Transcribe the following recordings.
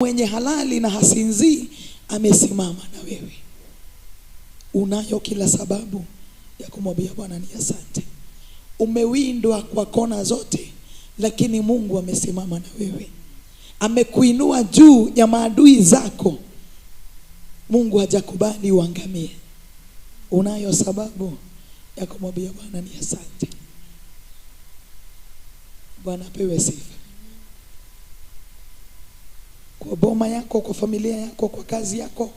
Mwenye halali na hasinzii amesimama na wewe. Unayo kila sababu ya kumwambia Bwana ni asante. Umewindwa kwa kona zote, lakini Mungu amesimama na wewe. Amekuinua juu ya maadui zako. Mungu hajakubali uangamie. Unayo sababu ya kumwambia Bwana ni asante. Bwana apewe sifa. Kwa boma yako, kwa familia yako, kwa kazi yako,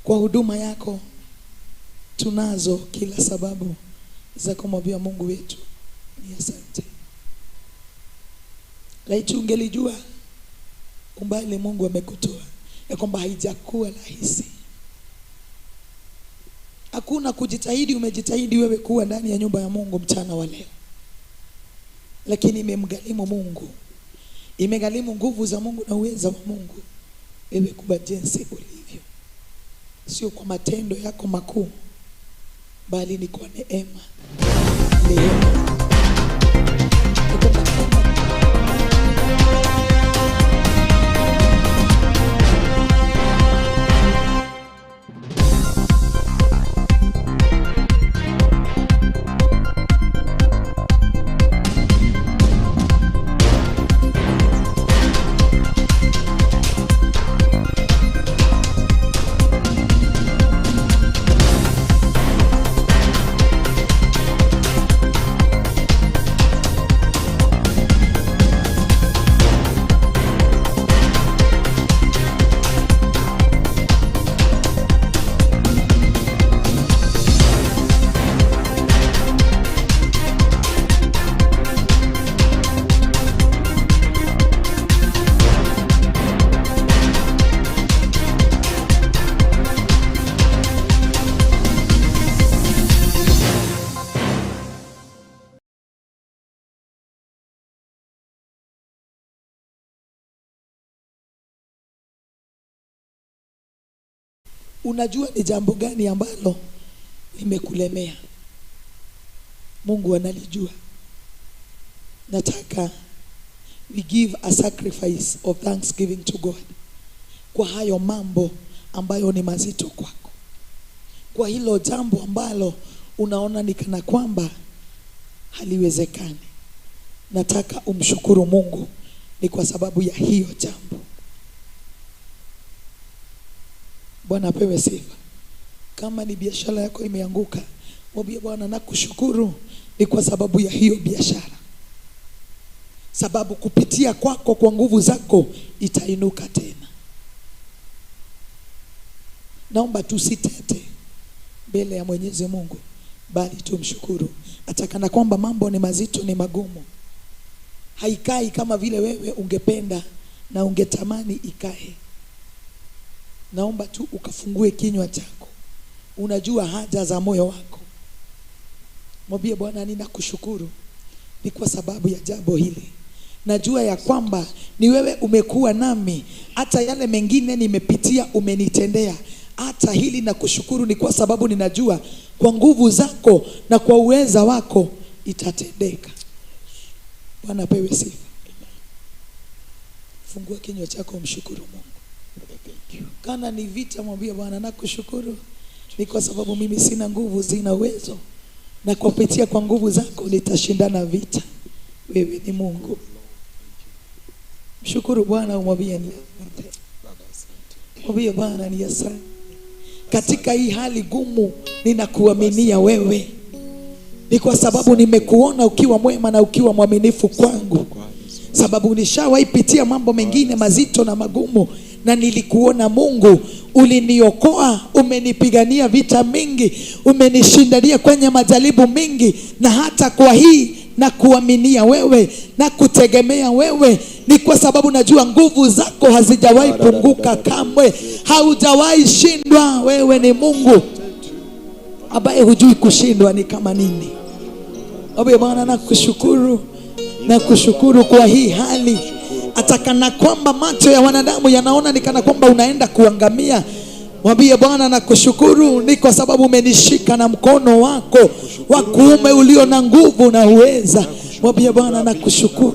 kwa huduma yako, tunazo kila sababu za kumwambia Mungu wetu ni asante. Laiti ungelijua umbali Mungu amekutoa, ya kwamba haijakuwa rahisi. Hakuna kujitahidi, umejitahidi wewe kuwa ndani ya nyumba ya Mungu mchana wa leo, lakini imemgharimu Mungu, imegharimu nguvu za Mungu na uweza wa Mungu wewe kuwa jinsi ulivyo. Sio kwa matendo yako makuu, bali ni kwa neema. Neema. Unajua ni jambo gani ambalo limekulemea? Mungu analijua. Nataka we give a sacrifice of thanksgiving to God kwa hayo mambo ambayo ni mazito kwako, kwa hilo jambo ambalo unaona ni kana kwamba haliwezekani. Nataka umshukuru Mungu ni kwa sababu ya hiyo jambo. Bwana apewe sifa. Kama ni biashara yako imeanguka, mwambie Bwana nakushukuru ni kwa sababu ya hiyo biashara, sababu kupitia kwako, kwa nguvu zako itainuka tena. Naomba tusitete mbele ya Mwenyezi Mungu, bali tumshukuru. Hata kana kwamba mambo ni mazito, ni magumu, haikai kama vile wewe ungependa na ungetamani ikae, naomba tu ukafungue kinywa chako. Unajua haja za moyo wako. Mwambie Bwana ninakushukuru ni kwa sababu ya jambo hili. Najua ya kwamba ni wewe umekuwa nami, hata yale mengine nimepitia umenitendea. Hata hili nakushukuru ni kwa sababu ninajua kwa nguvu zako na kwa uweza wako itatendeka. Bwana apewe sifa. Fungua kinywa chako umshukuru Mungu. Kana ni vita, mwambie Bwana nakushukuru ni kwa sababu mimi sina nguvu, sina uwezo, na kupitia kwa nguvu zako nitashindana vita. Wewe ni Mungu. Mshukuru Bwana, umwambie ni asante. Mwambie Bwana ni asante. Katika hii hali gumu ninakuaminia wewe, ni kwa sababu nimekuona ukiwa mwema na ukiwa mwaminifu kwangu, sababu nishawahi pitia mambo mengine mazito na magumu, na nilikuona Mungu, uliniokoa, umenipigania vita mingi, umenishindania kwenye majaribu mingi, na hata kwa hii na kuaminia wewe na kutegemea wewe, ni kwa sababu najua nguvu zako hazijawahi punguka kamwe, haujawahi shindwa. Wewe ni Mungu ambaye hujui kushindwa ni kama nini. Baba Bwana nakushukuru, nakushukuru kwa hii hali. Hata kana kwamba macho ya wanadamu yanaona ni kana kwamba unaenda kuangamia, mwambie Bwana nakushukuru ni kwa sababu umenishika na mkono wako wa kuume ulio na nguvu na uweza. Mwambie Bwana nakushukuru,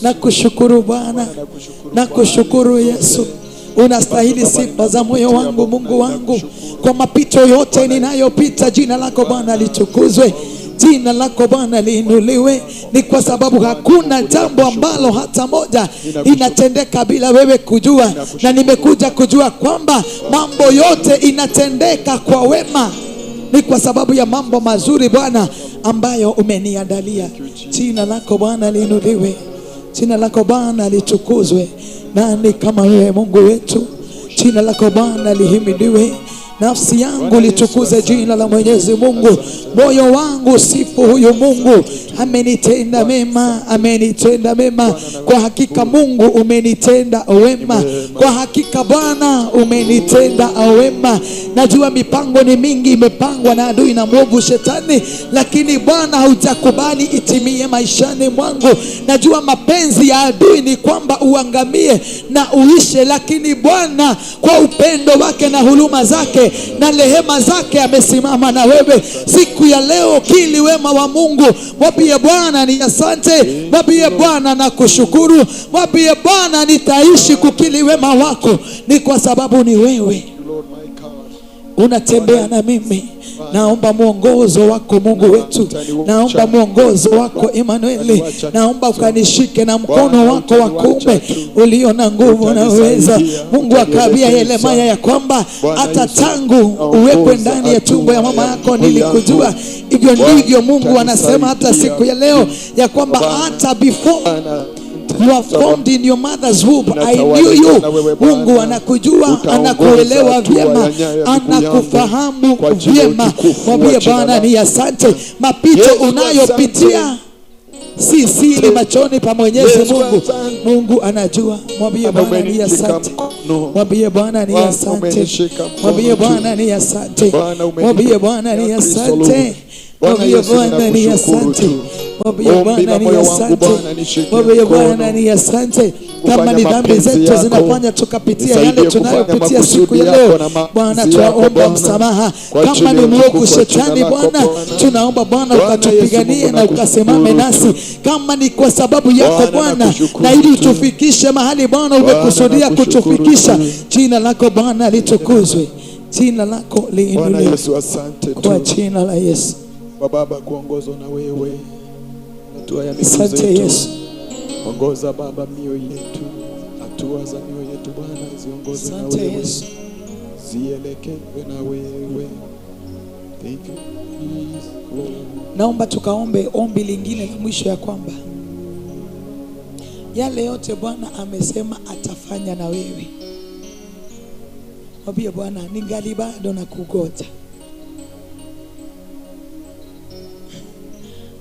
nakushukuru Bwana, nakushukuru Yesu. Unastahili sifa za moyo wangu, Mungu wangu, kwa mapito yote ninayopita. Jina lako Bwana litukuzwe, jina lako Bwana liinuliwe. Ni kwa sababu hakuna jambo ambalo hata moja inatendeka bila wewe kujua, na nimekuja kujua kwamba mambo yote inatendeka kwa wema. Ni kwa sababu ya mambo mazuri Bwana ambayo umeniandalia. Jina lako Bwana liinuliwe, jina lako Bwana litukuzwe. Nani kama wewe Mungu wetu? Jina lako Bwana lihimidiwe. Nafsi yangu litukuze jina la Mwenyezi Mungu. Moyo wangu sifu huyu Mungu. Amenitenda mema, amenitenda mema. Kwa hakika Mungu umenitenda wema. Kwa hakika Bwana umenitenda wema. Najua mipango ni mingi imepangwa na adui na mwovu shetani, lakini Bwana haujakubali itimie maishani mwangu. Najua mapenzi ya adui ni kwamba uangamie na uishe, lakini Bwana kwa upendo wake na huruma zake na rehema zake amesimama na wewe siku ya leo. Kili wema wa Mungu, mwambie Bwana ni asante, mwambie Bwana na kushukuru, mwambie Bwana nitaishi kukili wema wako, ni kwa sababu ni wewe unatembea na mimi. Naomba mwongozo wako Mungu wetu, naomba mwongozo wako Emanueli, naomba ukanishike na mkono wako wa kuume ulio na nguvu na uweza. Mungu akaambia Yeremia ya kwamba hata tangu uwekwe ndani ya tumbo ya mama yako nilikujua. Hivyo ndivyo Mungu anasema hata siku ya leo ya kwamba hata before you are formed in your mother's womb, I knew you. Mungu anakujua, anakuelewa vyema, anakufahamu vyema. Mwambie Bwana ni asante. Mapito unayopitia si siri machoni pa Mwenyezi Mungu. Mungu anajua. Mwambie Bwana ni asante. Mwambie Bwana ni asante. Mwambie Bwana ni asante. Mwambie Bwana ni asante. Mwambie Bwana ni asante. Mwambie Bwana ni asante. Mwambie Bwana ni asante. Kama ni dhambi zetu zinafanya tukapitia yale tunayopitia siku ya leo, Bwana tunaomba msamaha. Kama ni mwovu shetani, Bwana tunaomba Bwana ukatupiganie na ukasimame nasi. Kama ni kwa sababu yako Bwana, na ili utufikishe mahali Bwana umekusudia kutufikisha, jina lako Bwana litukuzwe, jina lako liinuliwe kwa jina la Yesu. Baba, kuongozwa na wewe hatua ya miguu Asante zetu. Yesu. Ongoza Baba mioyo yetu, hatua za mioyo yetu Bwana ziongozwe na Asante wewe, Yesu. zielekezwe na wewe. Thank you Jesus, Lord. Naomba tukaombe ombi lingine la mwisho ya kwamba yale yote Bwana amesema atafanya na wewe. Mwambie Bwana, ningali bado na kugoja.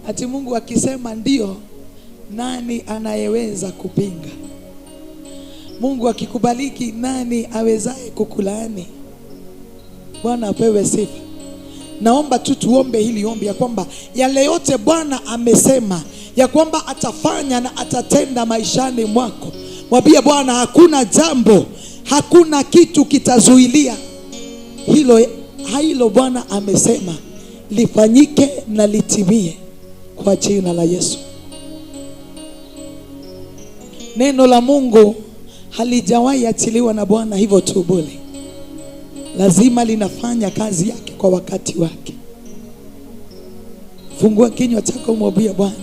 Ati Mungu akisema ndio, nani anayeweza kupinga? Mungu akikubariki, nani awezaye kukulaani? Bwana apewe sifa. Naomba tu tuombe hili ombi ya kwamba yale yote Bwana amesema ya kwamba atafanya na atatenda maishani mwako. Mwambie Bwana, hakuna jambo, hakuna kitu kitazuilia hilo Bwana amesema lifanyike na litimie kwa jina la Yesu. Neno la Mungu halijawahi achiliwa na Bwana hivyo tu bure. Lazima linafanya kazi yake kwa wakati wake. Fungua kinywa chako umwambie Bwana,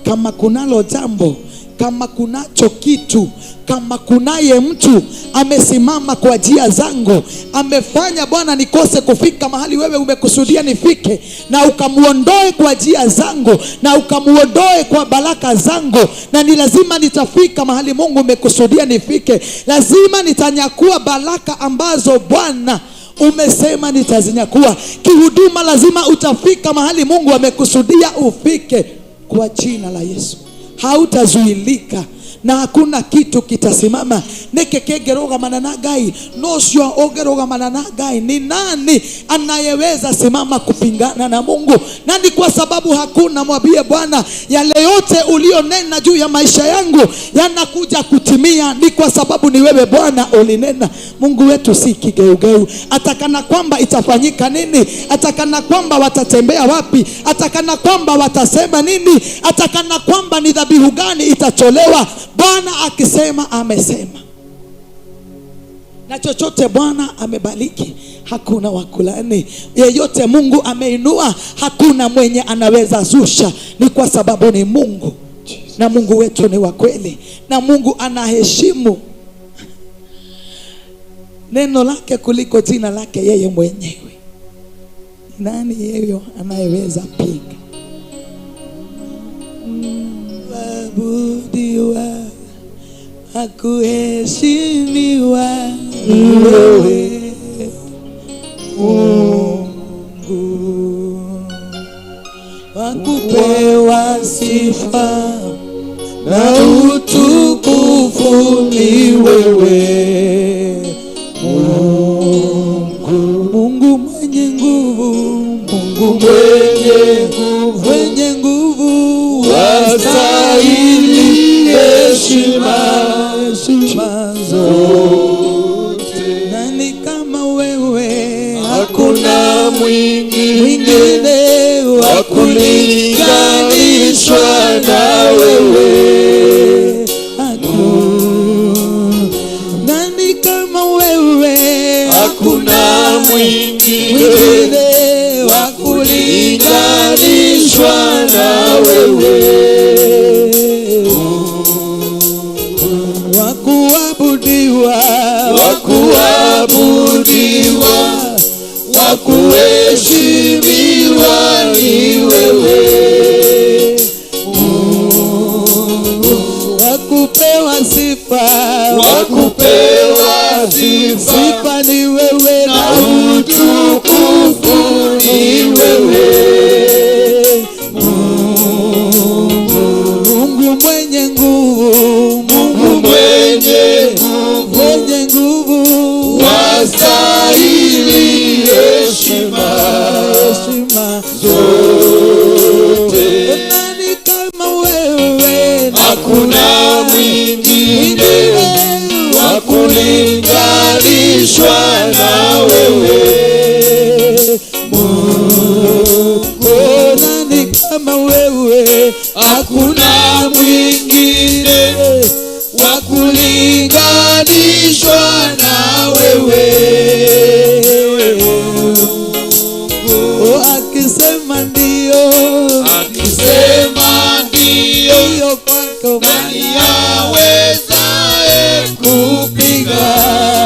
kama kunalo jambo, kama kunacho kitu, kama kunaye mtu amesimama kwa njia zangu, amefanya Bwana nikose kufika mahali wewe umekusudia nifike, na ukamuondoe kwa njia zangu, na ukamuondoe kwa baraka zangu, na ni lazima nitafika mahali Mungu umekusudia nifike. Lazima nitanyakua baraka ambazo Bwana umesema nitazinyakua. Kihuduma lazima utafika mahali Mungu amekusudia ufike kwa jina la Yesu. Hautazuilika na hakuna kitu kitasimama. Neke kegerogamana na Ngai, nocio ogerogamana na Ngai. Ni nani anayeweza simama kupingana na Mungu? Na ni kwa sababu hakuna. Mwambie Bwana, yale yote ulionena juu ya maisha yangu yanakuja kutimia, ni kwa sababu ni wewe Bwana ulinena. Mungu wetu si kigeugeu. Atakana kwamba itafanyika nini, atakana kwamba watatembea wapi, atakana kwamba watasema nini, atakana kwamba ni dhabihu gani itatolewa. Bwana akisema amesema. Na chochote Bwana amebariki hakuna wakulani. Yeyote Mungu ameinua hakuna mwenye anaweza zusha. Ni kwa sababu ni Mungu. Na Mungu wetu ni wa kweli. Na Mungu anaheshimu neno lake kuliko jina lake yeye mwenyewe. Nani yeye anayeweza pinga? Waabudiwa, akuheshimiwa wewe Mungu, wakupewa sifa na utukufu ni wewe Mungu. Mungu mwenye nguvu, Mungu mwenye nguvu, mwenye nguvu, wastahili heshima heshima zote. Nani kama wewe? Hakuna mwingine mwingine wa kulinganishwa na wewe. Hakuna. Nani kama wewe? Hakuna mwingine mwingine wa kulinganishwa na wewe. Wa kuabudiwa, Wa kuabudiwa, wa kuheshimiwa ni wewe. Wa kupewa sifa, Wa kupewa sifa sifa ni wewe na utukufu ni wewe. Mungu mwenye nguvu, Mungu mwenye nguvu, mwenye nguvu, wastahili heshima heshima zote. Nani kama wewe? Hakuna mwingine wa kulinganishwa na wewe. Oh, nani kama wewe? Hakuna mwingine wa kulinganishwa na wewe. Oh, akisema ndio, Akisema ndio, ndio kwako nani awezaye kupinga?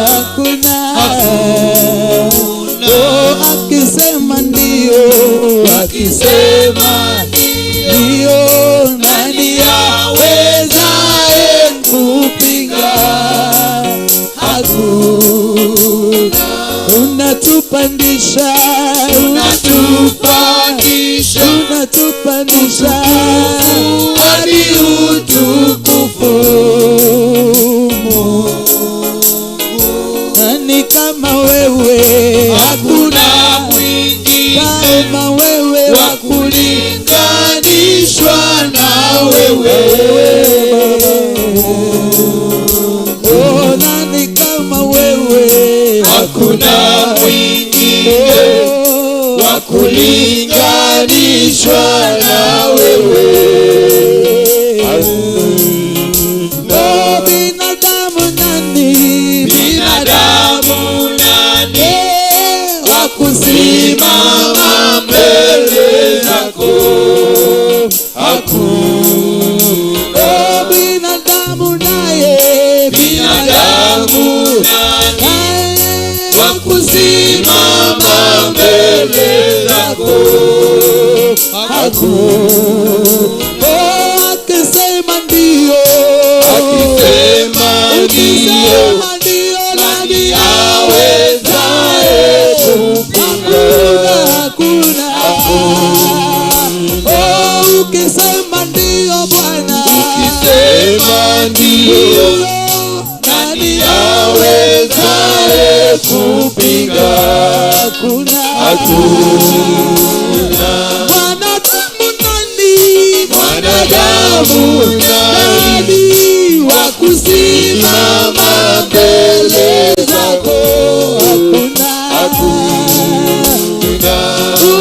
Hakuna. Oh, akisema ndio, Akisema ndio, ndio, nani awezaye kupinga? Hakuna. Unatupandisha, Unatupandisha unatupandisha hadi utukufu. Nani kama wewe? Hakuna mwingine kama wewe wa kulinganishwa na wewe. Oh, nani kama wewe? Hakuna mwingine wa kulinganishwa na wewe. Oh, binadamu nani? Binadamu nani wa kusimama mbele zako? Hakuna. Oh, binadamu naye, Binadamu nani naye wa kusimama mbele zako? Hakuna. Oh, akisema ndio, Akisema ndio, ukisema ndio, nani awezaye kupinga? Hakuna, hakuna. Oh, ukisema ndio Bwana, Ukisema ndio, nani awezaye kupinga? Hakuna. Hakuna. Mwanadamu nani? Mwanadamu nani Nani wa kusimama mbele zako? Hakuna. Hakuna.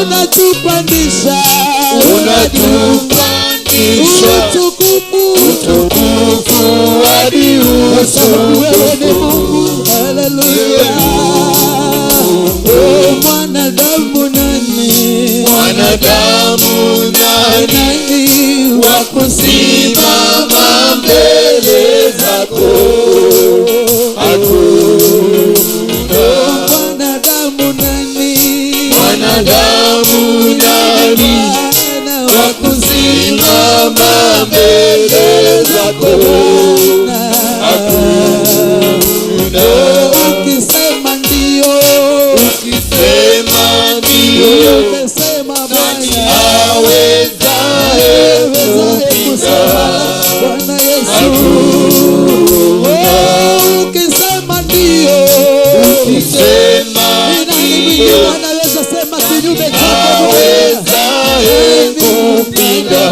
Unatupandisha, Unatupandisha utukufu, utukufu hadi kwa sababu wewe ni utukufu. Mungu. Haleluya. wa kusimama mbele zako? Hakuna. Mwanadamu nani? Mwanadamu nani wa kusimama mbele zako? Hakuna. Ukisema ndio, ukisema ndio, umesema nani Bwana awezaye kupinga? Bwana Yesu. Oh, ukisema ndio, ukisema ni nani mwingine ndio, anaweza sema kinyume chako Bwana? awezaye kupinga?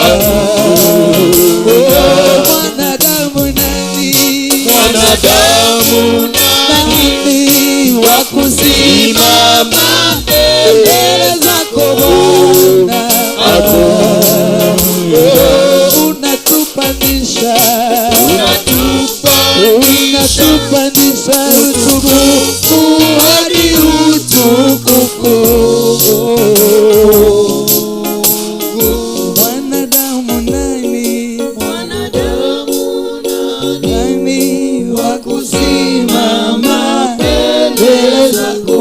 Oh, mwanadamu nani? Mwanadamu nani Nani wa kusimama mbele zako Bwana? Oh, unatupandisha, unatupandisha unatupandisha utukufu hadi utukufu. Mwanadamu nani? Nani wa kusimama mbele zako?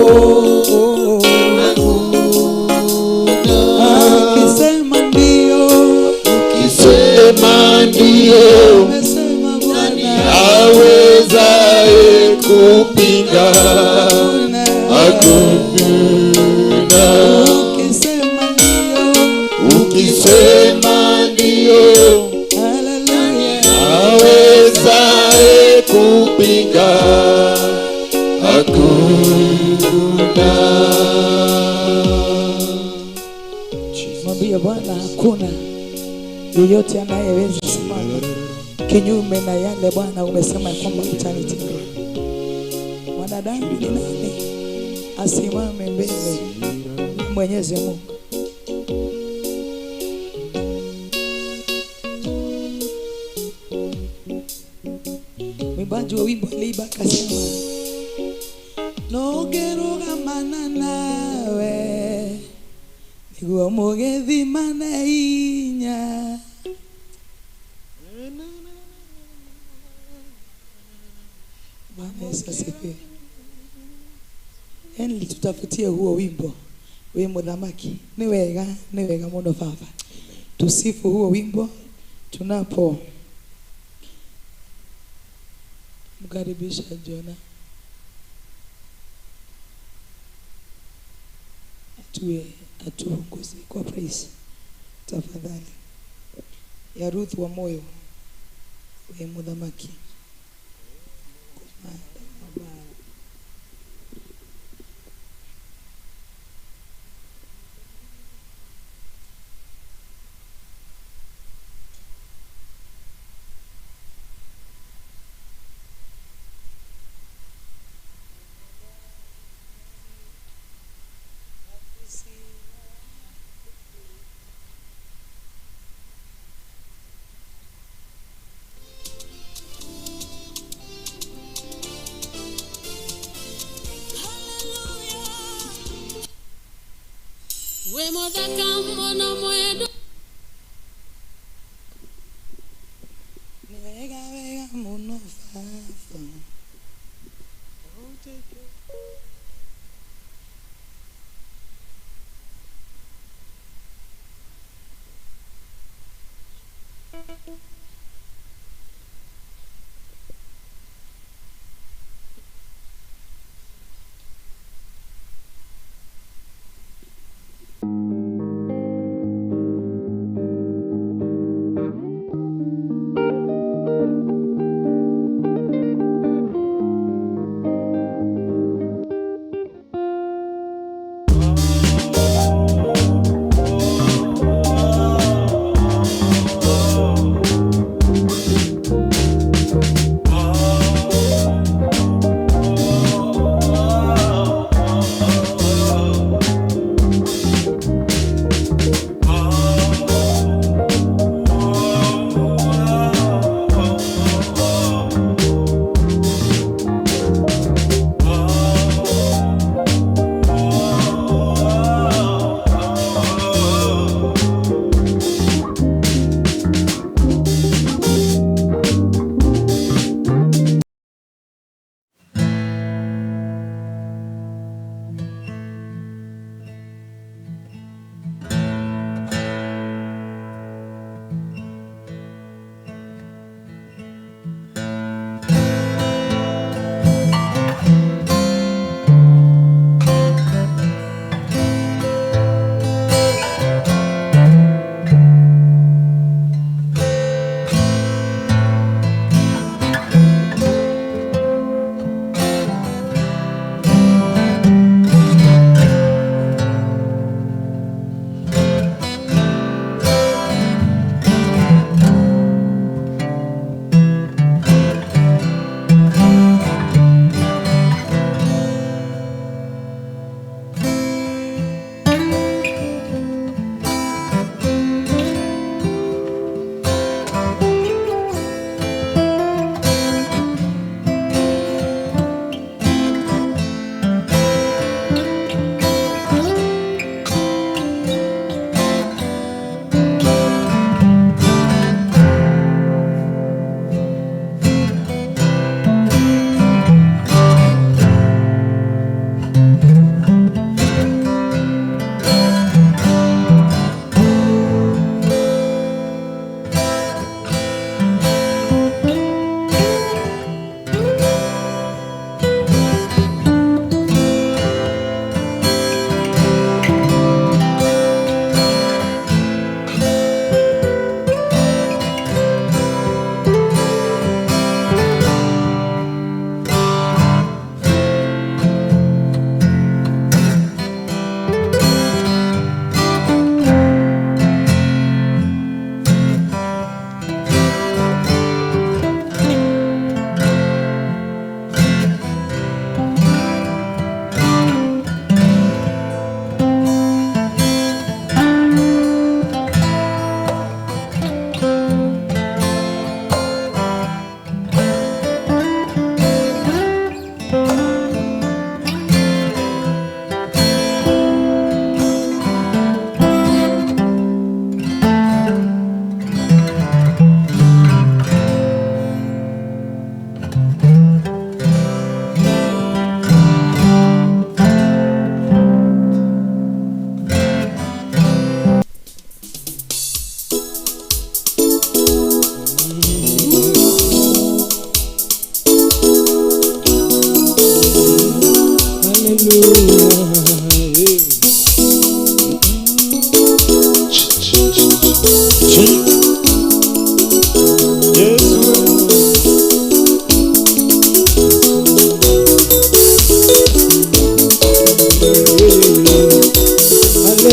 Ukisema ndio, ukisema ndio, umesema Bwana. awezaye kupinga? Hakuna. Ukisema ndio, ukisema ndio, haleluya. awezaye kupinga? Hakuna. Mwambie Bwana, hakuna yeyote anayeweza simama kinyume na yale Bwana umesema ya kwamba utanitendea. Mwanadamu ni nani asimame mbele ya Mwenyezi Mungu? Mwimbaji wa wimbo aliimba akasema, nongerugamana nawe niguo mugethimane inya. Bwana Yesu asifiwe. Yaani tutafutie huo wimbo wi muthamaki. Ni wega, ni wega muno baba. Tusifu huo wimbo tunapo mkaribisha Jona atue atuongoze kwa praise tafadhali. Ya Ruth wa moyo we muthamaki. Kumanda mabara. We muthaka muno mwendo. Ni wega wega muno baba.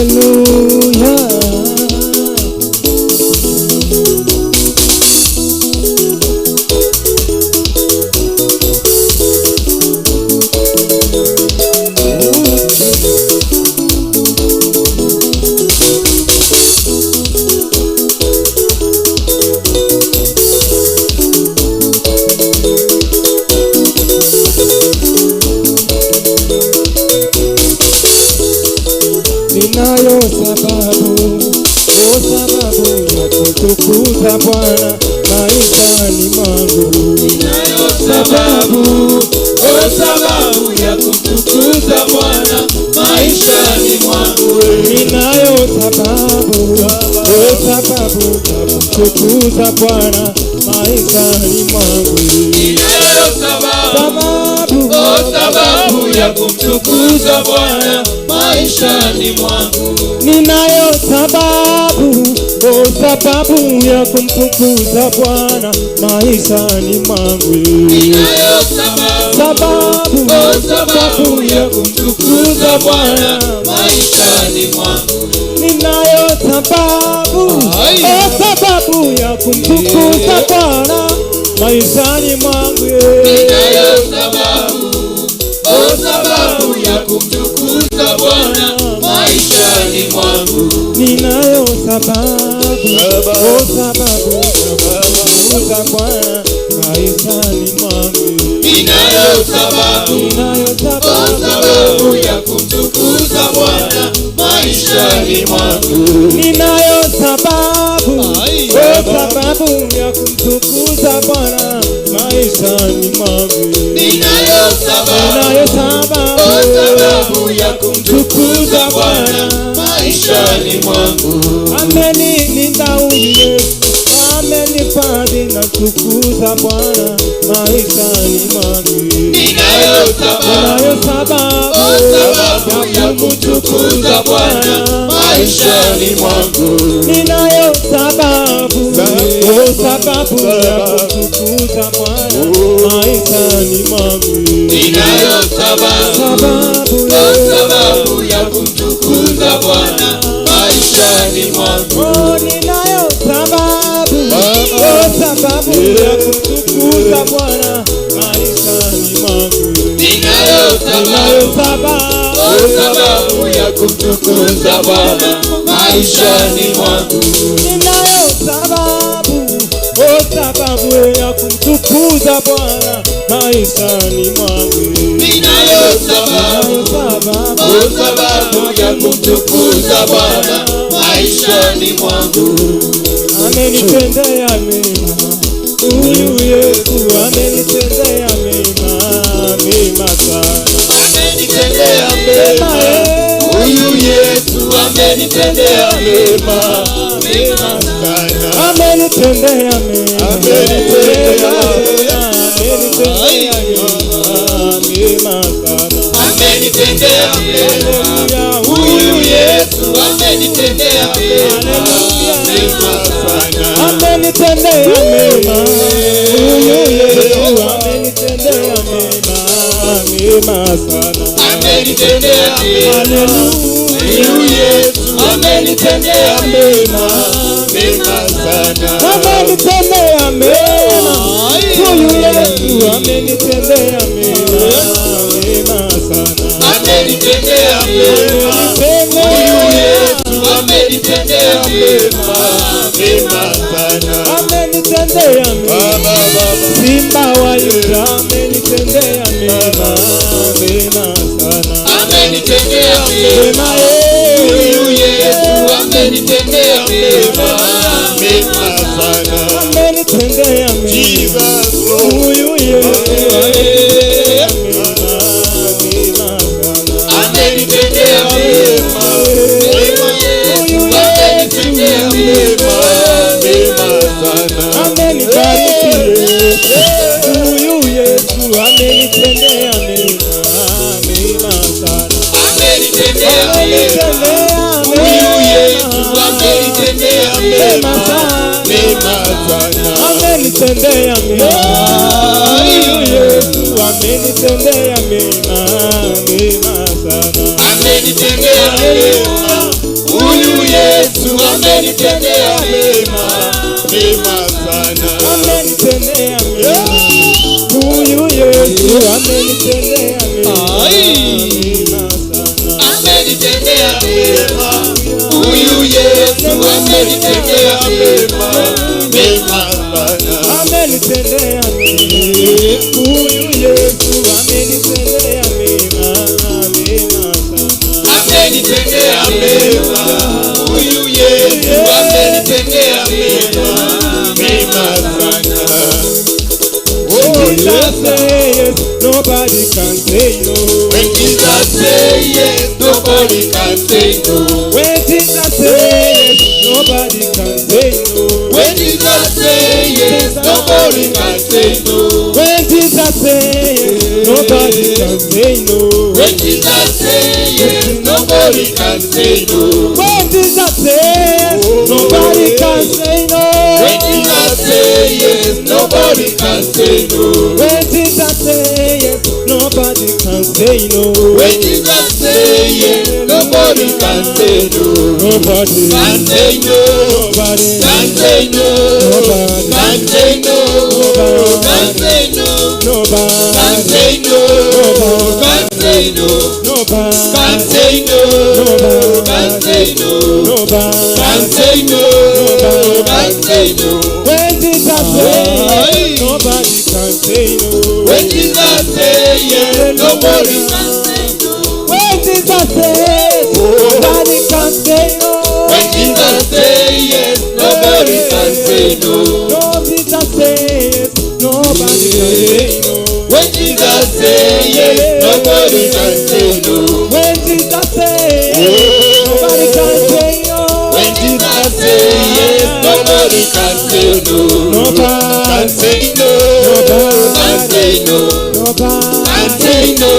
Hallelujah. Ninayo sababu, oh sababu ya kutukuza Bwana maishani mwangu. Ninayo sababu, oh sababu ya kumtukuza Bwana maishani mwangu. Ninayo sababu, oh sababu ya kumtukuza Bwana maishani mwangu. Ninayo sababu, oh sababu ya kumtukuza Bwana maishani mwangu. Ninayo sababu, oh sababu ya kumtukuza Bwana maishani mwangu. Ninayo sababu, oh sababu ya kumtukuza Bwana maishani mwangu. Ninayo sababu, oh sababu ya kumtukuza Bwana maishani mwangu. Ninayo sababu, oh sababu ya kumtukuza Bwana maishani mwangu. Ninayo sababu, oh sababu ya kumtukuza Bwana maishani mwangu. Ninayo sababu, oh sababu ya kumtukuza Bwana maishani mwangu. Ninayo sababu, oh sababu ya kumtukuza Bwana maishani mwangu. Ninayo sababu, oh sababu ya kumtukuza Bwana maishani mwangu. Amenilinda huyu Yesu, amenihifadhi na kutukuza Bwana maishani mwangu. Ninayo sababu, oh sababu ya kumtukuza Bwana maishani mwangu. Ninayo sababu, oh sababu ya kumtukuza Bwana maishani mwangu. Ninayo sababu, oh sababu ya kumtukuza Bwana maishani mwangu. Oh, ninayo sababu, oh sababu ya kumtukuza Bwana maishani mwangu. Ninayo sababu, oh sababu ya kumtukuza Bwana maishani mwangu. Ninayo sababu, oh sababu ya kumtukuza Bwana maishani mwangu. Ninayo sababu, oh sababu ya kumtukuza Bwana maishani mwangu. Amenitendea mema huyu Yesu, amenitendea mema, mema sana. Amenitendea mema huyu Yesu, amenitendea mema, mema sana. Amenitendea mema, amenitendea mema, mema sana. Amenitendea mema huyu Yesu, amenitendea mema, mema sana. Amenitendea mema huyu Yesu, amenitendea mema, mema sana. Amenitendea mema huyu Yesu, amenitendea mema, mema sana. Amenitendea mema huyu Yesu, amenitendea mema, mema sana. Amenitendea mema huyu Yesu, amenitendea mema, mema sana. Amenitendea mema Simba wa Yuda, amenitendea mema, mema sana. Amenitendea mema huyu Yesu, amenitendea mema, mema sana. Amenitendea mema huyu Yesu, amenitendea mema, mema sana. Amenitendea mema huyu Yesu, amenitendea mema, mema sana. Amenibariki huyu Yesu, amenitendea mema, mema sana. amenitendea mema. Huyu Yesu amenitendea mema, mema sana. Amenitendea mema. Huyu Yesu amenitendea mema, mema sana. Amenitendea mema. Huyu Yesu amenitendea mema, mema sana. Amenitendea mema. Huyu Yesu amenitendea mema, mema sana. Amenitendea mema. Huyu Yesu amenitendea mema, mema sana. Amenitendea mema. Huyu Yesu amenitendea mema, mema sana. When Jesus say yes, nobody can say no. When Jesus say yes, nobody can say no. When Jesus say yes, nobody can say no. When Jesus say yes, nobody can say no. When Jesus say yes, nobody can say no. When Jesus say yes, nobody can say no. When Jesus says, nobody can say no. When Jesus say yes, nobody can say no. When Jesus say yes, nobody can say no. When Jesus say yes, nobody can say no. Nobody, Can say no. nobody, Can say no. Nobody. Can say no. Can say no. Can nobody, say no. Can say no. nobody, Can say no. Can say no. nobody. Can say no. Can say no. When Jesus say, nobody can say no. When Jesus say yes, nobody can say no. When Jesus says, nobody can say no. When Jesus say yes, nobody can say no. No, Jesus says, nobody can say no. When Jesus say yes, nobody can say no. When Jesus says, nobody can say no. When Jesus say yes, nobody can say no. Nobody, Can say no. Can say no. nobody, Can say no.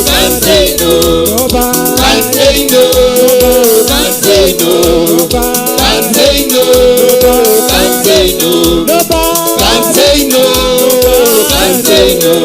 Can say no. nobody, Can say no. Can say no. nobody, Can say no. Can say no. nobody. Can say no. Can say no.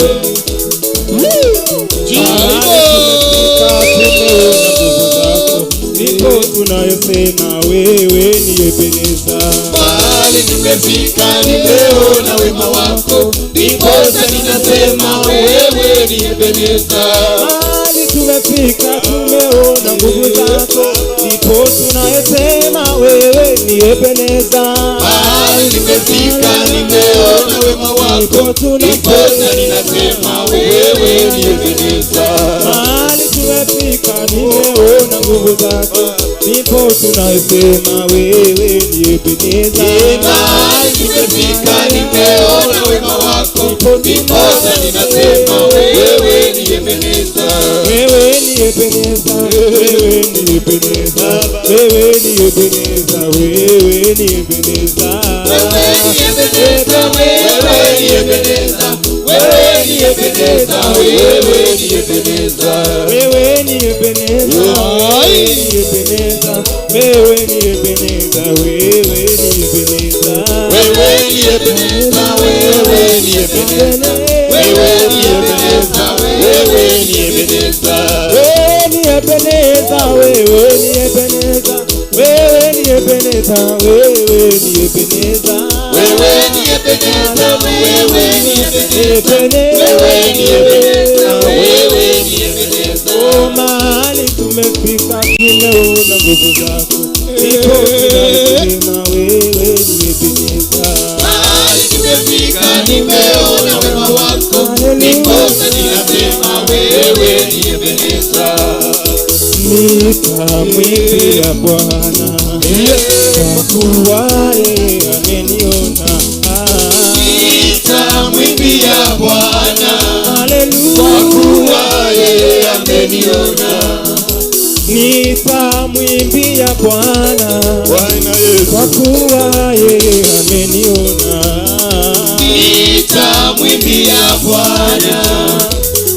Ndipo tunayosema wewe ni Ebeneza. Mahali nimefika nimeona wema wako, ndiposa ninasema wewe ni Ebeneza. Mahali tumefika tumeona nguvu zako, ndipo tunayosema wewe ni Ebeneza. Mahali nimefika nimeona wema wako, ndiposa ninasema wewe ni Ebeneza. Mahali tumefika nimeona nguvu zako, ndipo tunayosema wewe ni Ebeneza. Mahali nimefika nimeona wema wako, ndiposa ninasema wewe ni Ebeneza. Wewe ni Ebeneza, wewe ni Ebeneza, wewe ni Ebeneza, wewe ni Ebeneza. Wewe ni Ebeneza, wewe ni Ebeneza, wewe ni Ebeneza, wewe ni Ebeneza. Wewe ni Ebeneza, wewe ni Ebeneza, wewe ni Ebeneza, wewe ni Ebeneza. Wewe ni Ebeneza, wewe ni Ebeneza, wewe ni Ebeneza, wewe ni Ebeneza. Wewe ni Ebeneza, wewe ni Ebeneza, wewe ni Ebeneza, wewe ni Ebeneza. Wewe ni Ebeneza, wewe ni Ebeneza, wewe ni Ebeneza, wewe ni Ebeneza. Oh, mahali tumefika tumeona nguvu zako, ndipo tunasema wewe ni Ebeneza. Mahali tumefika nimeona wema wako, ndiposa ninasema wewe ni Ebeneza. Nitamwimbia Bwana kwa kuwa yeye ameniona. Nitamwimbia Bwana kwa Haleluya. kuwa yeye ameniona. Nitamwimbia Bwana Bwana Yesu. kwa kuwa yeye ameniona. Nitamwimbia Bwana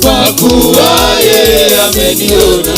kwa kuwa yeye ameniona.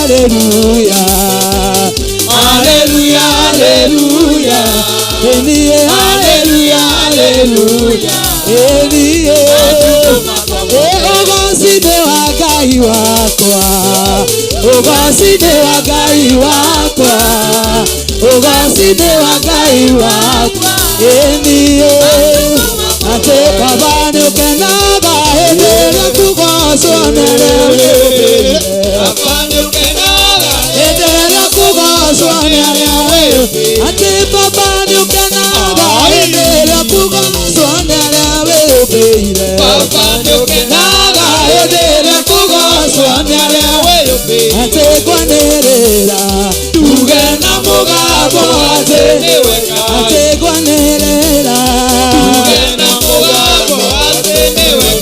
haleluya. Haleluya, haleluya. Enie haleluya, haleluya. Enie ugocine wa Ngai wakwa. Ugocine wa Ngai wakwa. Ugocine wa Ngai wakwa. Enie ate baba nĩũkenaga hĩndĩ ĩrĩa kũgocwo nĩ arĩa wĩyũmbĩire. Hĩndĩ ĩrĩa kũgocwo nĩ arĩa wĩyũmbĩire. Atĩ baba nĩũkenaga hĩndĩ ĩrĩa kũgocwo nĩ arĩa wĩyũmbĩire. Nĩũkenaga hĩndĩ ĩrĩa kũgocwo nĩ arĩa wĩyũmbĩire. Atĩ ngwanĩrĩra tuge na mũgambo atĩ atĩ ngwanĩrĩra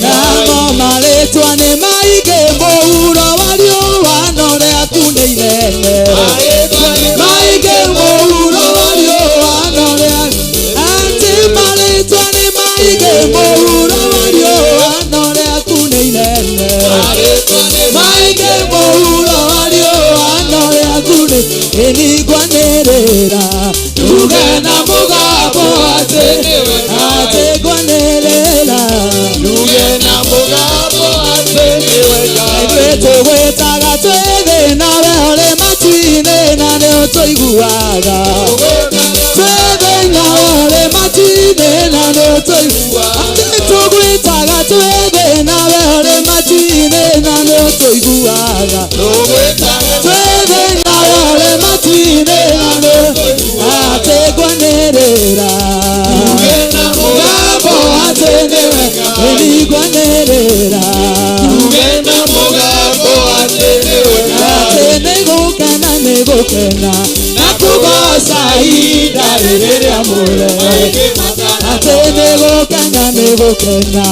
namo marĩtwa nĩ maingĩ mũhuro wa riũa no rĩaku nĩ inene. Maingĩ mũhuro wa riũa no rĩaku atĩ marĩtwa nĩ maingĩ mũhuro wa riũa no rĩaku nĩ inene. Maingĩ mũhuro wa riũa no rĩaku nĩ ĩnigwanĩrĩra tuge na mũgambo atĩ atĩ ngwanĩrĩra ithuĩ tũgwĩtaga twĩ thĩna we ũrĩ matu-inĩ na nĩũtũiguaga. Twĩ thĩna we ũrĩ matu-inĩ na nĩũtũiguaga. Atĩ tũgwĩtaga twĩ thĩna we ũrĩ matu-inĩ na nĩũtũiguaga. Twĩ thĩna we ũrĩ matu-inĩ na nĩũtũiguaga. Atĩ ngwanĩrĩra mũgambo atĩ nĩwe ĩnigwanĩrĩra atĩ nĩgũkena nĩgũkena na kũgoca ihinda rĩrĩ rĩamũre. Atĩ nĩgũkena nĩgũkena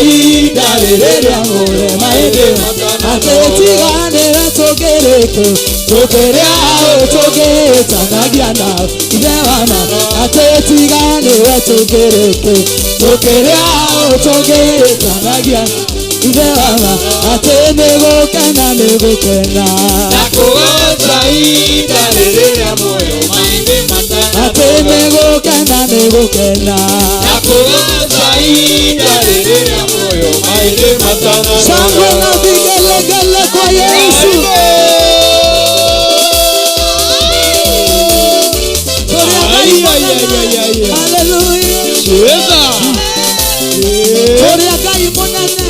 ihinda rĩrĩ rĩamũre maĩndĩ atĩ tiganĩre tũngĩrĩkũ tũkĩrĩa tũngĩtanagia nao ithe wa ma atĩ tiganĩre tũngĩrĩkũ tũkĩrĩa tũngĩtanagia ithe wa ma atĩ nĩgũkena nĩgũkena atĩ nĩgũkena nĩgũkena shangwe na vigelegele kwa Yesu. Haleluya. Tũrĩ Ngai mũnene.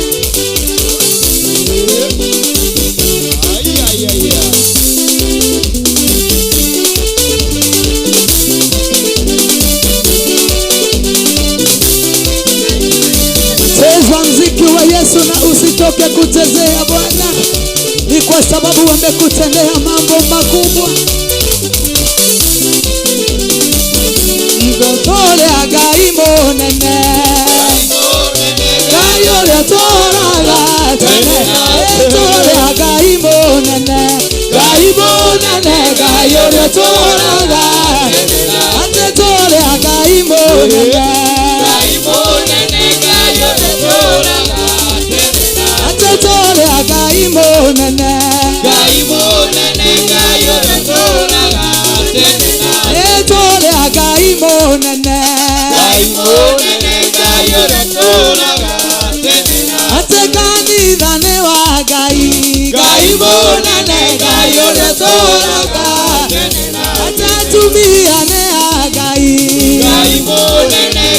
Cheza mziki wa Yesu na usitoke kuchezea Bwana, ni kwa sababu wamekutendea mambo makubwa. Tũrĩ Ngai mũnene, Ngai ũrĩa ũtũũraga tene. Tũrĩ Ngai mũnene, Ngai mũnene, Ngai ũrĩa ũtũũraga. Atĩ tũrĩ Ngai mũnene, atĩ tũrĩ Ngai mũnene, tũrĩ Ngai mũnene, atĩ kanitha nĩ wa Ngai, Ngai mũnene, Ngai ũrĩa ũtũũraga. Atĩ atumia nĩ a Ngai,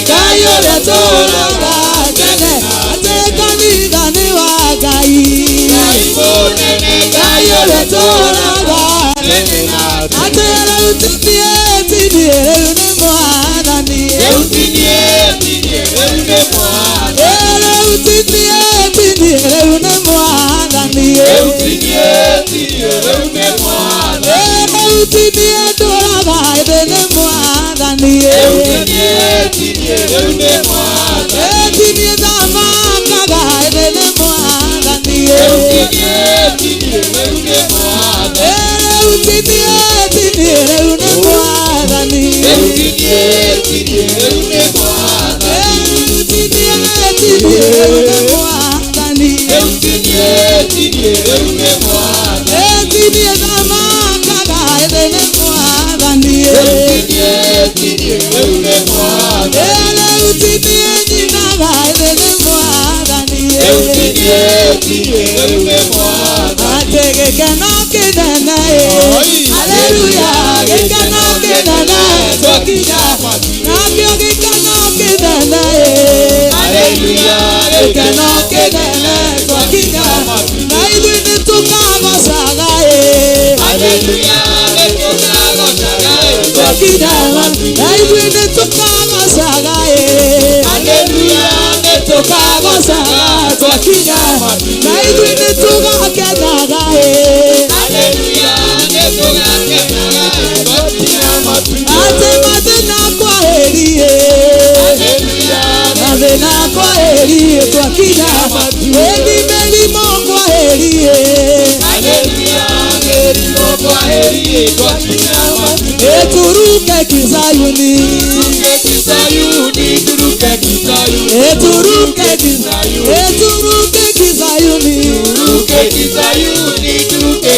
Ngai ũrĩa ũtũũraga tene. Atĩ kanitha nĩ wa Ngai, Ngai ũrĩa ũtũũraga. Atĩ rĩu tinie tinie rĩu nĩ Mwathani. Rĩu tinie tinie rĩu nĩ Mwathani. Rĩu tinie ndũraga ĩndĩ nĩ Mwathani. Tinie thamakaga ĩndĩ nĩ Mwathani. Rĩu tinie tinie rĩu nĩ Mwathani. Rĩu tinie tinie rĩu nĩ Mwathani. Eturuke kizayuni, eturuke kizayuni, eturuke kizayuni, turuke kizayuni, turuke kizayuni, turuke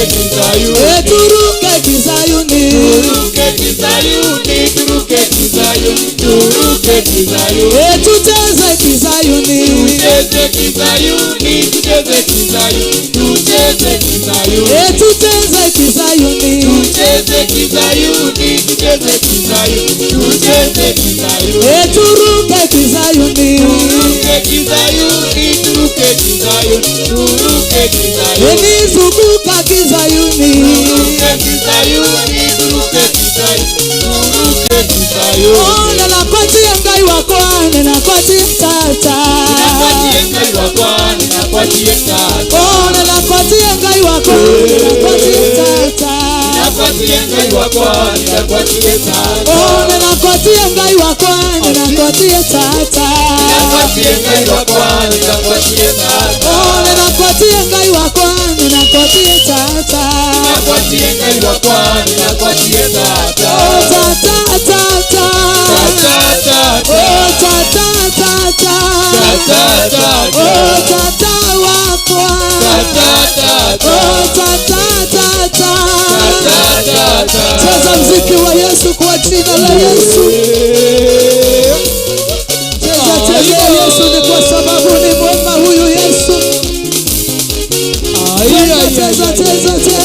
kizayuni, eturuke kizayuni, turuke kizayuni, turuke kizayuni, turuke kizayuni, etucheze kizayuni, tucheze kizayuni, tucheze kizayuni, tucheze kizayuni, etucheze kizayuni, tucheze kizayuni, tucheze kizayuni, tucheze kizayuni, eturuke kizayuni, turuke kizayuni, turuke kizayuni, turuke kizayuni, enizunguka kizayuni, turuke kizayuni, turuke kizayuni, turuke kizayuni. Oh, ninakuachia Ngai wakwa, ninakuachia tata. Ninakuachia Ngai wakwa, ninakuachia tata. Oh, ninakuachia Ngai wakwa, ninakuachia tata. Ninakuachia Ngai wakwa, ninakuachia tata. Oh, ninakuachia Ngai wakwa, ninakuachia tata. Ninakuachia Ngai wakwa, ninakuachia tata. Oh, ninakuachia Ngai wakwa, ninakuachia tata. Ninakuachia Ngai wakwa, ninakuachia tata. Oh, tata, tata. Tata, tata. Oh, tata, tata. Tata, tata. Oh, tata wakwa. Tata, tata. Oh, tata, tata. Tata, tata. Cheza mziki wa Yesu kwa jina la Yesu. Cheza, cheza Yesu ni kwa sababu ni mwema huyu Yesu. Cheza, cheza, cheza, cheza.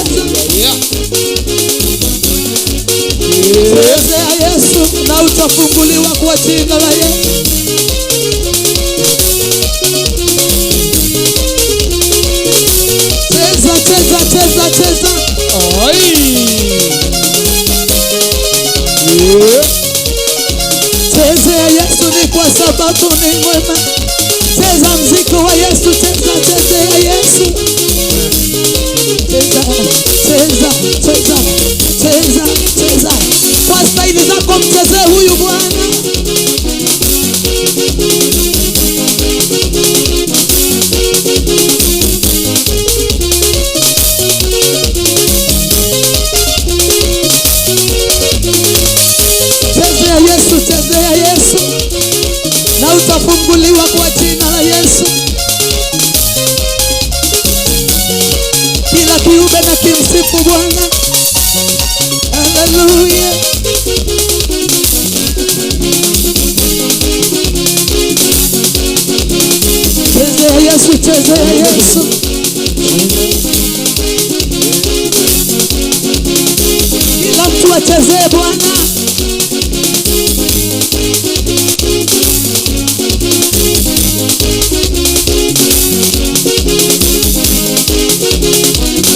Chezea Yesu na utafunguliwa kwa jina la Yesu. Cheza, cheza, cheza, cheza. Chezea Yesu ni kwa sababu ni mwema. Cheza mziki wa Yesu, cheza, chezea Yesu. Cheza, cheza, cheza, cheza, cheza. Kwa staili zako mchezee huyu Bwana. Chezea Yesu, chezea Yesu na utafunguliwa kwa jina la Yesu. Kila kiumbe na kimsifu Bwana. Haleluya. Chezea Yesu, chezea Yesu. Kila mtu achezee Bwana.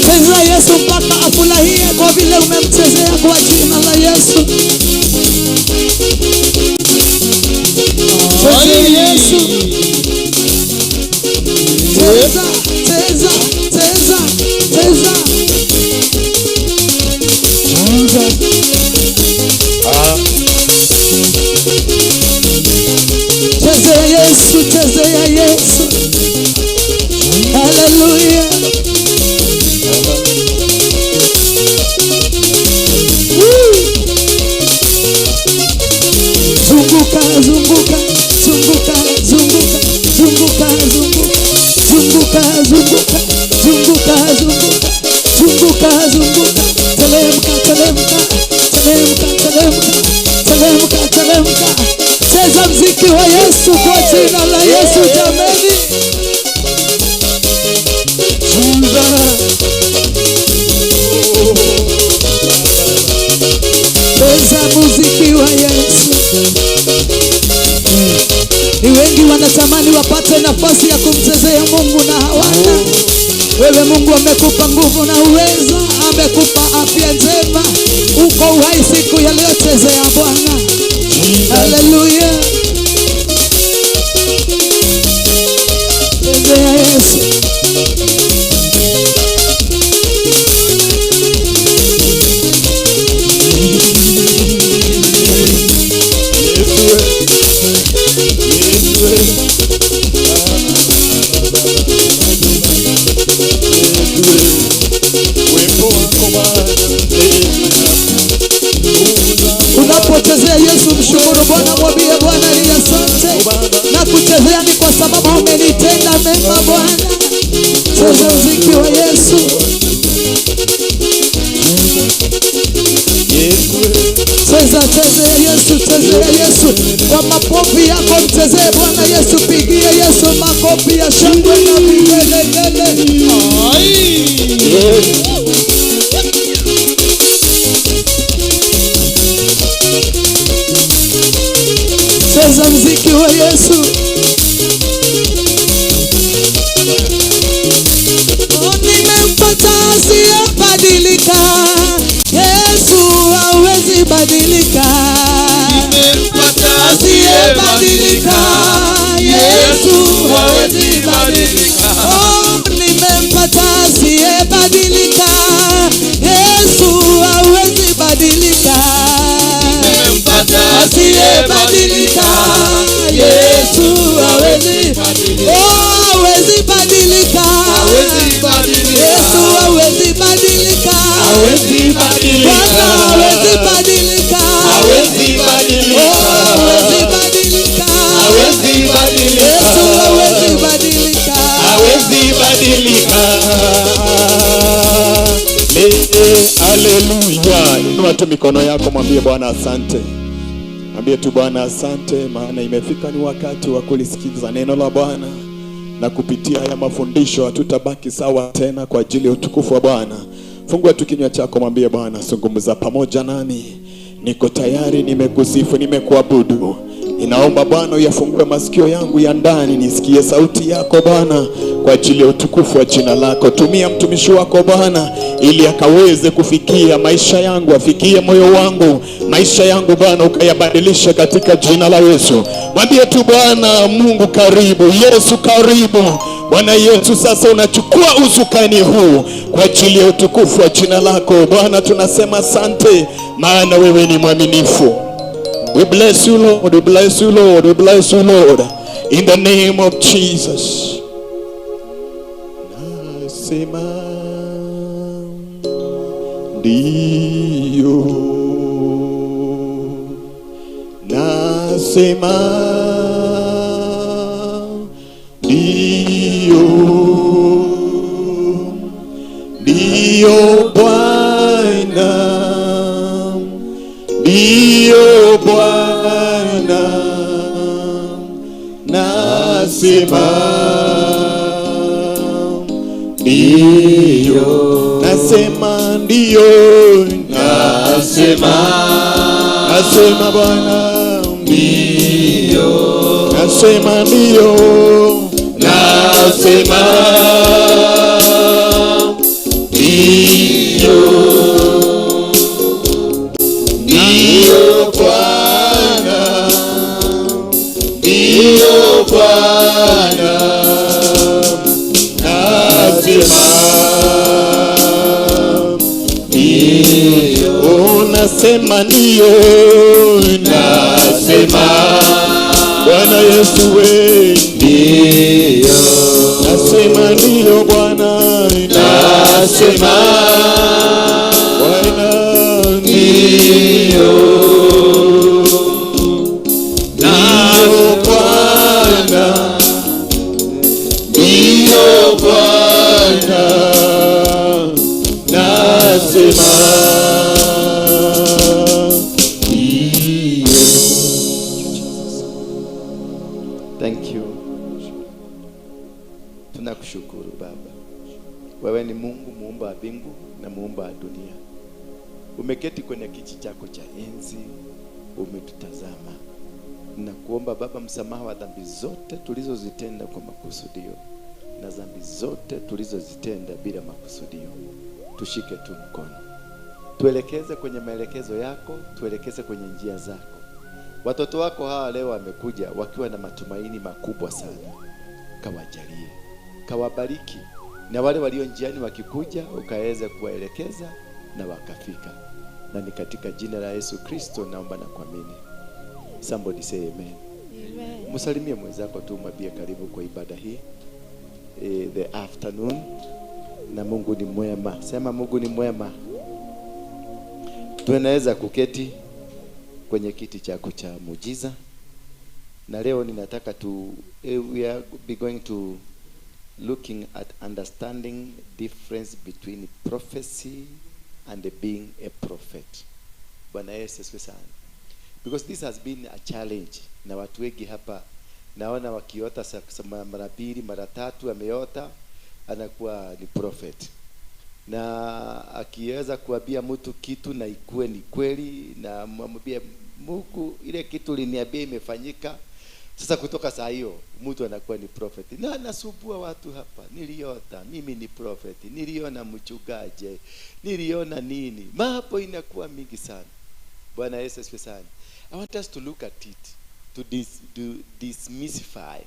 Chezea Yesu mpaka afurahie kwa vile umemchezea kwa jina la Yesu. Chezea Yesu. Cheza, cheza, cheza, cheza. Chezea Yesu, chezea Yesu. Hallelujah. Woo! Zunguka, zunguka, zunguka, zunguka, zunguka, zunguka, zunguka, zunguka, zunguka, zunguka, zunguka, zunguka, telemka, telemka. muziki wa Yesu kwa jina la Yesu jameni. Cheza muziki wa Yesu. Ni wengi wanatamani wapate nafasi ya kumchezea Mungu na hawana. Wewe Mungu amekupa nguvu na uweza, amekupa afya njema, uko uhai siku ya leo, chezea Bwana. Haleluya. Chezea Yesu. Unapochezea Yesu mshukuru Bwana, mwambie Bwana ni asante. Na kuchezea ni kwa sababu umenitenda mema Bwana. Cheza muziki wa Yesu. Cheza, chezea Yesu, chezea Yesu. Kwa makofi yako mchezee Bwana Yesu, pigie Yesu makofi ya shangwe na vigelegele. Cheza muziki wa Yesu. Oh, nimempata asiyebadilika. Yesu hawezi badilika. Nimempata Asiyebadilika. Yesu hawezi badilika. Oh, nimempata asiyebadilika. Yesu hawezi badilika. Nimempata Asiyebadilika. Yesu hawezi. Oh, hawezi badilika. Hawezi badilika. Yesu hawezi badilika. Hawezi badilika. Bwana hawezi badilika. Hawezi badilika. Oh, hawezi badilika. Hawezi badilika. Yesu hawezi badilika. Hawezi badilika. Haleluya. Inua tu mikono yako, mwambie Bwana asante. Mwambie tu Bwana asante, maana imefika ni wakati wa kulisikiza neno la Bwana, na kupitia haya mafundisho hatutabaki sawa tena kwa ajili ya utukufu wa Bwana. Fungua tu kinywa chako, mwambie Bwana, zungumza pamoja nami. Niko tayari, nimekusifu, nimekuabudu. Ninaomba Bwana uyafungue masikio yangu ya ndani, nisikie sauti yako Bwana, kwa ajili ya utukufu wa jina lako. Tumia mtumishi wako Bwana, ili akaweze kufikia maisha yangu, afikie moyo wangu, maisha yangu Bwana ukayabadilisha katika jina la Yesu. Mwambie tu Bwana Mungu karibu, Yesu karibu. Bwana Yesu, sasa unachukua usukani huu kwa ajili ya utukufu wa jina lako Bwana. Tunasema asante, maana wewe ni mwaminifu. We bless you, Lord. We bless you, Lord. We bless you, Lord. In the name of Jesus. Nasema ndio, nasema ndio, ndio Bwana, ndio Bwana, nasema ndio, nasema ndio, Nasema nasema Bwana ndio, nasema ndio, nasema ndio, ndio Bwana, ndio Bwana, nasema ndio, oh, nasema ndio, nasema Bwana Yesu we ndio, nasema ndio Bwana, nasema Bwana ndio, ndio Bwana, ndio Bwana, nasema Thank you. Tunakushukuru Baba. Wewe ni Mungu muumba wa mbingu na muumba wa dunia. Umeketi kwenye kiti chako cha enzi, umetutazama. Nakuomba Baba msamaha wa dhambi zote tulizozitenda kwa makusudio na dhambi zote tulizozitenda bila makusudio. Tushike tu mkono, tuelekeze kwenye maelekezo yako, tuelekeze kwenye njia zako. Watoto wako hawa leo wamekuja wakiwa na matumaini makubwa sana. Kawajalie, kawabariki, na wale walio njiani wakikuja ukaweze kuwaelekeza na wakafika. Na ni katika jina la Yesu Kristo naomba na kuamini. Somebody say amen. Amen. Msalimie mwenzako tu, mwambie karibu kwa ibada hii, the afternoon. Na Mungu ni mwema. Sema Mungu ni mwema. Tunaweza kuketi kwenye kiti chako cha muujiza. Na leo ninataka we are be going to looking at understanding difference between prophecy and being a prophet. Bwana Yesu asifiwe sana. Because this has been a challenge. Na watu wengi hapa naona wakiota mara mbili, mara tatu ameota anakuwa ni prophet. Na akiweza kuambia mtu kitu na ikue ni kweli, na mwambie Mungu ile kitu uliniambia imefanyika. Sasa kutoka saa hiyo mtu anakuwa ni prophet. Na anasumbua watu hapa, niliota mimi ni prophet, niliona mchungaji, niliona nini. Mambo inakuwa mingi sana. Bwana Yesu asifiwe sana. I want us to look at it, to dismissify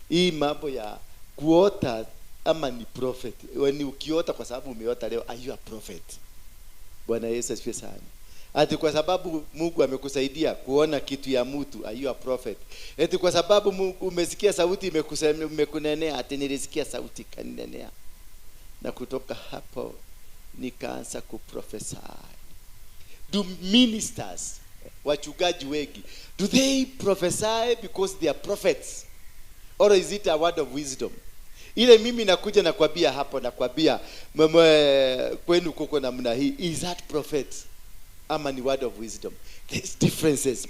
hii mambo ya kuota ama ni prophet. Ni ukiota kwa sababu umeota leo, are you a prophet? Bwana Yesu asifiwe sana. Ati kwa sababu Mungu amekusaidia kuona kitu ya mtu, are you a prophet? Ati kwa sababu Mungu umesikia sauti imekunenea, ati nilisikia sauti kaninenea. Na kutoka hapo nikaanza kuprophesy. Do ministers, wachungaji wengi, do they prophesy because they are prophets? Or is it a word of wisdom? Ile mimi nakuja na kuambia hapo, na kuambia kwenu kuko namna hii, is that prophet ama ni word of wisdom? There's differences.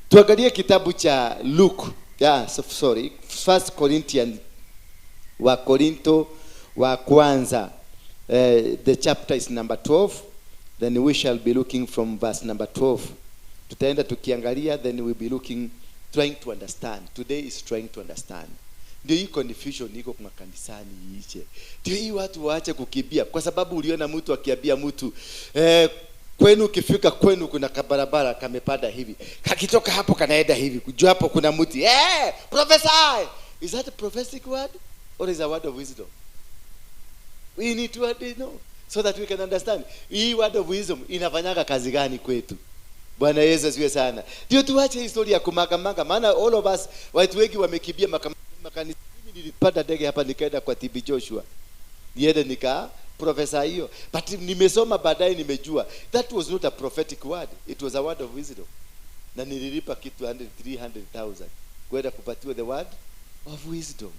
Tuangalie kitabu cha Luke, First Corinthians, wa Korinto wa kwanza, the chapter is number 12. Then we shall be looking from verse number 12. Tutaenda tukiangalia, then we'll be looking, trying to understand. Today is trying to understand. Ndio hii confusion iko kwa kanisani iiche. Ndio hii watu waache kukimbia kwa sababu uliona mtu akiambia mtu kwenu ukifika kwenu kuna kabarabara kamepanda hivi. Kakitoka hapo kanaenda hivi. Kujua hapo kuna mti. Prophesy. Is that a prophetic word or is a word of wisdom? We need to know so that we can understand. Hii word of wisdom inafanyaga kazi gani kwetu? Bwana Yesu asifiwe sana. Ndio tuache historia ya kumagamanga, maana all of us watu wengi wamekimbia makanisa. Mimi nilipanda ndege hapa nikaenda kwa TB Joshua. Niende nika profesa hiyo. But nimesoma baadaye nimejua that was not a prophetic word, it was a word of wisdom. Na nililipa kitu 300,000 kwenda kupatiwa the word of wisdom.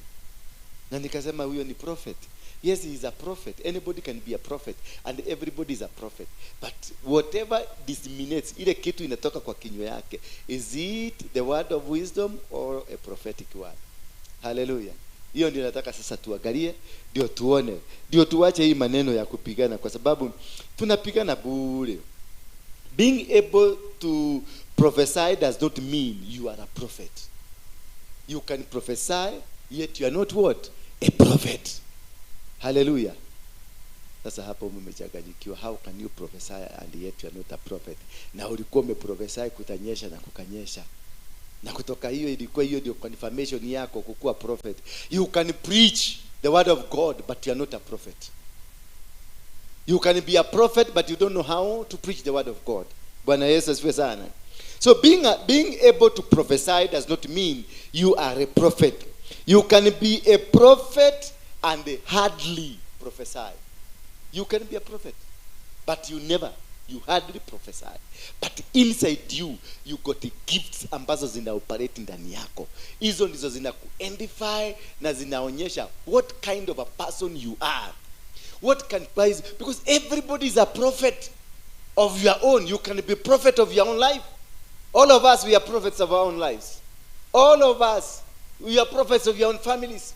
Na nikasema huyo ni prophet. Yes, he is a prophet. Anybody can be a prophet and everybody is a prophet. But whatever disseminates, ile kitu inatoka kwa kinywa yake, is it the word of wisdom or a prophetic word? Hallelujah. Hiyo ndio nataka sasa tuangalie, ndio tuone, ndio tuache hii maneno ya kupigana, kwa sababu tunapigana bure. Being able to prophesy does not mean you are a prophet. You can prophesy yet you are not what? A prophet. Hallelujah. Sasa hapo mmechanganyikiwa. How can you prophesy and yet you are not a prophet? Na ulikuwa umeprophesy kutanyesha na kukanyesha. Na kutoka hiyo ilikuwa hiyo ndio confirmation yako kukuwa prophet. You can preach the word of God but you are not a prophet. You can be a prophet but you don't know how to preach the word of God. Bwana Yesu asifiwe sana. So being able to prophesy does not mean you are a prophet. You can be a prophet and hardly prophesy. You can be a prophet, but you hardly prophesy. But inside you, you got the gifts ambazo zina operate ndani yako. Hizo ndizo zina ku-identify na zinaonyesha what kind of a person you are. What can rise, because everybody is a prophet of your own. You can be prophet of your own life. All of us, we are prophets of our own lives. All of us. You are prophets of your own families.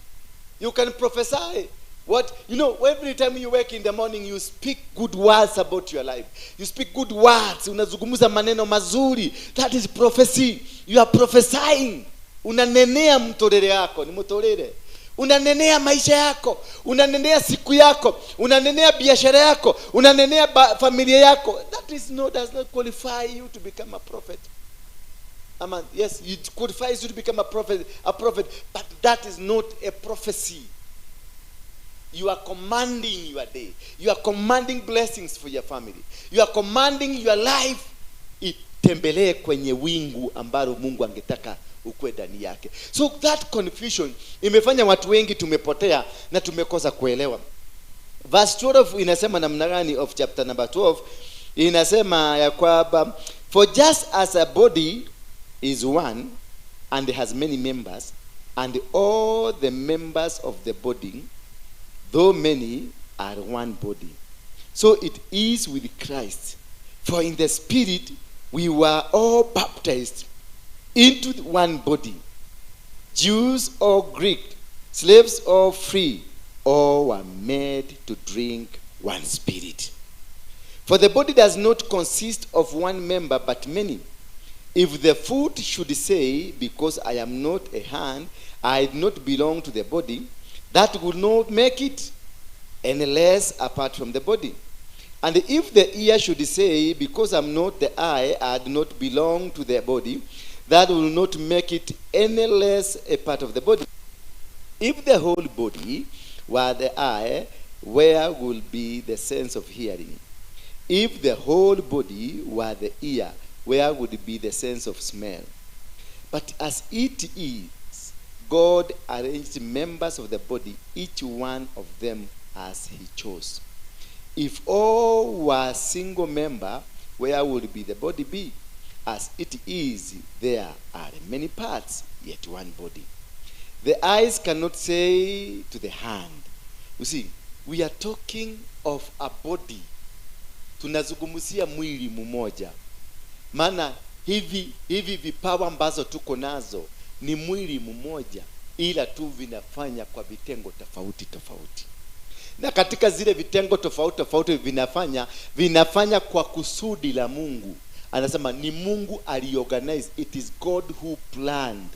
You can prophesy. What you know, every time you wake in the morning, you speak good words about your life. You speak good words. Unazungumza maneno mazuri. That is prophecy. You are prophesying. Unanenea mtorere yako, ni mtorere. Unanenea maisha yako, unanenea siku yako, unanenea biashara yako, unanenea familia yako. That is no, does not qualify you to become a prophet. Amen. Yes, it qualifies you to become a prophet, but that is not a prophecy. You are commanding your day. You are commanding blessings for your family. You are commanding your life itembelee kwenye wingu ambalo Mungu angetaka ukue ndani yake. So that confusion imefanya watu wengi tumepotea na tumekosa kuelewa. Verse 12 inasema namna gani of chapter number 12? Inasema ya kwamba for just as a body is one and has many members, and all the members of the body, though many, are one body, so it is with Christ. For in the Spirit we were all baptized into one body, Jews or Greek, slaves or free, all were made to drink one Spirit. For the body does not consist of one member, but many. If the foot should say, because I am not a hand, I do not belong to the body, that would not make it any less apart from the body. And if the ear should say, because I'm not the eye, I do not belong to the body, that will not make it any less a part of the body. If the whole body were the eye, where will be the sense of hearing? If the whole body were the ear, where would be the sense of smell? But as it is, God arranged members of the body, each one of them as he chose. If all were single member, where would be the body be? As it is, there are many parts, yet one body. The eyes cannot say to the hand. You see, we are talking of a body. Tunazungumzia mwili mmoja. Maana hivi vipawa ambazo tuko nazo ni mwili mmoja, ila tu vinafanya kwa vitengo tofauti tofauti. Na katika zile vitengo tofauti tofauti vinafanya kwa kusudi la Mungu. Anasema ni Mungu aliorganize. It is God who planned.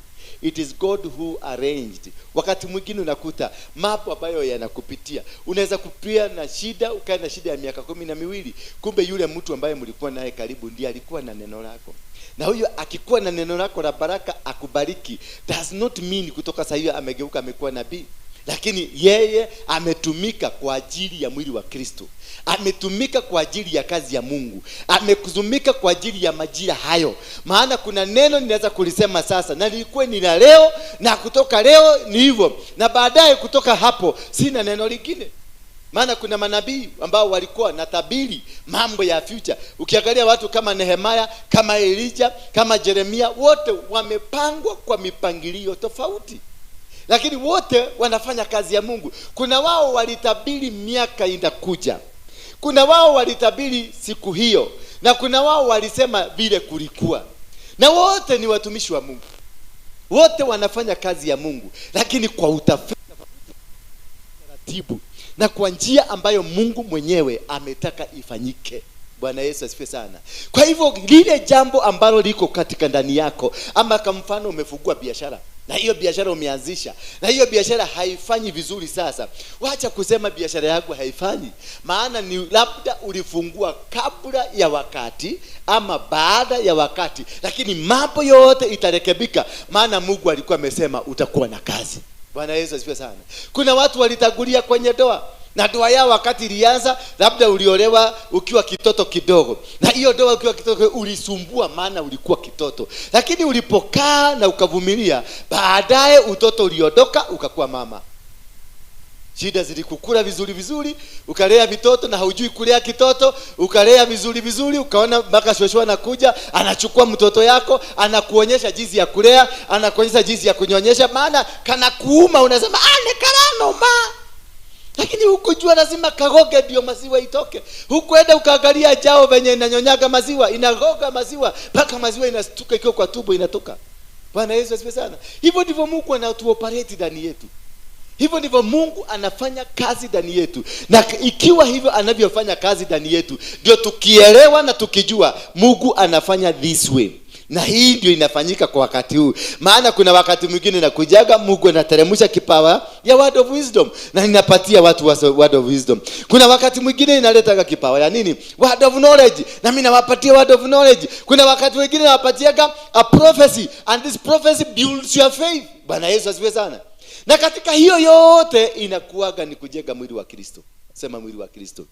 It is God who arranged. Wakati mwingine unakuta mambo ambayo yanakupitia, unaweza kupia na shida, ukae na shida ya miaka 12, kumbe yule mtu ambaye mlikuwa naye karibu ndiye alikuwa na neno lako. Na huyo akikuwa na neno lako la baraka akubariki, does not mean kutoka saa hiyo amegeuka amekuwa nabii. Lakini yeye ametumika kwa ajili ya mwili wa Kristo. Ametumika kwa ajili ya kazi ya Mungu. Ametumika kwa ajili ya majira hayo. Maana kuna neno ninaweza kulisema sasa, na lilikuwa ni la leo, na kutoka leo ni hivyo, na baadaye kutoka hapo sina neno lingine. Maana kuna manabii ambao walikuwa na tabiri mambo ya future. Ukiangalia watu kama Nehemia, kama Elijah, kama Jeremia, wote wamepangwa kwa mipangilio tofauti, lakini wote wanafanya kazi ya Mungu. Kuna wao walitabiri miaka inakuja, kuna wao walitabiri siku hiyo, na kuna wao walisema vile kulikuwa. Na wote ni watumishi wa Mungu, wote wanafanya kazi ya Mungu, lakini kwa utafiti taratibu na kwa njia ambayo Mungu mwenyewe ametaka ifanyike. Bwana Yesu asifiwe sana. Kwa hivyo lile jambo ambalo liko katika ndani yako, ama kwa mfano umefungua biashara, na hiyo biashara umeanzisha, na hiyo biashara haifanyi vizuri sasa, wacha kusema biashara yako haifanyi. Maana ni labda ulifungua kabla ya wakati ama baada ya wakati, lakini mambo yote itarekebika, maana Mungu alikuwa amesema utakuwa na kazi. Bwana Yesu asifiwe sana. Kuna watu walitangulia kwenye ndoa, na ndoa yao wakati ilianza, labda uliolewa ukiwa kitoto kidogo, na hiyo ndoa ukiwa kitoto ulisumbua, maana ulikuwa kitoto. Lakini ulipokaa na ukavumilia, baadaye utoto uliondoka, ukakuwa mama. Shida zilikukula vizuri vizuri, ukalea vitoto na haujui kulea kitoto, ukalea vizuri vizuri, ukaona mpaka shosho anakuja, anachukua mtoto yako, anakuonyesha jinsi ya kulea, anakuonyesha jinsi ya kunyonyesha, maana kana kuuma unasema ah, ni karano ma. Lakini hukujua lazima kagoge ndio maziwa itoke. Hukuenda ukaangalia jao venye inanyonyaga maziwa, inagoga maziwa mpaka maziwa inastuka ikiwa kwa tumbo inatoka. Bwana Yesu asifiwe sana. Hivyo ndivyo Mungu anatuoperate ndani yetu. Hivyo ndivyo Mungu anafanya kazi ndani yetu. Na ikiwa hivyo anavyofanya kazi ndani yetu, ndio tukielewa na tukijua Mungu anafanya this way. Na hii ndio inafanyika kwa wakati huu. Maana kuna wakati mwingine nakujaga Mungu anateremsha kipawa ya word of wisdom na ninapatia watu word of wisdom. Kuna wakati mwingine inaletaga kipawa ya nini? Word of knowledge, na mimi nawapatia word of knowledge. Kuna wakati mwingine nawapatiaga a prophecy, and this prophecy builds your faith. Bwana Yesu asifiwe sana. Na katika hiyo yote inakuaga ni kujenga mwili wa Kristo. Sema mwili wa Kristo.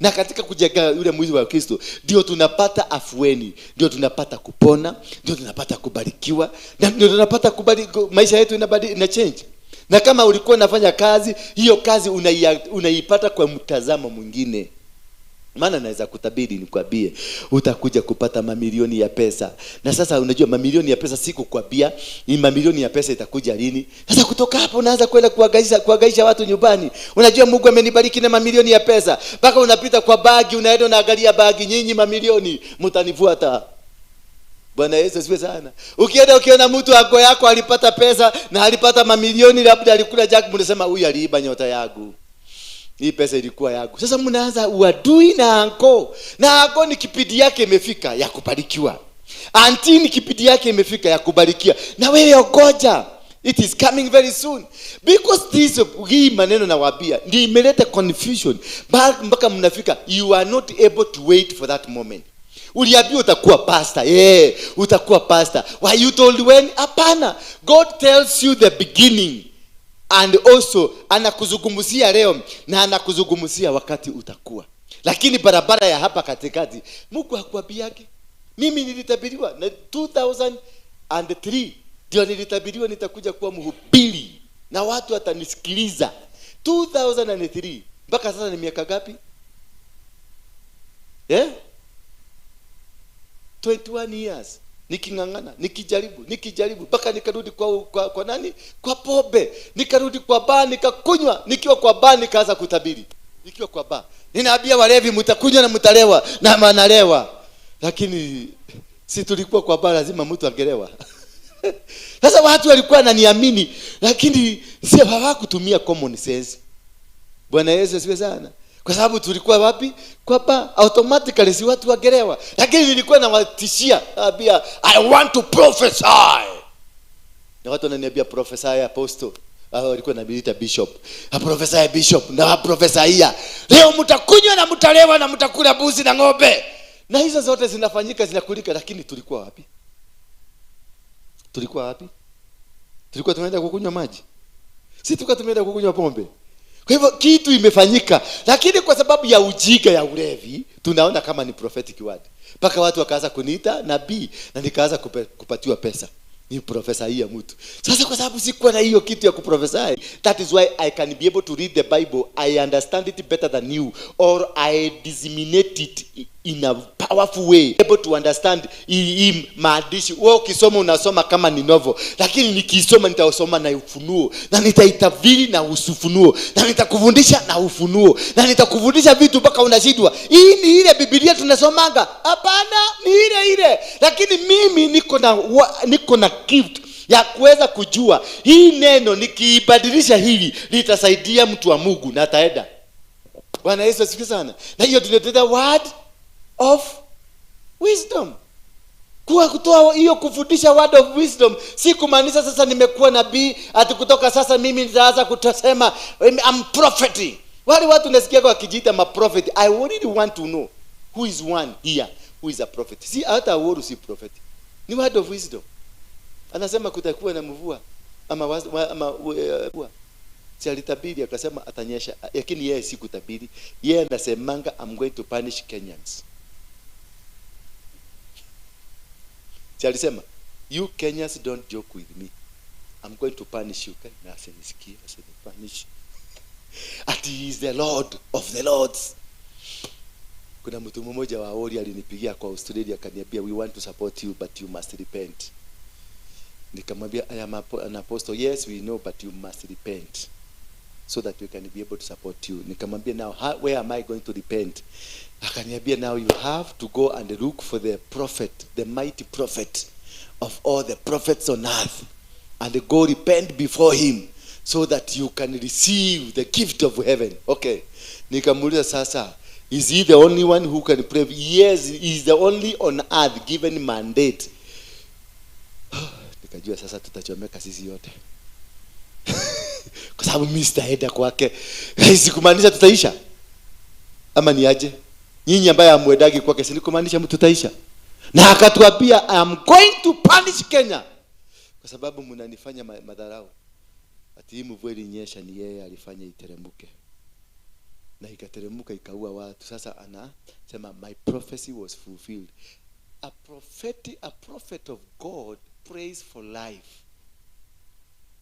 Na katika kujenga yule mwili wa Kristo ndio tunapata afueni, ndio tunapata kupona, ndio tunapata kubarikiwa, na ndio tunapata kubariki, maisha yetu ina change. Na kama ulikuwa unafanya kazi, hiyo kazi unaipata kwa mtazamo mwingine. Maana naweza kutabiri nikwambie utakuja kupata mamilioni ya pesa. Na sasa unajua mamilioni ya pesa si kukwambia, ni mamilioni ya pesa itakuja lini. Sasa kutoka hapo unaanza kwenda kuagaisha watu nyumbani. Unajua Mungu amenibariki na mamilioni ya pesa. Mpaka unapita kwa bagi, unaenda unaangalia bagi, nyinyi mamilioni mtanifuata. Bwana Yesu asifiwe sana. Ukienda ukiona mtu ako yako alipata pesa na alipata mamilioni, labda alikula jack, mnasema huyu aliiba nyota yangu. Hii pesa ilikuwa yangu. Sasa mnaanza uadui na anko. Na anko ni kipindi yake imefika ya kubarikiwa. Anti ni kipindi yake imefika ya kubarikiwa. Na wewe ogoja. It is coming very soon. Because this hii maneno nawaambia ndio imeleta confusion. Mpaka mnafika you are not able to wait for that moment. Uliambiwa utakuwa pastor. Yeah, utakuwa pastor. Why you told when? Hapana. God tells you the beginning. And also anakuzungumzia leo na anakuzungumzia wakati utakuwa. Lakini barabara ya hapa katikati Mungu hakuambiagi. Mimi nilitabiriwa na 2003 ndio nilitabiriwa nitakuja kuwa mhubiri na watu watanisikiliza. 2003 mpaka sasa ni miaka ngapi? 21 years. Nikingangana, nikijaribu mpaka nikarudi kwa nani? Kwa pombe. Nikarudi kwa baa nikakunywa, nikiwa kwa baa nikaanza kutabiri. Nikiwa kwa baa. Ninaambia walevi mtakunywa na mtalewa na manalewa. Lakini si tulikuwa kwa baa lazima mtu angelewa. Sasa watu walikuwa wananiamini lakini si hawakutumia common sense. Bwana Yesu asifiwe sana. Kwa sababu tulikuwa wapi? Kwa baa, automatically si watu wagelewa. Lakini nilikuwa nawatishia, naambia I want to prophesy. Na watu wananiambia prophesy apostle. Hao walikuwa wananiita bishop. A prophesy bishop, na prophesy. Leo mtakunywa na mtalewa na mtakula mbuzi na ng'ombe. Na hizo zote zinafanyika zinakulika, lakini tulikuwa wapi? Tulikuwa wapi? Tulikuwa tumeenda kukunywa maji. Si tulikuwa tumeenda kukunywa pombe. Kwa hivyo kitu imefanyika, lakini kwa sababu ya ujinga ya ulevi tunaona kama ni prophetic word. Paka watu wakaanza kuniita nabii na nikaanza kupatiwa pesa. Ni profesa hii ya mtu. Sasa kwa sababu sikuwa na hiyo kitu ya kuprophesy, that is why I can be able to read the Bible, I understand it better than you, or I disseminate it in a powerful way. Able to understand hii maandishi. Wewe ukisoma unasoma kama ni novel, lakini nikisoma nitausoma na ufunuo, na nitaitafsiri na ufunuo, na nitakufundisha na ufunuo, na nitakufundisha vitu mpaka unashindwa. Hii ni ile Biblia tunasomanga? Hapana, ni ile ile. Lakini mimi niko na gift ya kuweza kujua hii neno nikiibadilisha hivi litasaidia mtu wa Mungu na ataenda. Bwana Yesu asifiwe sana. Na hiyo tunaita word of wisdom. Kwa kutoa hiyo kufundisha word of wisdom si kumaanisha sasa nimekuwa nabii ati kutoka sasa mimi nitaanza kutasema I'm propheting. Wale watu nasikia kwa wakijiita ma prophet, I really want to know who is one here who is a prophet. Si hata word si prophet. Ni word of wisdom. Anasema kutakuwa na mvua ama si alitabiri akasema atanyesha, lakini yeye si kutabiri. Yeye anasemanga I'm going to punish Kenyans. Si alisema you Kenyans don't joke with me. I'm going to punish you. Na asinisikie, asinipunish. Ati he is the Lord of the Lords. Kuna mtu mmoja wa Ori alinipigia kwa Australia akaniambia we want to support you but you must repent. Nikamwambia I am an apostle. Yes, we know, but you must repent so that we can be able to support you. Nikamwambia now where am I going to repent? Akaniambia now you have to go and look for the prophet, the mighty prophet. of all the prophets on earth and go repent before him so that you can receive the gift of heaven. Okay, nikamuuliza sasa, is he the only one who can pray? Yes, he is the only on earth given mandate. Nikajua sasa tutachomeka sisi yote kwa sababu mimi sitaenda kwake. Sikumaanisha tutaisha ama ni aje? Nyinyi ambaye hamwendagi kwake, si ni kumaanisha mtu tutaisha? Na akatuambia, "I am going to punish Kenya kwa sababu mnanifanya madharau." Ati hii mvua ilinyesha ni yeye alifanya iteremke, na ikateremka ikaua watu. Sasa anasema, "My prophecy was fulfilled." A prophet of God prays for life.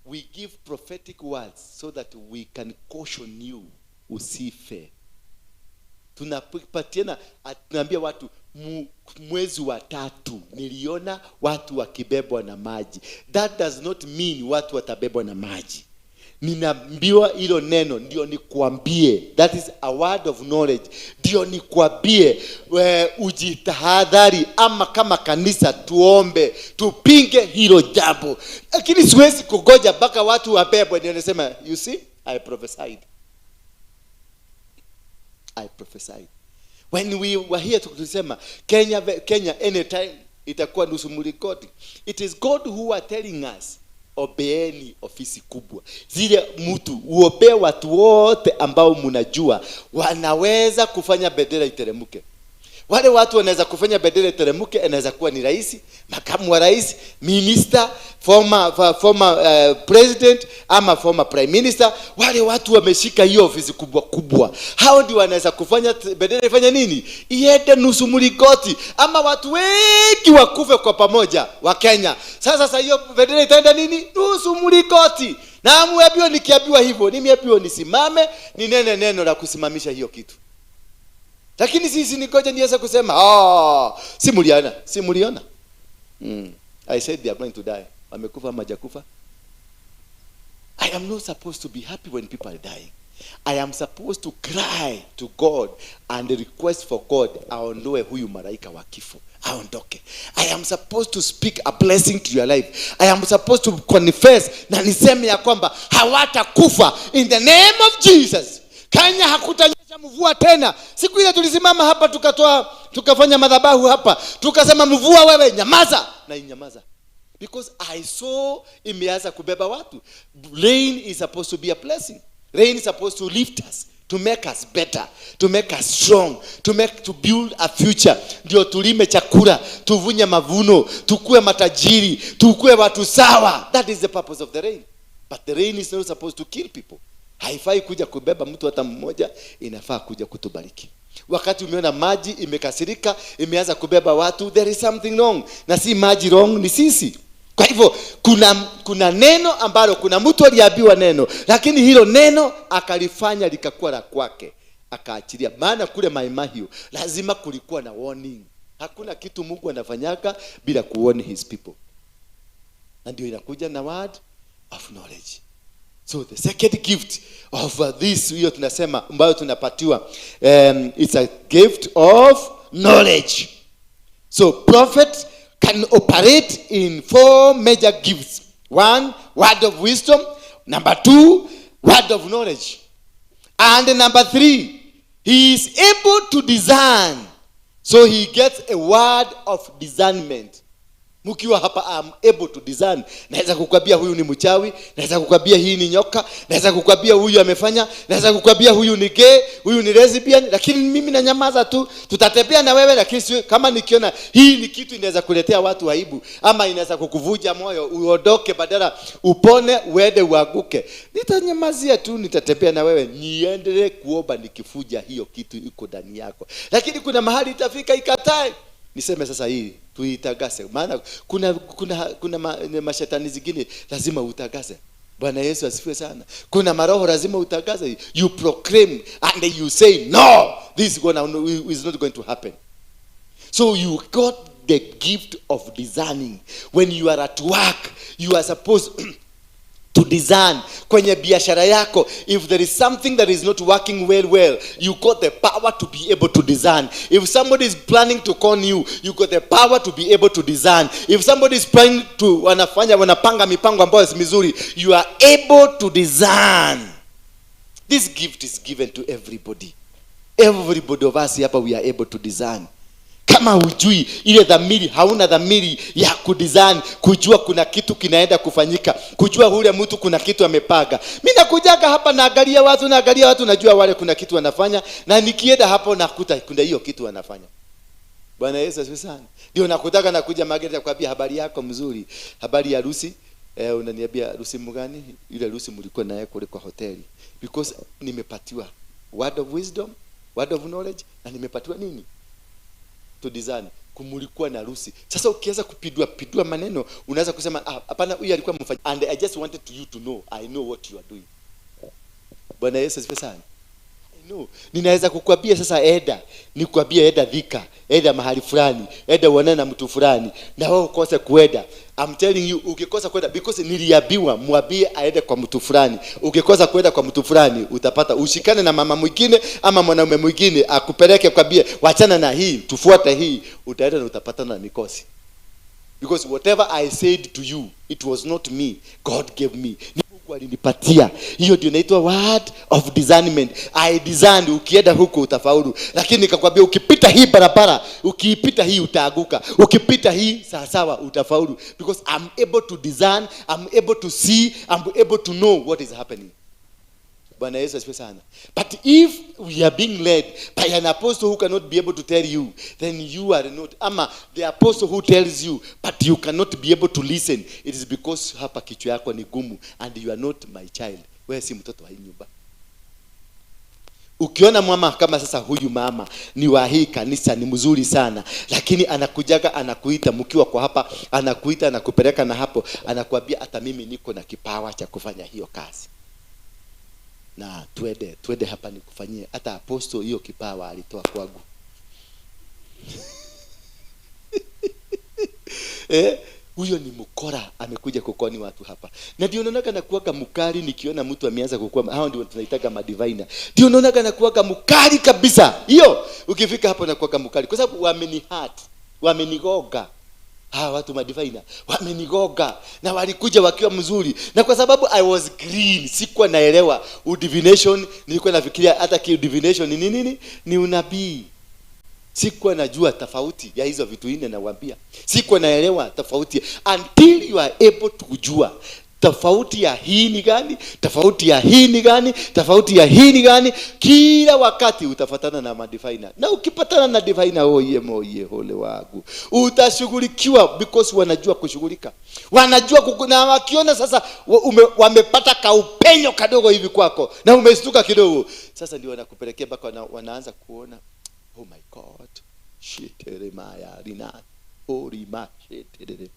We give prophetic words so that we can caution you usife. Tunapatiana, tunaambia watu, mwezi wa tatu niliona watu wakibebwa na maji. That does not mean watu watabebwa na maji. Ninaambiwa hilo neno ndio nikuambie, that is a word of knowledge, ndio nikuambie ujitahadhari, ama kama kanisa tuombe tupinge hilo jambo, lakini siwezi kugoja mpaka watu wabebwe ndio nisema, "You see, I prophesied. I prophesied." When we were here tulisema Kenya, Kenya anytime itakuwa nusu mlingoti. It is God who are telling us, obeeni ofisi kubwa zile, mtu uobee watu wote ambao mnajua wanaweza kufanya bendera iteremke. Wale watu wanaweza kufanya bendera iteremke, inaweza kuwa ni rais, makamu wa rais, minister, former president ama former prime minister. Wale watu wameshika hiyo ofisi kubwa kubwa, hao ndio wanaweza kufanya bendera ifanye nini, iende nusu mlingoti, ama watu wengi wakufe kwa pamoja wa Kenya. Sasa hiyo bendera itaenda nini, nusu mlingoti. Na muambiwa, nikiambiwa hivyo, nimeambiwa nisimame ninene neno la kusimamisha hiyo kitu, lakini sisi ningoja niweze kusema, "Ah, si muliona, si muliona." I said they are going to die. Wamekufa ama hawajakufa? I am not supposed to be happy when people are dying. I am supposed to cry to God and request for God aondoe huyu malaika wa kifo, aondoke. I am supposed to speak a blessing to your life. I am supposed to confess na niseme ya kwamba hawatakufa in the name of Jesus. Kenya hakutanyesha mvua tena. Siku ile tulisimama hapa, tukatoa, tukafanya madhabahu hapa, tukasema, "Mvua wewe nyamaza," na inyamaza, because I saw imeanza kubeba watu. Rain is supposed to be a blessing. Rain is supposed to lift us, to make us better, to make us strong, to build a future. Ndio tulime chakula, tuvunye mavuno, tukue matajiri, tukue watu sawa. That is the purpose of the rain. But the rain is not supposed to kill people. Haifai kuja kubeba mtu hata mmoja, inafaa kuja kutubariki. Wakati umeona maji imekasirika, imeanza kubeba watu, there is something wrong. Na si maji wrong, ni sisi. Kwa hivyo kuna neno ambalo kuna mtu aliambiwa neno, lakini hilo neno akalifanya likakuwa la kwake, akaachilia. Maana kule Mai Mahiu lazima kulikuwa na warning. Hakuna kitu Mungu anafanyaga bila kuwarn his people, na ndio inakuja na word of knowledge. So the second gift of this, hiyo tunasema ambayo tunapatiwa, it's a gift of knowledge. So prophet can operate in four major gifts. One, word of wisdom. Number two, word of knowledge. And number three, he is able to discern. So he gets a word of discernment. Mkiwa hapa, I'm able to discern. Naweza kukwambia huyu ni mchawi, naweza kukwambia hii ni nyoka, naweza kukwambia huyu amefanya, naweza kukwambia huyu ni gay, huyu ni lesbian, lakini mimi nanyamaza tu. Tutatembea na wewe, lakini kama nikiona hii ni kitu inaweza kuletea watu aibu ama inaweza kukuvuja moyo uondoke, badala upone uende uanguke, nitanyamazia tu, nitatembea na wewe, niendelee kuomba nikifuja hiyo kitu iko ndani yako. Lakini kuna mahali itafika ikatae, niseme sasa hii tuitagase, maana kuna mashetani zingine lazima utagase. Bwana Yesu asifiwe sana. Kuna maroho lazima utagaze. You proclaim and you say, "No, this is not going to happen." So you got the gift of discerning. When you are at work, you are supposed To discern kwenye biashara yako, if there is something that is not working well, you got the power to be able to discern. If somebody is planning to con you, you got the power to be able to discern. If somebody is planning to wanafanya, wanapanga mipango ambayo si mizuri, you are able to discern. This gift is given to everybody. Everybody of us hapa, we are able to discern. Kama hujui ile dhamiri, hauna dhamiri ya kudiscern, kujua kuna kitu kinaenda kufanyika, kujua ule mtu kuna kitu amepaga. Mi nakujaga hapa, naangalia watu, naangalia watu, najua wale kuna kitu wanafanya, na nikienda hapo nakuta kuna hiyo kitu wanafanya. Bwana Yesu asifiwe sana. Ndio nakutaka nakuja Margaret nakwambia, "Habari yako mzuri, habari ya Lucy?" Eh, unaniambia, "Lucy mgani?" "Ile Lucy mlikuwa naye kule kwa hoteli." Because nimepatiwa word of wisdom, word of knowledge, na nimepatiwa nini? To discern. Kumulikuwa na Lucy. Sasa ukianza kupindua pindua maneno, unaweza kusema, "Ah, hapana, huyu alikuwa mfanya." And I just wanted to you to know I know what you are doing. Bwana Yesu asifiwe sana. I know. Ninaweza kukwambia sasa eda, nikwambie eda Thika, eda mahali fulani, eda uonane na mtu fulani, na wewe ukose kuenda. I'm telling you, ukikosa kwenda, because niliambiwa mwambie aende kwa mtu fulani. Ukikosa kwenda kwa mtu fulani, utapata ushikane na mama mwingine ama mwanaume mwingine akupeleke, kwambie wachana na hii, tufuate hii, utaenda na utapatana na mikosi. Because whatever I said to you, it was not me. God gave me. Ni Mungu alinipatia. Hiyo ndio inaitwa word of discernment. I discerned, ukienda huko utafaulu. Lakini nikakwambia ukipita hii barabara, ukiipita hii utaanguka. Ukipita hii sawa sawa utafaulu. Because I'm able to discern, I'm able to see, I'm able to know what is happening. Bwana Yesu asifiwe sana. But if we are being led by an apostle who cannot be able to tell you, then you are not. Ama the apostle who tells you, but you cannot be able to listen, it is because hapa kichwa yako ni gumu and you are not my child. Wewe si mtoto wa hii nyumba. Ukiona mama kama sasa huyu mama ni wa hii kanisa, ni mzuri sana, lakini anakujaga, anakuita mkiwa kwa hapa, anakuita, anakupeleka na hapo, anakuambia, "Hata mimi niko na kipawa cha kufanya hiyo kazi na twende, twende hapa nikufanyie." Hata apostle hiyo kipawa alitoa kwangu. Eh, huyo ni mkora, amekuja kukoni watu hapa. Na ndio naonaga nakuwaga mkali nikiona mtu ameanza kukua. Hao ndio tunaitaga madiviner. Ndio naonaga nakuwaga mkali kabisa. Hiyo ukifika hapo nakuwaga mkali kwa sababu wamenihurt, wamenigoga. Hawa watu madiviner wamenigoga, na walikuja wakiwa mzuri, na kwa sababu I was green, sikuwa naelewa udivination. Nilikuwa nafikiria hata ki divination ni nini, ni unabii. Sikuwa najua tofauti ya hizo vitu nne. Nawaambia, sikuwa naelewa tofauti until you are able to kujua tofauti ya hii ni gani, tofauti ya hii ni gani, tofauti ya hii ni gani. Kila wakati utafatana na madiviner, na ukipatana na diviner, oye moye hole wangu, utashughulikiwa because wanajua kushughulika, wanajua na wakiona sasa wamepata kaupenyo kadogo hivi kwako na umestuka kidogo, sasa ndio wanakupelekea mpaka wanaanza kuona, "Oh my God, shiteremaya rina orima sheterere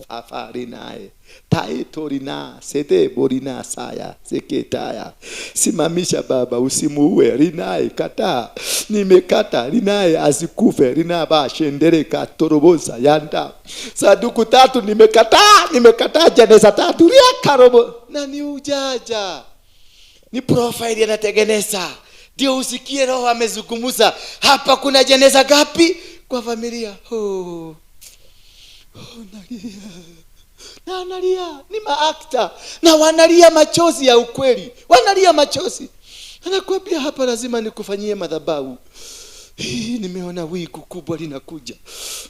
afarinae taetorina sete borina saya seketaya, simamisha baba, usimuue rinae, kataa, nimekata rinae, asikufe rina ba shendere katorobosa yanda saduku tatu, nimekataa, nimekataa jeneza tatu riakarobo." Na ni ujaja, ni profile anatengeneza ndio usikie roho amezungumza hapa kuna jeneza gapi kwa familia. Oh. Oh, nalia na analia, ni maactor na wanalia machozi ya ukweli, wanalia machozi. Anakuambia, "Hapa lazima nikufanyie madhabahu hii. Nimeona wingu kubwa linakuja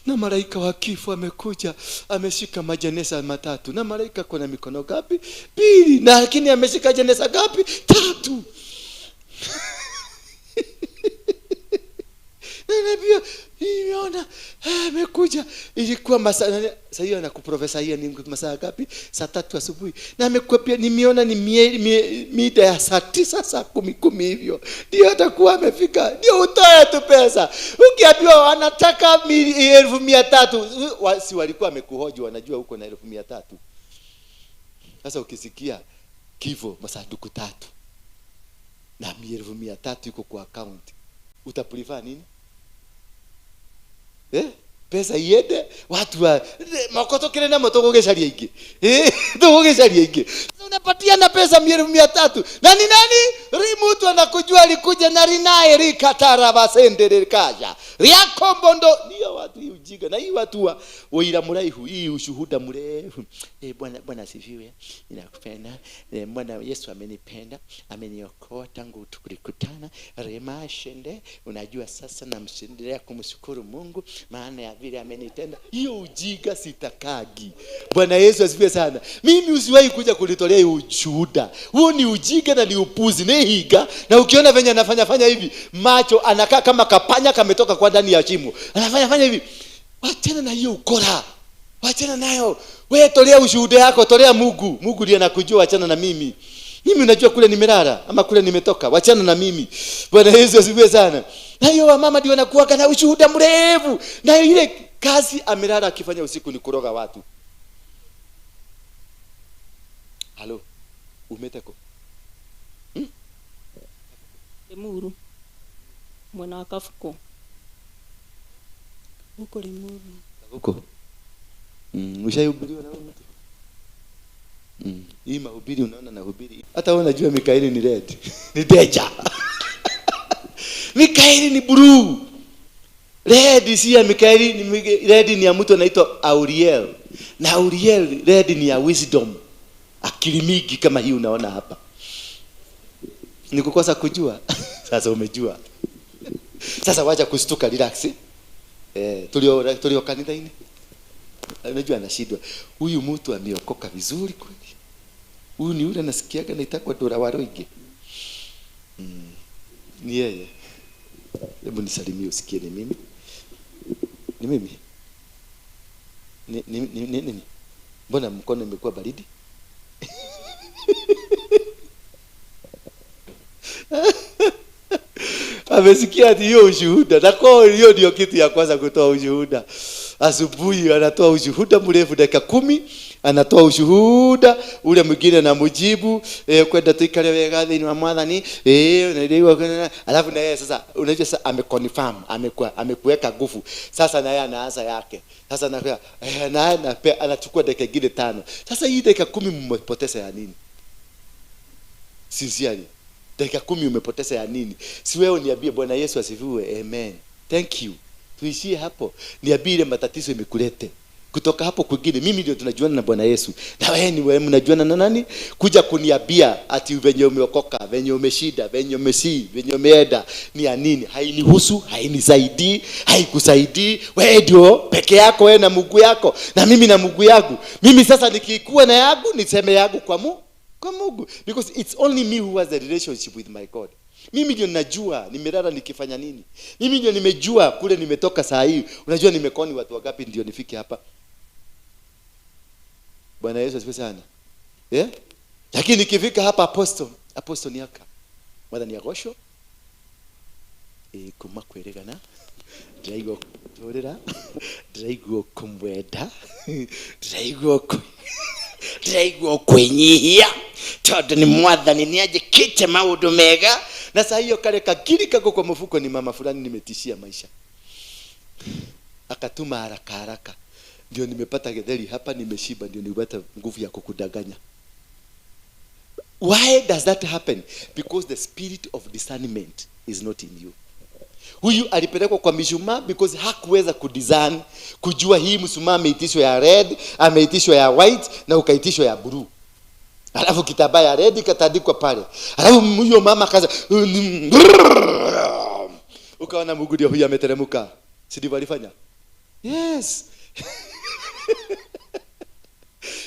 na malaika wa kifo amekuja, ameshika majeneza matatu." Na malaika kuna mikono gapi? Mbili. Na lakini ameshika jeneza gapi? Tatu. Naambia nimeona amekuja, ilikuwa masaa sasa hiyo, anakuprofesa hiyo ni masaa ngapi? Saa 3 asubuhi. Na amekwambia, "Nimeona ni mida ya saa 9, saa 10 10 hivyo ndio atakuwa amefika." Ndio utoe tu pesa. Ukiambiwa wanataka 300,000, si walikuwa wamekuhoji, wanajua huko na 300,000. Sasa ukisikia kifo masanduku tatu na 300,000 iko kwa account, utaprefer nini? Eh? Pesa iende watu wa makotokere na moto gogecaria ingi. Tugogecaria ingi. Unapatia na pesa 300. Nani nani? Rimutu anakujua alikuja na rinae rikatara basendere kaja. Riakombondo niyo watu hii ujiga na hii watu wa oira muraihu hii ushuhuda mrefu. Bwana Bwana asifiwe. Ninakupenda. Bwana Yesu amenipenda, ameniokoa tangu tulikutana. Rema shende, unajua sasa namshindelea kumshukuru Mungu maana ya vile amenitenda. Hiyo ujiga sitakagi. Bwana Yesu asifiwe sana. Mimi usiwahi kuja kulitolea ushuhuda. Huo ni ujiga na ni upuzi, ni higa. Na ukiona venye anafanya fanya hivi, macho anakaa kama kapanya kametoka kwa ndani ya shimo. Anafanya fanya hivi. Wachana na hiyo ukora. Wachana nayo. Wewe tolea ushuhuda yako, tolea Mungu. Mungu ndiye anakujua, wachana na mimi. Mimi unajua kule nimelala ama kule nimetoka, wachana na mimi. Bwana Yesu asifiwe sana. Na hiyo wamama ndio wanakuwa na ushuhuda mrefu. Na ile kazi amelala akifanya usiku ni kuroga watu. Halo, umeteko? Limuru. Mwana Kafuko. Huko Limuru. Huko. Ushahubiriwa na huyo mtu? Hii mahubiri unaona nahubiri. Hata wewe unajua Mikaeli ni red. Ni danger. Mikaeli ni blue. Red si ya Mikaeli, ni red ni ya mtu anaitwa Auriel. Na Auriel red ni ya wisdom. Akili mingi kama hii unaona hapa. Ni kukosa kujua. Sasa umejua. Sasa wacha kustuka, relax. Tulio kanisa ini. Unajua anashindwa. Huyu mtu ameokoka vizuri kweli. Huyu ni yule nasikiaga naitakwa Dora Waroige. Ni yeye. Hebu nisalimie usikie ni mimi. Ni mimi. Ni. Mbona mkono imekuwa baridi? Amesikia ati hiyo ushuhuda. Na kwa hiyo ndio kitu ya kwanza kutoa ushuhuda. Asubuhi anatoa ushuhuda mrefu dakika 10, anatoa ushuhuda, ule mwingine anamjibu, kwenda tuikale wega thini wa Mwathani, unaelewa. Alafu na yeye sasa unajua sasa ameconfirm, amekuweka nguvu. Sasa na yeye anaanza yake. Sasa na na anachukua dakika nyingine 5. Sasa hii dakika 10 mmepoteza ya nini? Sincerely. Dakika 10 umepoteza ya nini? Si wewe niambie Bwana Yesu asifiwe. Amen. Thank you. Tuishie hapo. Niambie ile matatizo imekulete. Kutoka hapo kwingine mimi ndio tunajuana na Bwana Yesu. Na wewe ni wewe mnajuana na nani? Kuja kuniambia ati venye umeokoka, venye umeshida, venye umesi, venye umeenda ni ya nini? Hainihusu, hainisaidii, haikusaidii. Wewe ndio peke yako, wewe na Mungu yako, na mimi na Mungu yangu. Mimi sasa nikikuwa na yangu niseme yangu kwa Mungu. Kwa Mungu, because it's only me who has a relationship with my God. Mimi ndio najua nimelala nikifanya nini. Mimi ndio nimejua kule nimetoka saa hii. Unajua nimekoni watu wangapi ndio nifike hapa. Bwana Yesu asifiwe sana. Yeah? Lakini nikifika hapa apostle ni aka. Mwathani agocwo. Kuma kweregana. Ndiraigua kuturira. Ndiraigua kumwenda. Ndiraigua kwinyihia. Tondu ni Mwathani nianjikite maundu mega. Na saa hiyo kale kakiri kako kwa mfuko ni mama fulani nimetishia maisha. Akatuma haraka haraka. Ndio nimepata getheri hapa, nimeshiba, ndio nilipata nguvu ya kukudanganya. Why does that happen? Because the spirit of discernment is not in you. Huyu alipelekwa kwa mishumaa because hakuweza kudesign, kujua hii mshumaa ameitishwa ya red, ameitishwa ya white na ukaitishwa ya blue. Alafu kitambaa ya red ikatandikwa pale. Alafu huyo mama akaanza, ukaona Mungu ndio huyu ameteremka. Si ndivyo alifanya? Yes.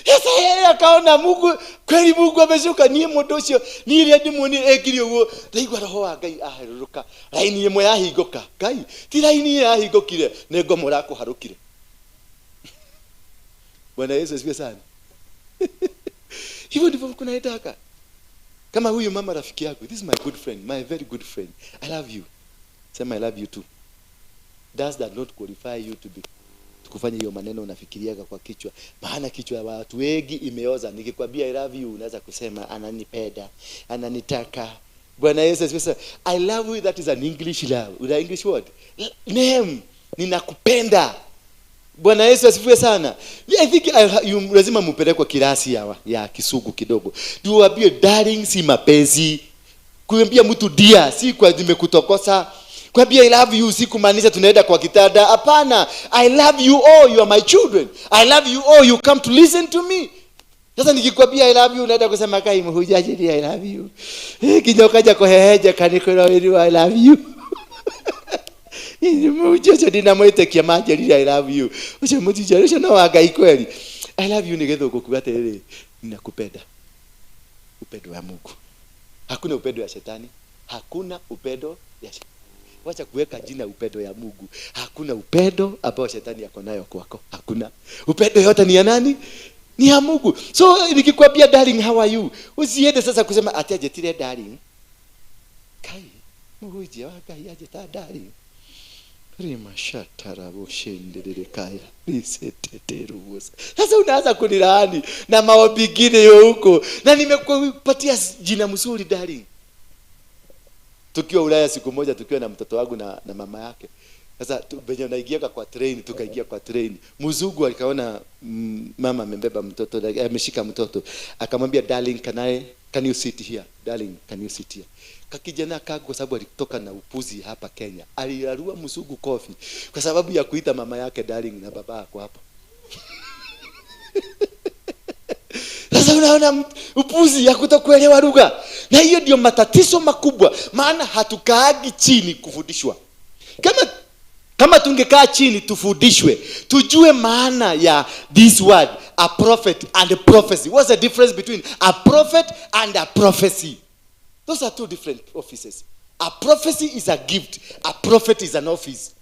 Sasa yeye akaona Mungu kweli, Mungu ameshuka. Ni mundu ucio ni ria ndimuoni ekire uguo, ndaigua roho wa Ngai aheruruka, raini imwe yahinguka. Ngai ti raini yahingukire, ni ngomo rakuharukire. Bwana Yesu asifiwe sana. Hivyo ndivyo kunaendaka. Kama huyu mama rafiki yako, this is my good friend, my very good friend. I love you. Sema I love you too. Does that not qualify you to be kufanya hiyo maneno unafikiriaga kwa kichwa? Maana kichwa ya watu wengi imeoza. Nikikwambia I love you unaweza kusema ananipenda, ananitaka. Bwana Yesu asifiwe. I love you, that is an English love. An English word. Name, ninakupenda. Bwana Yesu asifiwe sana. I think lazima mupelekwe kilasi ya Kisugu kidogo. Tuwaambie darling si mapenzi. Kuambia mtu dear si kwa nimekutokosa. Kuambia I love you si kumaanisha tunaenda kwa kitanda. Hapana. I love you all, you are my children. I love you all, you come to listen to me. Sasa nikikwambia I love you unaenda kusema kai mhujaji ni I love you. Kinyoka kuheheja kanikora weru I love you. Mujojo ndinamwĩtĩkia manjĩrire I love you. Ũcio mũtijari ũcio no wa Ngai kweli. I love you nĩ gĩthũngũ kuga atĩrĩrĩ, ninakupenda. Upendo wa Mungu. Hakuna upendo ya shetani. Hakuna upendo ya shetani. Wacha kuweka jina upendo ya Mungu. Hakuna upendo ambao shetani ako nayo kwako. Hakuna. Upendo yote ni ya nani? Ni ya Mungu. So nikikwambia darling how are you? Usiende sasa kusema ati ajetire darling. Kai, muhujia wa Ngai ajeta darling. Sasa unaanza kunilaani na maombi mengine yo huko, na nimekupatia jina mzuri darling. Tukiwa Ulaya siku moja, tukiwa na mtoto wangu na mama yake. Sasa venye unaingia kwa train, tukaingia kwa train. Mzungu akaona mama amembeba mtoto, ameshika mtoto. Akamwambia darling, can you sit here? Darling, can you sit here? Kakijana kangu kwa sababu alitoka na upuzi hapa Kenya. Alirarua mzungu kofi kwa sababu ya kuita mama yake darling na baba yako hapo. Sasa unaona upuzi ya kutokuelewa lugha. Na hiyo ndio matatizo makubwa, maana hatukaagi chini kufundishwa. Kama tungekaa chini tufundishwe, tujue maana ya this word, a prophet and a prophecy. What's the difference between a prophet and a prophecy? Those are two different offices. A prophecy is a gift. A prophet is an office.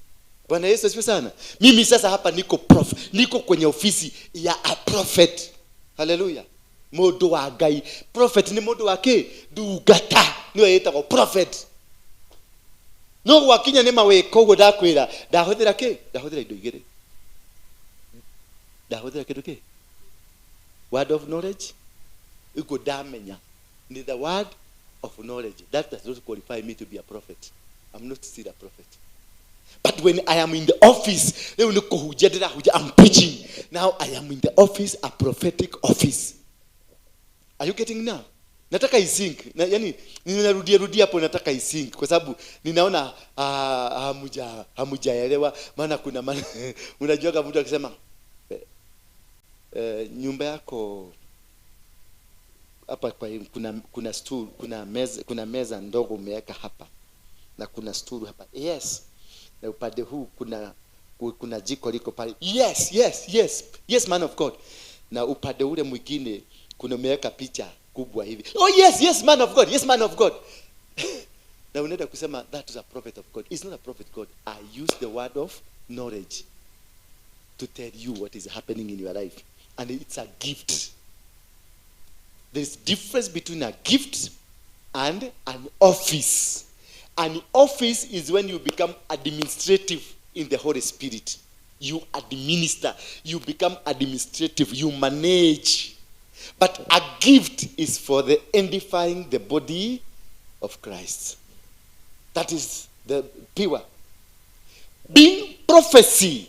Bwana Yesu asifiwe sana. Mimi sasa hapa niko prophet, niko kwenye ofisi ya a prophet. Hallelujah. Mundu wa Ngai. Prophet ni mundu wa ki? Ndungata. Niwe yetagwo prophet. No gwakinya ni mawiko uguo ndakwira, ndahuthira ki? Ndahuthira indo igiri. Ndahuthira kindu ki? Word of knowledge. Uguo ndamenya ni the word of knowledge. That does not qualify me to be a prophet. I'm not still a prophet. But when I am in the office, I'm preaching. Now I am in the office, a prophetic office. Are you getting now? Nataka isink. Na, yani ninarudia rudia hapo, nataka isink kwa sababu ninaona hamujaelewa, maana kuna maana unajua kama mtu akisema nyumba yako hapa kuna stool, kuna meza ndogo umeweka hapa na kuna stool hapa. Yes. Na upande huu kuna jiko liko pale. Yes, yes, yes. Yes, man of God. Na upande ule mwingine kuna umeweka picha kubwa hivi. Oh yes, yes, man of God. Yes, man of God. Na unaenda kusema that is a prophet of God. It's not a prophet of God. I use the word of knowledge to tell you what is happening in your life. And it's a gift. There is difference between a gift and an office. An office is when you become administrative in the Holy Spirit. You administer. You become administrative. You manage. But a gift is for the edifying the body of Christ. That is the pure. Being prophecy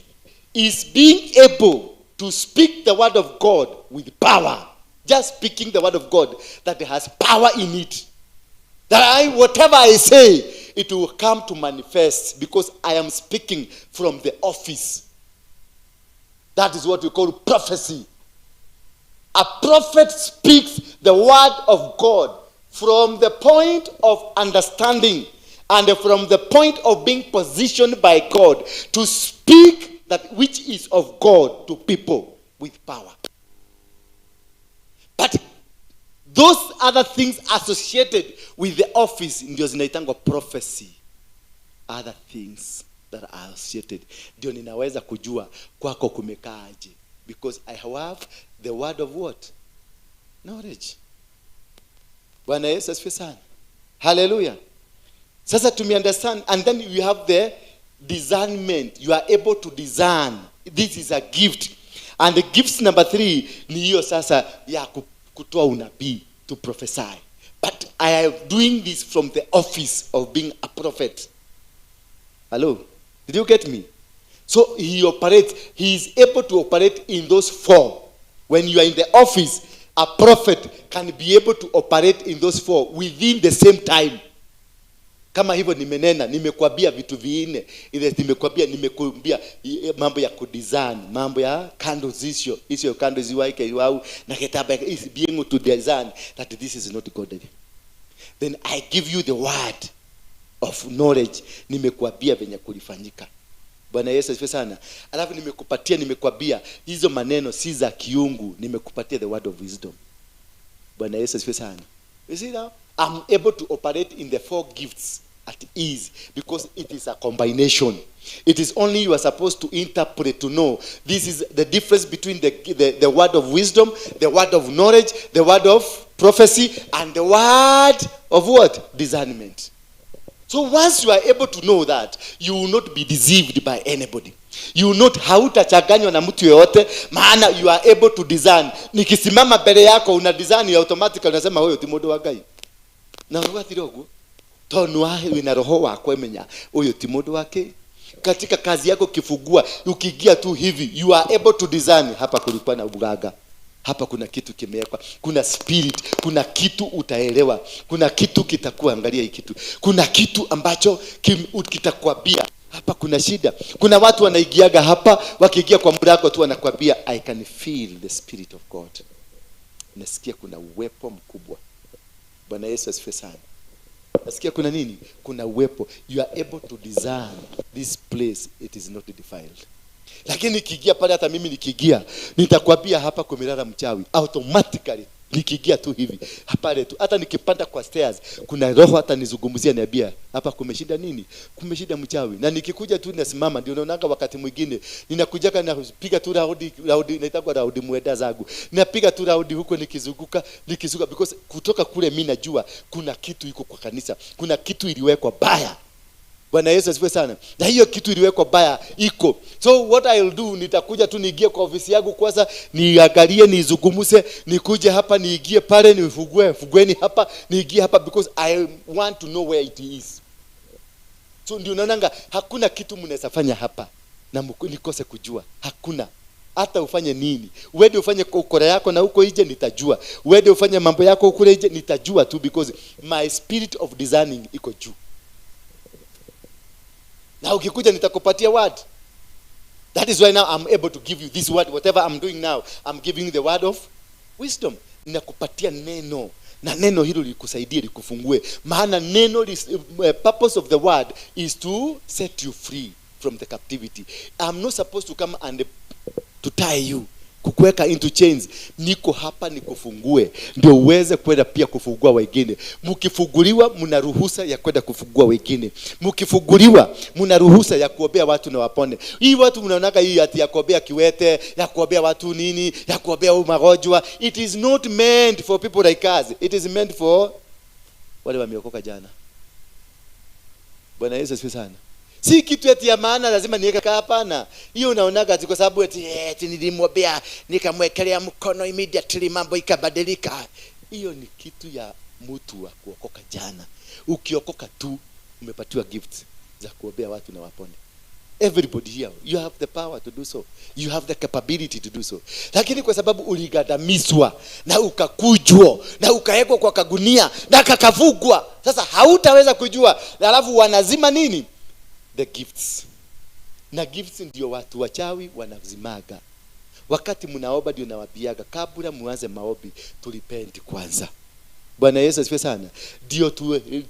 is being able to speak the word of God with power. Just speaking the word of God that has power in it. That whatever I say, it will come to manifest because I am speaking from the office. That is what we call prophecy. A prophet speaks the word of God from the point of understanding and from the point of being positioned by God to speak that which is of God to people with power. But those other things associated with the office ndio zinaitangwa prophecy. Other things that are associated ndio ninaweza kujua kwako kumekaaje, because I have the word of what? Knowledge. Bwana Yesu asifiwe sana. Hallelujah. Sasa to understand, and then you have the discernment. You are able to discern. This is a gift. And the gifts number 3 ni hiyo sasa ya kutoa unabii, to prophesy. But I am doing this from the office of being a prophet. Hello? Did you get me? So he operates, he is able to operate in those four. When you are in the office, a prophet can be able to operate in those four within the same time. Kama hivyo nimenena, nimekuambia vitu vinne. Ile nimekuambia mambo ya kudesign, mambo ya candles isio, isio candles iwaike wau na kitaba is being to design that this is not godly. Then I give you the word of knowledge. Nimekuambia venye kulifanyika. Bwana Yesu asifiwe sana. Alafu nimekupatia, nimekuambia hizo maneno si za kiungu, nimekupatia the word of wisdom. Bwana Yesu asifiwe sana. You see now, I'm able to operate in the four gifts at ease because it is a combination. It is only you are supposed to interpret to know. This is the difference between the word of wisdom, the word of knowledge, the word of prophecy, and the word of what? Discernment. So once you are able to know that, you will not be deceived by anybody. You will not, hautachanganywa na mtu yeyote, maana you are able to discern. Nikisimama mbele yako una discern automatically, unasema huyo ti mundu wa Ngai. Na ugathira uguo tondu wina roho wa kwemenya uyu ti mundu wake. Katika kazi yako kifungua, ukiingia tu hivi, you are able to discern. Hapa kulikuwa na uganga, hapa kuna kitu kimewekwa, kuna spirit, kuna kitu utaelewa, kuna kitu kitakuwa, angalia hii kitu, kuna kitu ambacho kitakwambia hapa kuna shida. Kuna watu wanaigiaga hapa, wakiingia kwa mlango tu wanakwambia I can feel the spirit of God, nasikia kuna uwepo mkubwa. Bwana Yesu asifiwe sana. Nasikia kuna nini? Kuna uwepo. You are able to discern this place, it is not defiled. Lakini nikiingia pale, hata mimi nikiingia, nitakwambia hapa kumelala mchawi automatically. Nikiingia tu hivi pale tu, hata nikipanda kwa stairs, kuna roho hata nizungumzia, niambia hapa kumeshinda nini? Kumeshinda mchawi. Na nikikuja tu nasimama, ndio unaonaga wakati mwingine ninakujaga napiga tu raudi, raudi inaitwa raudi mwenda zangu, napiga tu raudi huko nikizunguka, nikizunguka, because kutoka kule mimi najua kuna kitu iko kwa kanisa, kuna kitu iliwekwa baya. Bwana Yesu asifiwe sana. Na hiyo kitu iliwekwa baya iko. So what I'll do, nitakuja tu niingie kwa ofisi yangu kwanza, niangalie, nizungumze, nikuje hapa, niingie pale, nifugue, fugueni hapa, niingie hapa, because I want to know where it is. So ndio unaonanga hakuna kitu mnaweza fanya hapa na nikose kujua. Hakuna. Hata ufanye nini, uende ufanye ukora yako na huko nje nitajua, uende ufanye mambo yako kule nje nitajua tu, because my spirit of discerning iko juu. Na ukikuja nitakupatia word. That is why now I'm able to give you this word. Whatever I'm doing now, I'm giving you the word of wisdom. Ninakupatia neno, na neno hilo likusaidie, likufungue. Maana neno purpose of the word is to set you free from the captivity. I'm not supposed to come and to tie you, kukuweka into chains. Niko hapa nikufungue, ndio uweze kwenda pia kufungua wengine. Mkifunguliwa mna ruhusa ya kwenda kufungua wengine. Mkifunguliwa mna ruhusa ya kuombea watu na wapone. Hii watu mnaonaga hii ati ya kuombea kiwete, ya kuombea watu nini, ya kuombea magonjwa. It is not meant for people like us. It is meant for wale wameokoka jana. Bwana Yesu asifiwe sana. Si kitu eti ya maana lazima niweke hapana. Hiyo unaonaga ati kwa sababu eti nilimwombea nikamwekelea mkono immediately mambo ikabadilika. Hiyo ni kitu ya mtu wa kuokoka jana. Ukiokoka tu umepatiwa gifts za kuombea watu na wapone. Everybody here, you have the power to do so. You have the capability to do so. Lakini kwa sababu uligandamizwa na ukakujwa na ukawekwa kwa kagunia na kakavugwa, sasa hautaweza kujua. Na alafu wanazima nini? The gifts. Na gifts ndio watu wachawi wanazimaga. Wakati mnaomba ndio nawaambiaga kabla muanze maombi tulipende kwanza. Bwana Yesu asifiwe sana. Ndio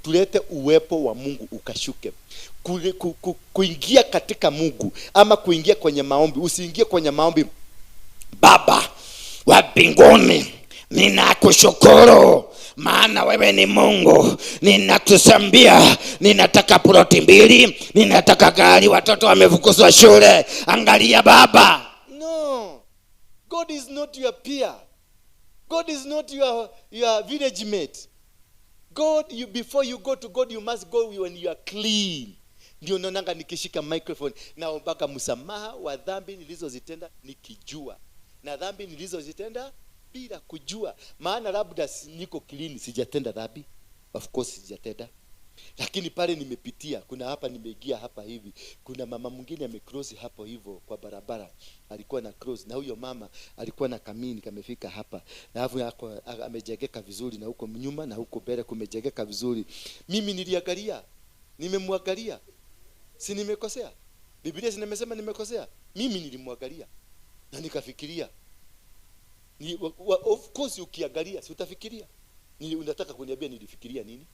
tulete uwepo wa Mungu ukashuke. Kuingia katika Mungu ama kuingia kwenye maombi. Usiingie kwenye maombi, Baba wa mbinguni, ninakushukuru maana wewe ni Mungu. Ninakusambia, ninataka ploti 2, ninataka gari, watoto wamefukuzwa shule. Angalia Baba. No. God is not your peer. God is not your village mate. God, before you go to God, you must go when you are clean. Ndio naonanga nikishika microphone naombaka msamaha wa dhambi nilizozitenda nikijua, na dhambi nilizozitenda bila kujua. Maana labda niko clean, sijatenda dhambi. Of course sijatenda. Lakini pale nimepitia, kuna hapa nimeingia hapa hivi, kuna mama mwingine amecross hapo hivyo kwa barabara, alikuwa na cross, na huyo mama alikuwa na kamini kamefika hapa, na alafu amejengeka vizuri, na huko nyuma na huko mbele kumejengeka vizuri. Mimi niliangalia, nimemwangalia, si nimekosea? Biblia si nimesema nimekosea? Mimi nilimwangalia na nikafikiria. Of course ukiangalia si utafikiria. Unataka kuniambia nilifikiria nini?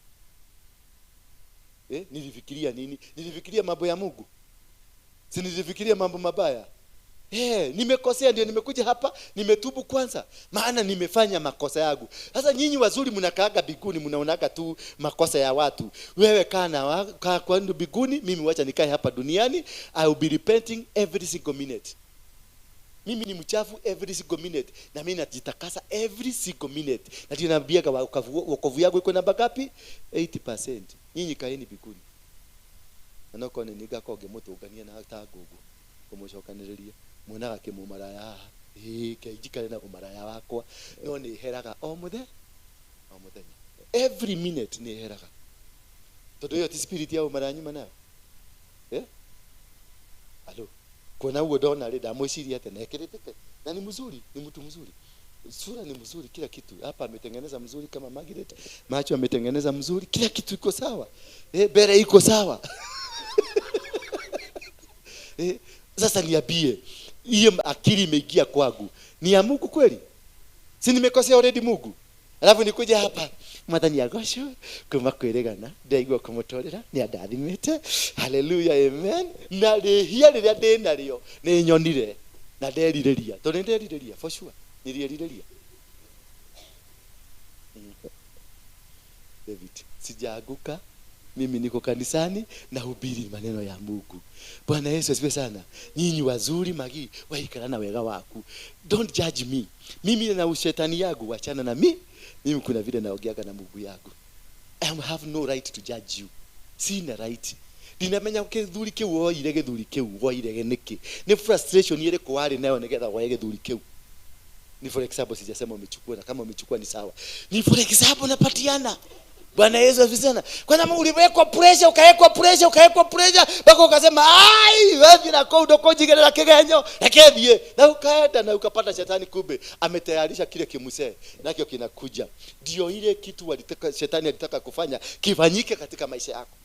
Nilifikiria nini? Nilifikiria mambo ya Mungu. Si nilifikiria mambo mabaya? Nimekosea, ndio nimekuja hapa, nimetubu kwanza, maana nimefanya makosa yangu. Sasa nyinyi wazuri mnakaaga biguni, mnaonaga tu makosa ya watu. Wewe kaa kwa biguni, mimi wacha nikae hapa duniani. I will be repenting every single minute. Mimi ni mchafu every single minute, na mimi najitakasa every single minute. Na ndio naambiaga wokovu yangu iko namba ngapi? 80%. Nyinyi kaeni biguni. Anako ni niga koge mutungania na ta ngugu kumucokaniriria mwonaga kimumaraya haha, ke njikare na mumaraya wakwa, no ni heraga o muthenya, o muthenya, every minute ni heraga, tondu iyo ti spirit ya umaraya nyuma nayo. Alo kuona uguo ndona ri ndamwiciria atia, na ekirite na ni mzuri, ni mtu mzuri, sura ni mzuri, kila kitu hapa ametengeneza mzuri kama Margaret, macho ametengeneza mzuri, kila kitu iko sawa, mbele iko sawa. Sasa niambie, hiyo akili imeingia kwangu ni ya Mungu kweli? Si nimekosea already Mungu? Alafu nikuja hapa, Mwathani agocwo kuma kwĩrĩgana, ndaigua kũmũtũrĩra nĩ andathimĩte, haleluya, amen. Na rĩhia rĩrĩa ndĩ narĩo nĩ nyonire na nderirĩria, tondũ nĩ nderirĩria for sure, nĩrierirĩria. David, sijaanguka, mimi niko kanisani nahubiri maneno ya Mungu. Bwana Yesu asifiwe sana. Nyinyi wazuri magi waikara na wega waku. Don't judge me. Mimi na ushetani yangu, wachana na mi. Mimi kuna vile naongeaga na Mungu yangu. I have no right to judge you. Sina right. Ndinamenya gĩthuri kĩu woire, gĩthuri kĩu woire nĩkĩ? Nĩ frustration ĩrĩkũ warĩ nayo nĩgetha woe gĩthuri kĩu? Ni for example, sijasema umechukua, na kama umechukua ni sawa. Ni for example napatiana. Bwana Yesu asifiwe sana. Kwa sababu uliwekwa pressure, ukawekwa pressure, ukawekwa pressure, mpaka ukasema ai, wewe na kwa udoko jigerera kigenyo, reke thiĩ. Na ukaenda na ukapata shetani, kumbe ametayarisha kile kimuse, nakio kinakuja. Ndio ile kitu walitaka, shetani alitaka kufanya kifanyike katika maisha yako.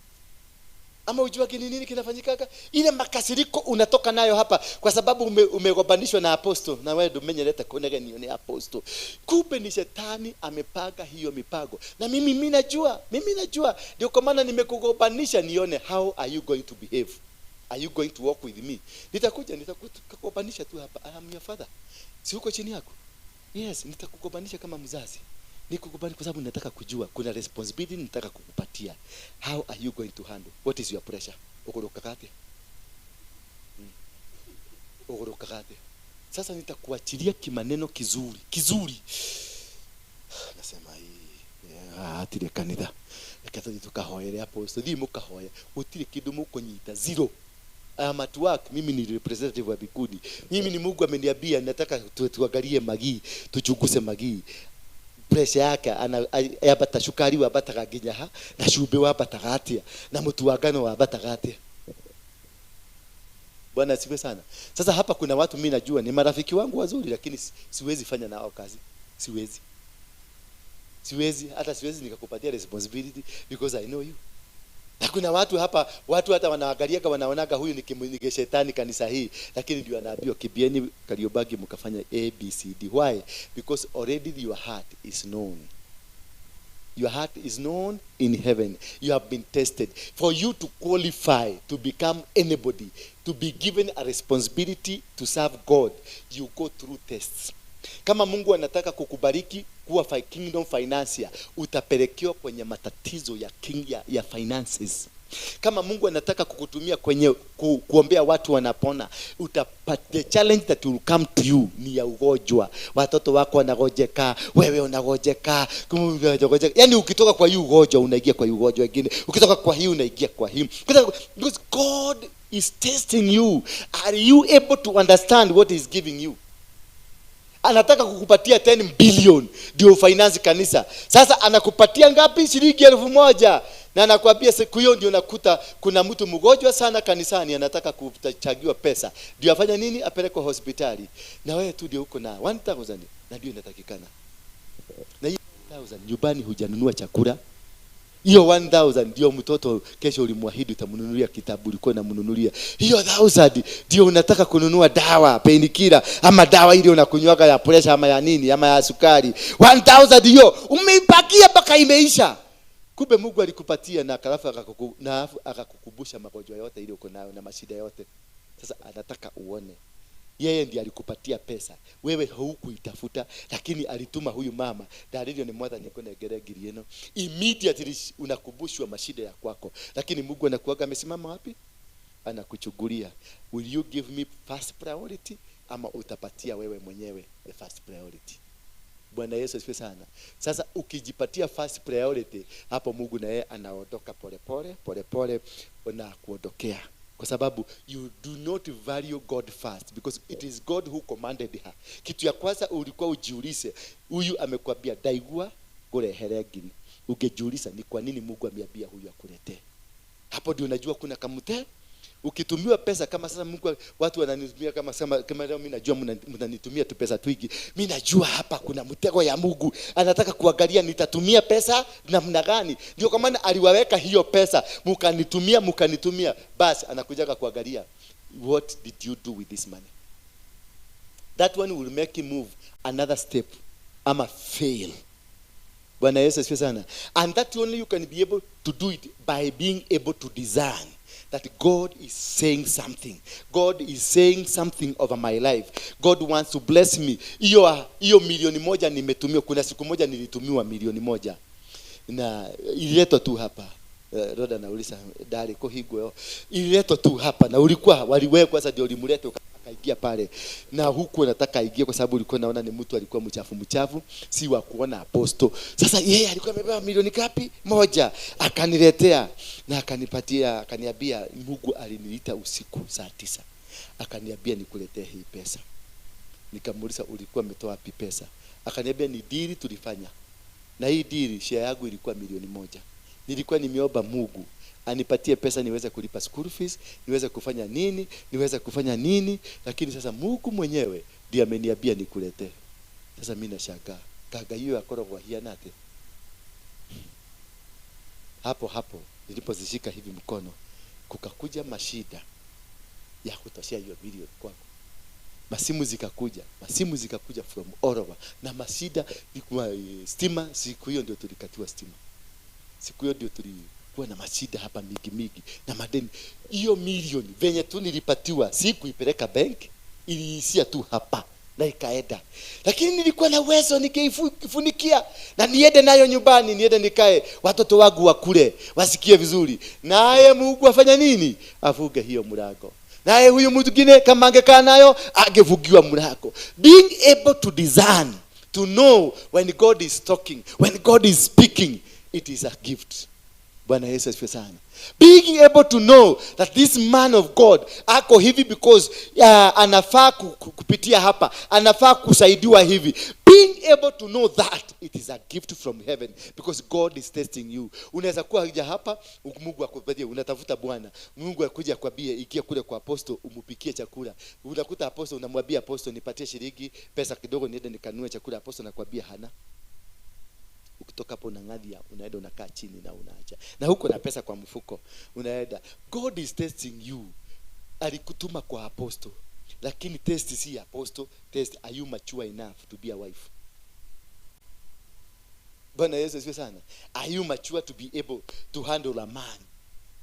Ama ujua ni nini kinafanyikaga? Ile makasiriko unatoka nayo hapa kwa sababu umegobanishwa na apostle, na wewe ndumenyerete kunegenio ni apostle. Kumbe ni shetani amepanga hiyo mipango. Na mimi najua, mimi najua. Ndio kwa maana nimekugobanisha nione how are you going to behave. Are you going to walk with me? Nitakuja nitakugobanisha tu hapa. I am your father. Si uko chini yako? Yes, nitakugobanisha kama mzazi. Nikukubali kwa sababu nataka kujua kuna responsibility nataka kukupatia. How are you going to handle? What is your pressure? Ugurukaga atia? Ugurukaga atia? Sasa nitakuachilia kimaneno kizuri, kizuri. Nasema hii, atire kanitha. Reke tuthi tukahoere apostle, thiĩ mũkahoe. Gũtirĩ kĩndũ mũkũnyita, zero. I am at work. Mimi ni representative wa bikuni. Mimi ni Mungu ameniambia nataka tuangalie Magi, tuchunguze Magi. Pressure yake ana yabata, cukari wambataga nginya ha, na cumbĩ wambataga atia, na mũtu wa ngano wambataga atia. Bwana asifiwe sana. Sasa hapa kuna watu mimi najua ni marafiki wangu wazuri, lakini siwezi fanya nao kazi. Siwezi. Siwezi, hata siwezi nikakupatia responsibility because I know you. Na kuna watu hapa, watu hata wanaangaliaga, wanaonaga huyu ni shetani kanisa hii, lakini ndio anaambiwa kibieni Kariobangi mkafanya A B C D. Why? Because already your heart is known. Your heart is known in heaven. You have been tested. For you to qualify to become anybody, to be given a responsibility to serve God, you go through tests. Kama Mungu anataka kukubariki kuwa kingdom financier, utapelekewa kwenye matatizo ya king, ya finances. Kama Mungu anataka kukutumia kwenye kuombea watu wanapona, utapata the challenge that will come to you ni ya ugonjwa. Watoto wako wanagojeka, wewe unagojeka, unagojeka. Yaani ukitoka kwa hii ugonjwa unaingia kwa hii ugonjwa mwingine, ukitoka kwa hii unaingia kwa hii. Because God is testing you. Are you able to understand what he is giving you? Anataka kukupatia 10 billion ndio finance kanisa. Sasa anakupatia ngapi? Shilingi 1000. Na nakwambia siku hiyo ndio nakuta kuna mtu mgonjwa sana kanisani anataka kuchagiwa pesa. Ndio afanya nini? Apelekwe hospitali. Na wewe tu ndio uko na 1000 na ndio inatakikana. Na hiyo 1000 nyumbani hujanunua chakula. Hiyo 1000 ndio mtoto kesho ulimwahidi utamnunulia kitabu, ulikuwa unamnunulia. Hiyo 1000 ndio unataka kununua dawa painkiller ama dawa ile unakunywaga ya pressure ama ya nini ama ya sukari. 1000 hiyo umeipakia mpaka imeisha. Kumbe Mungu alikupatia na alafu akakukumbusha magonjwa yote ile uko nayo na mashida yote. Sasa anataka uone. Yeye ndiye alikupatia pesa. Wewe hukuitafuta, lakini alituma huyu mama. Dalili ni mwathani nĩngũnengere ngiri ĩno. Immediately unakumbushwa mashida ya kwako. Lakini Mungu anakuaga amesimama wapi? Anakuchugulia. Will you give me first priority ama utapatia wewe mwenyewe the first priority? Bwana Yesu asifiwe sana. Sasa ukijipatia first priority, hapo Mungu na yeye anaondoka pole pole pole pole na kuondokea. Kwa sababu you do not value God first, because it is God who commanded her. Kitu ya kwanza ulikuwa ujiulize, huyu amekwambia ndaigua ngurehere ngiri. Ungejiuliza ni kwa nini Mungu ameambia huyu akuletee. Hapo ndio unajua kuna kamute. Ukitumiwa pesa kama sasa Mungu, watu wananitumia kama sema, kama leo mimi najua mnanitumia tu pesa twingi. Mimi najua hapa kuna mtego ya Mungu. Anataka kuangalia nitatumia pesa namna gani. Ndio kwa maana aliwaweka hiyo pesa, mkanitumia, mkanitumia. Basi anakujaga kuangalia what did you do with this money. That one will make him move another step ama fail. Bwana Yesu asifiwe sana. And that only you can be able to do it by being able to discern that God is saying something. God is saying something over my life. God wants to bless me. Hiyo 1,000,000 nimetumiwa. Kuna siku moja nilitumiwa 1,000,000. Na ililetwa tu hapa. Roda nauliza dali kohigwe. Ililetwa tu hapa na ulikuwa waliwekwa sasa ndio ulimleta akaingia pale. Na huku nataka aingie kwa sababu ulikuwa naona ni mtu alikuwa mchafu mchafu, si wa kuona aposto. Sasa yeye alikuwa amebeba milioni ngapi? 1. Akaniletea na akanipatia, akaniambia Mungu aliniita usiku saa 9. Akaniambia nikuletee hii pesa. Nikamuuliza ulikuwa umetoa wapi pesa? Akaniambia ni deal tulifanya. Na hii deal share yangu ilikuwa 1,000,000. Nilikuwa nimeomba Mungu anipatie pesa niweze kulipa school fees, niweze kufanya nini, niweze kufanya nini, lakini sasa Mungu mwenyewe ndiye ameniambia nikuletee. Sasa mimi nashangaa, kaga hiyo akorogwa hianate. Hapo hapo nilipozishika hivi mkono, kukakuja mashida ya kutoshea hiyo milioni kwangu. Masimu zikakuja, masimu zikakuja from all over. Na mashida ilikuwa stima, siku hiyo ndio tulikatiwa stima. Siku hiyo ndio tulikuwa na mashida hapa mingi mingi na madeni. Hiyo milioni venye tu nilipatiwa, sikuipeleka bank, iliishia tu hapa na ikaenda. Lakini nilikuwa na uwezo ningeifunikia na niende nayo nyumbani, niende nikae, watoto wangu wakule, wasikie vizuri. Naye Mungu afanya nini? Afunge hiyo mlango. Naye huyu mtu mwingine kama angekaa nayo angefungiwa mlango. Being able to discern, to know when God is talking, when God is speaking, it is a gift. Bwana Yesu asifiwe sana. Being able to know that this man of God ako hivi because anafaa kupitia hapa, anafaa kusaidiwa hivi. Being able to know that it is a gift from heaven because God is testing you. Unaweza kuwa haja hapa, Mungu akupatie, unatafuta Bwana. Mungu akuja akwambie ingia kule kwa apostle umupikie chakula. Unakuta apostle, unamwambia apostle nipatie shilingi pesa kidogo niende nikanunue chakula. Apostle anakuambia hana. Ukitoka hapo unang'adhia, unaenda unakaa chini na unaacha. Na huko na pesa kwa mfuko, unaenda. God is testing you. Alikutuma kwa apostle. Lakini test si apostle, test are you mature enough to be a wife? Bwana Yesu asifiwe sana. Are you mature to be able to handle a man?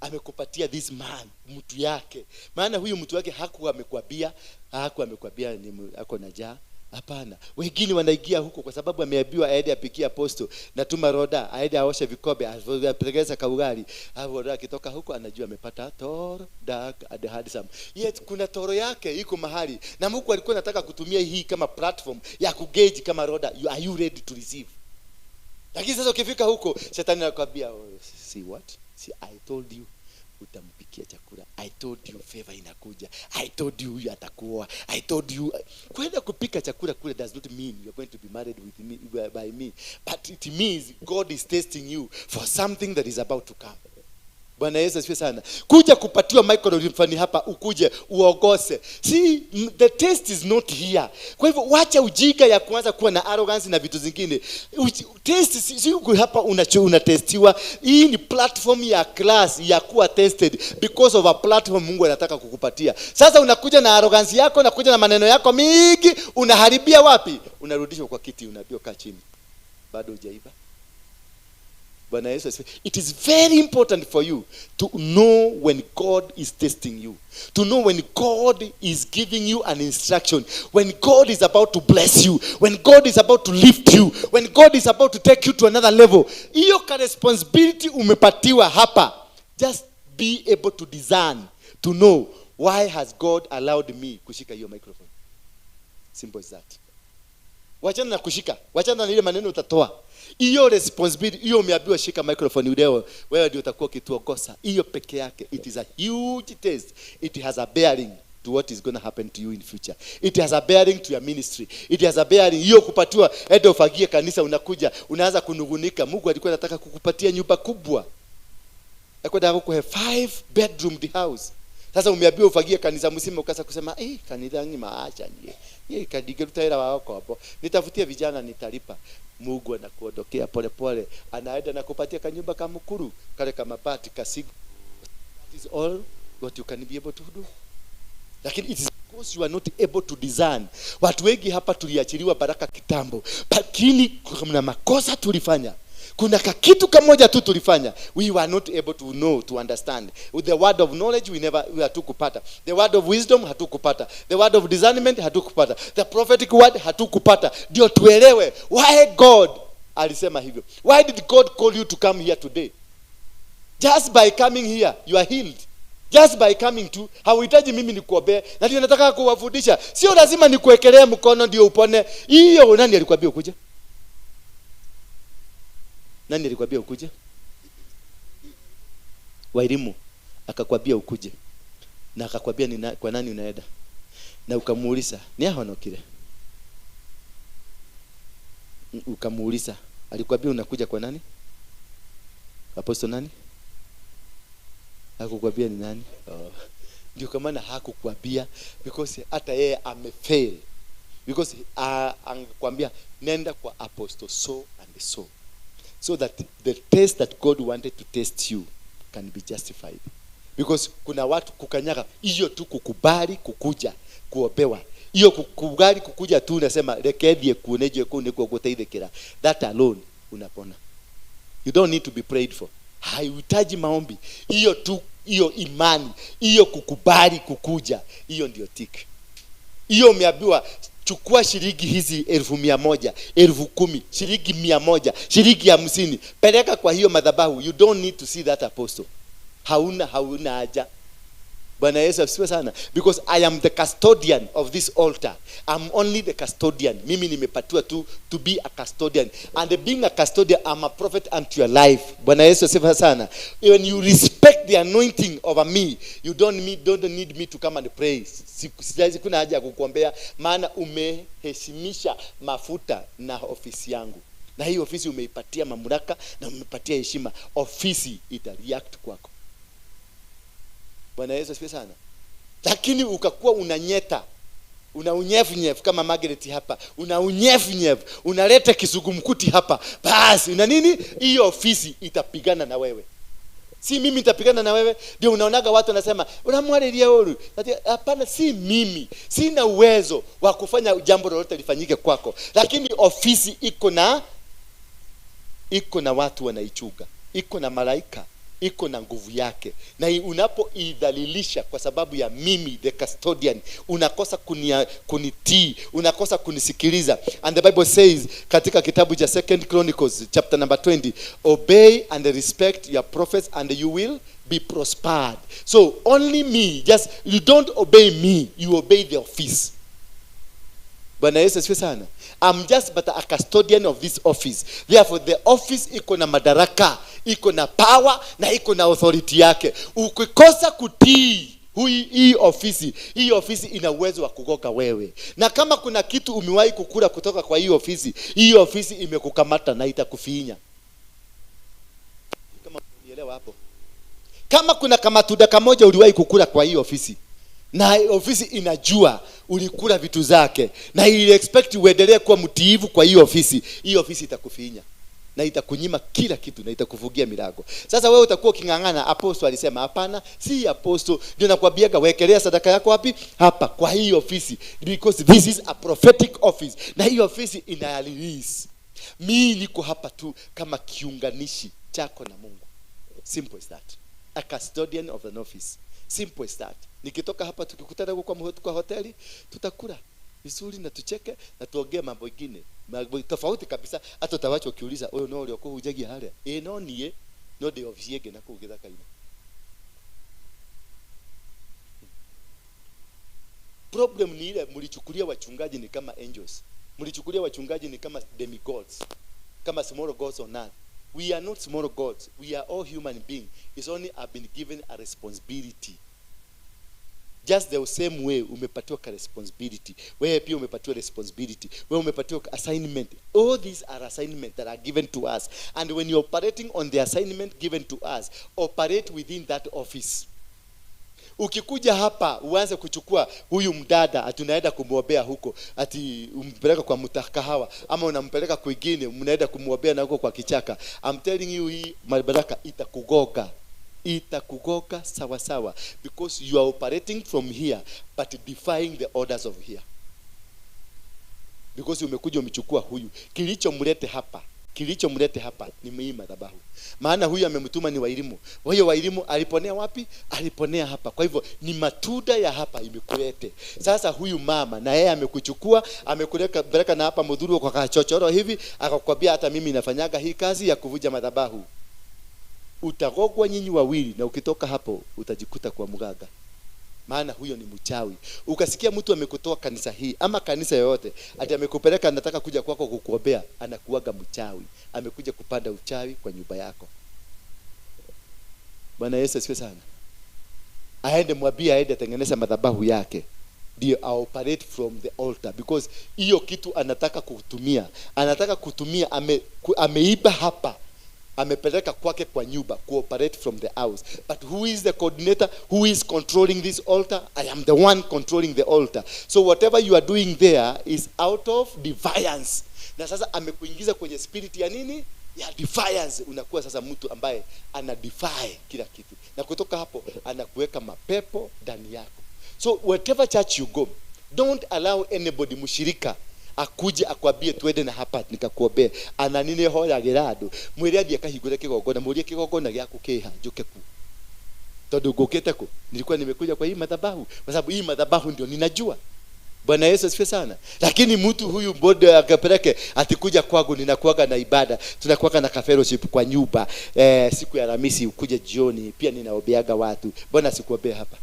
Amekupatia this man, mtu yake. Maana huyu mtu wake hakuwa amekwambia, hakuwa amekwambia ni ako na njaa. Hapana. Wengine wanaingia huko kwa sababu ameambiwa aende apikie apostle, natuma Roda aende aoshe vikombe, apelekeze kaugali. Hapo Roda akitoka huko anajua amepata toro, dark and handsome. Yet kuna toro yake iko mahali. Na Mungu alikuwa anataka kutumia hii kama platform ya kugauge kama Roda, are you ready to receive? Lakini sasa ukifika huko shetani anakuambia, oh, see what? See, I told you. Utampikia chakula. I told you favor inakuja. I told you huyu atakuoa. I told you kwenda kupika chakula kule does not mean you are going to be married with me, by me, but it means God is testing you for something that is about to come. Bwana Yesu asifiwe sana. Kuja kupatiwa microphone hapa, ukuje uogose. See, the test is not here. Kwa hivyo wacha ujinga ya kuanza kuwa na arrogance na vitu zingine. Test si uko hapa unatestiwa. Hii ni platform ya class ya kuwa tested because of a platform Mungu anataka kukupatia. Sasa unakuja na arrogance yako, unakuja na maneno yako mingi, unaharibia wapi? Unarudishwa kwa kiti, unaambiwa kaa chini. Bado hujaiva. Bwana Yesu asifiwe. It is very important for you to know when God is testing you. To know when God is giving you an instruction. When God is about to bless you. When God is about to lift you. When God is about to take you to another level. Hiyo ka responsibility umepatiwa hapa. Just be able to discern, to know why has God allowed me kushika hiyo microphone. Simple as that. Wachana na kushika, wachana na ile maneno utatoa. Hiyo responsibility, hiyo umeambiwa shika microphone leo, wewe ndio utakuwa ukituongoza. Hiyo peke yake, it is a huge test. It has a bearing to what is going to happen to you in future. It has a bearing to your ministry. It has a bearing. Hiyo kupatiwa, enda ufagie kanisa, unakuja, unaanza kunugunika. Mungu alikuwa anataka kukupatia nyumba kubwa. Alikuwa anataka kukuhe 5 bedroom the house. Sasa umeambiwa ufagie kanisa mzima, ukaanza kusema, kanisa ni maacha nie. Ye kadige rutaira wao hapo. Nitafutie vijana nitalipa. Mungu anakuondokea pole pole, anaenda na kupatia kanyumba kamukuru kale kamabati kasigo. That is all what you can be able to do. Lakini it is because you are not able to discern. Watu wengi hapa tuliachiliwa baraka kitambo, lakini kuna makosa tulifanya. Kuna kakitu kamoja tu tulifanya. We were not able to know, to understand. With the word of knowledge we never, we hatukupata. The word of wisdom hatukupata. The word of discernment hatukupata. The prophetic word hatukupata. Ndio tuelewe why God alisema hivyo. Why did God call you to come here today? Just by coming here you are healed. Just by coming to, hauhitaji mimi nikuombee. Na ndio nataka kuwafundisha. Sio lazima nikuwekelee mkono ndio upone. Hiyo nani alikwambia ukuje? Nani alikwambia ukuje? Wairimu akakwambia ukuje. Na akakwambia ni kwa nani unaenda. Na ukamuuliza, ni ahonokire? Ukamuuliza, alikwambia unakuja kwa nani? Apostle nani? Hakukwambia ni nani? Oh. Ndio kwa maana hakukwambia, because hata yeye amefail. Because angekwambia nenda kwa apostle so and so. So that the test that God wanted to test you can be justified. Because kuna watu kukanyaga hiyo tu kukubali kukuja kuopewa. Hiyo kukubali kukuja tu unasema rekebie kuoneje kune kwa kuteithekera. That alone unapona. You don't need to be prayed for. Haihitaji maombi. Hiyo tu, hiyo imani, hiyo kukubali kukuja, hiyo ndio tick. Hiyo umeambiwa chukua shilingi hizi 100,000, 10,000, shilingi 100, shilingi 50, peleka kwa hiyo madhabahu. You don't need to see that apostle. Hauna haja. Bwana Yesu asifiwe sana. Because I am the custodian of this altar. I'm only the custodian. Mimi nimepatiwa tu to be a custodian. And being a custodian, I'm a prophet unto your life. Bwana Yesu asifiwe sana. When you respect the anointing over me, you don't need me to come and pray. Siwezi kuna haja ya kukuombea, maana umeheshimisha mafuta na ofisi yangu. Na hii ofisi umeipatia mamlaka na umeipatia heshima. Ofisi ita react kwako. Bwana Yesu asifiwe sana. Lakini ukakuwa unanyeta, una unyevunyevu kama Margaret hapa, una unyevunyevu, unaleta kizungumkuti hapa, basi una nini? Hiyo ofisi itapigana na wewe. Si mimi nitapigana na wewe. Ndio unaonaga watu wanasema unamwalilia wewe. Hapana, si mimi. Sina uwezo wa kufanya jambo lolote lifanyike kwako. Lakini ofisi iko na watu wanaichuga, iko na malaika, iko na nguvu yake. Na unapoidhalilisha kwa sababu ya mimi the custodian, unakosa kunitii, unakosa kunisikiliza. And the Bible says katika kitabu cha 2 Chronicles chapter number 20, obey and respect your prophets and you will be prospered. So only me, just you don't obey me, you obey the office. Bwana Yesu asifiwe sana. I'm just but a custodian of this office. Therefore the office iko na madaraka, iko na power na iko na authority yake. Ukikosa kutii hii ofisi, hii ofisi ina uwezo wa kugoka wewe. Na kama kuna kitu umewahi kukula kutoka kwa hii ofisi, hii ofisi imekukamata na itakufinya. Kama unielewa hapo. Kama kuna kamatuda kamoja uliwahi kukula kwa hii ofisi, na ofisi inajua ulikula vitu zake, na ili expect uendelee kuwa mtiifu kwa hii ofisi, hii ofisi itakufinya na itakunyima kila kitu na itakufungia milango. Sasa wewe utakuwa uking'ang'ana, apostle alisema hapana, si apostle. Ndio nakwambiaga wekelea sadaka yako wapi? Hapa kwa hii ofisi, because this is a prophetic office, na hii ofisi ina release. Mimi niko hapa tu kama kiunganishi chako na Mungu. Simple as that. A custodian of an office. Simple as that. Nikitoka hapa tukikutana huko kwa hoteli, tutakula vizuri na tucheke na tuongee mambo mengine tofauti kabisa. Hata utawacha ukiuliza wewe no uliokuwa hujagia haria no nie no de ofisi yege na kuugeza kaina. Problem ni ile mlichukulia wachungaji ni kama angels, mlichukulia wachungaji ni kama demigods, kama small gods on earth. We are not small gods, we are all human beings. It's only I've been given a responsibility. Just the same way umepatiwa ka responsibility, wewe pia umepatiwa responsibility, wewe umepatiwa assignment. All these are assignments that are given to us, and when you're operating on the assignment given to us, operate within that office. Ukikuja hapa uanze kuchukua huyu mdada ati unaenda kumuombea huko, ati umpeleka kwa mtakahawa ama unampeleka kwingine, mnaenda kumuombea na huko kwa kichaka, I'm telling you, hii mabaraka itakugoga. Itakugoga sawa sawa, because you are operating from here but defying the orders of here. Because umekuja umechukua huyu, kilichomlete hapa, kilichomlete hapa ni hii madhabahu. Maana huyu amemtuma ni Wairimu. Kwa hiyo Wairimu aliponea wapi? Aliponea hapa. Kwa hivyo ni matunda ya hapa imekulete. Sasa huyu mama na yeye amekuchukua, amekuleka peleka na hapa mudhuru kwa kachochoro hivi, akakwambia hata mimi nafanyaga hii kazi ya kuvuja madhabahu. Utagogwa nyinyi wawili, na ukitoka hapo utajikuta kwa mganga. Maana huyo ni mchawi. Ukasikia mtu amekutoa kanisa hii ama kanisa yoyote, ati amekupeleka anataka kuja kwako kukuombea, anakuaga mchawi. Amekuja kupanda uchawi kwa nyumba yako. Bwana Yesu asifiwe sana. Aende mwambie aende atengeneze madhabahu yake, ndio operate from the altar, because hiyo kitu anataka kutumia, anataka kutumia, ameiba hapa, amepeleka kwake kwa nyumba cooperate from the house. But who is the coordinator? Who is controlling this altar? I am the one controlling the altar. So whatever you are doing there is out of defiance. Na sasa amekuingiza kwenye spirit ya nini? Ya defiance. Unakuwa sasa mtu ambaye ana defy kila kitu, na kutoka hapo anakuweka mapepo ndani yako. So whatever church you go, don't allow anybody mshirika akuje akwambie twende na hapa nikakuombea. Ana nini hoya gerado mwire athie akahingure kigongona, murie kigongona gyaku kiha njuke ku, tondu ngukite ku, nilikuwa nimekuja kwa hii madhabahu kwa sababu hii madhabahu ndio ninajua. Bwana Yesu asifiwe sana. Lakini mtu huyu mbodo akapeleke atikuja kwangu, ninakuaga na ibada, tunakuaga na fellowship kwa nyumba, siku ya Alhamisi ukuje jioni, pia ninaombeaga watu. Bwana sikuombea hapa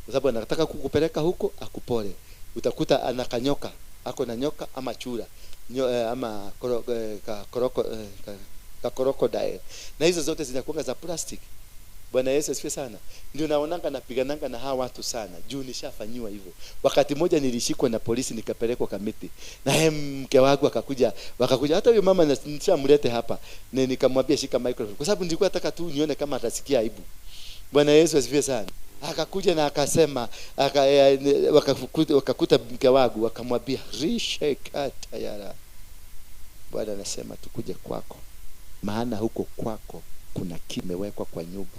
kwa sababu anataka kukupeleka huko akupole. Utakuta anakanyoka, ako na nyoka ama chura ama crocodile, na hizo zote zinakuwa za plastic. Bwana Yesu asifiwe sana. Ndio naonanga napigananga na hawa watu sana, juu nishafanyiwa hivyo. Wakati mmoja nilishikwa na polisi nikapelekwa Kamiti, na mke wangu akakuja, wakakuja hata huyo mama nishamlete hapa, na nikamwambia shika microphone kwa sababu nilikuwa nataka tu nione kama atasikia aibu. Bwana Yesu asifiwe sana. Akakuja na akasema, wakakuta mke wangu wakamwambia rishekata yara. Bwana anasema tukuje kwako, maana huko kwako kuna kimewekwa kwa nyumba.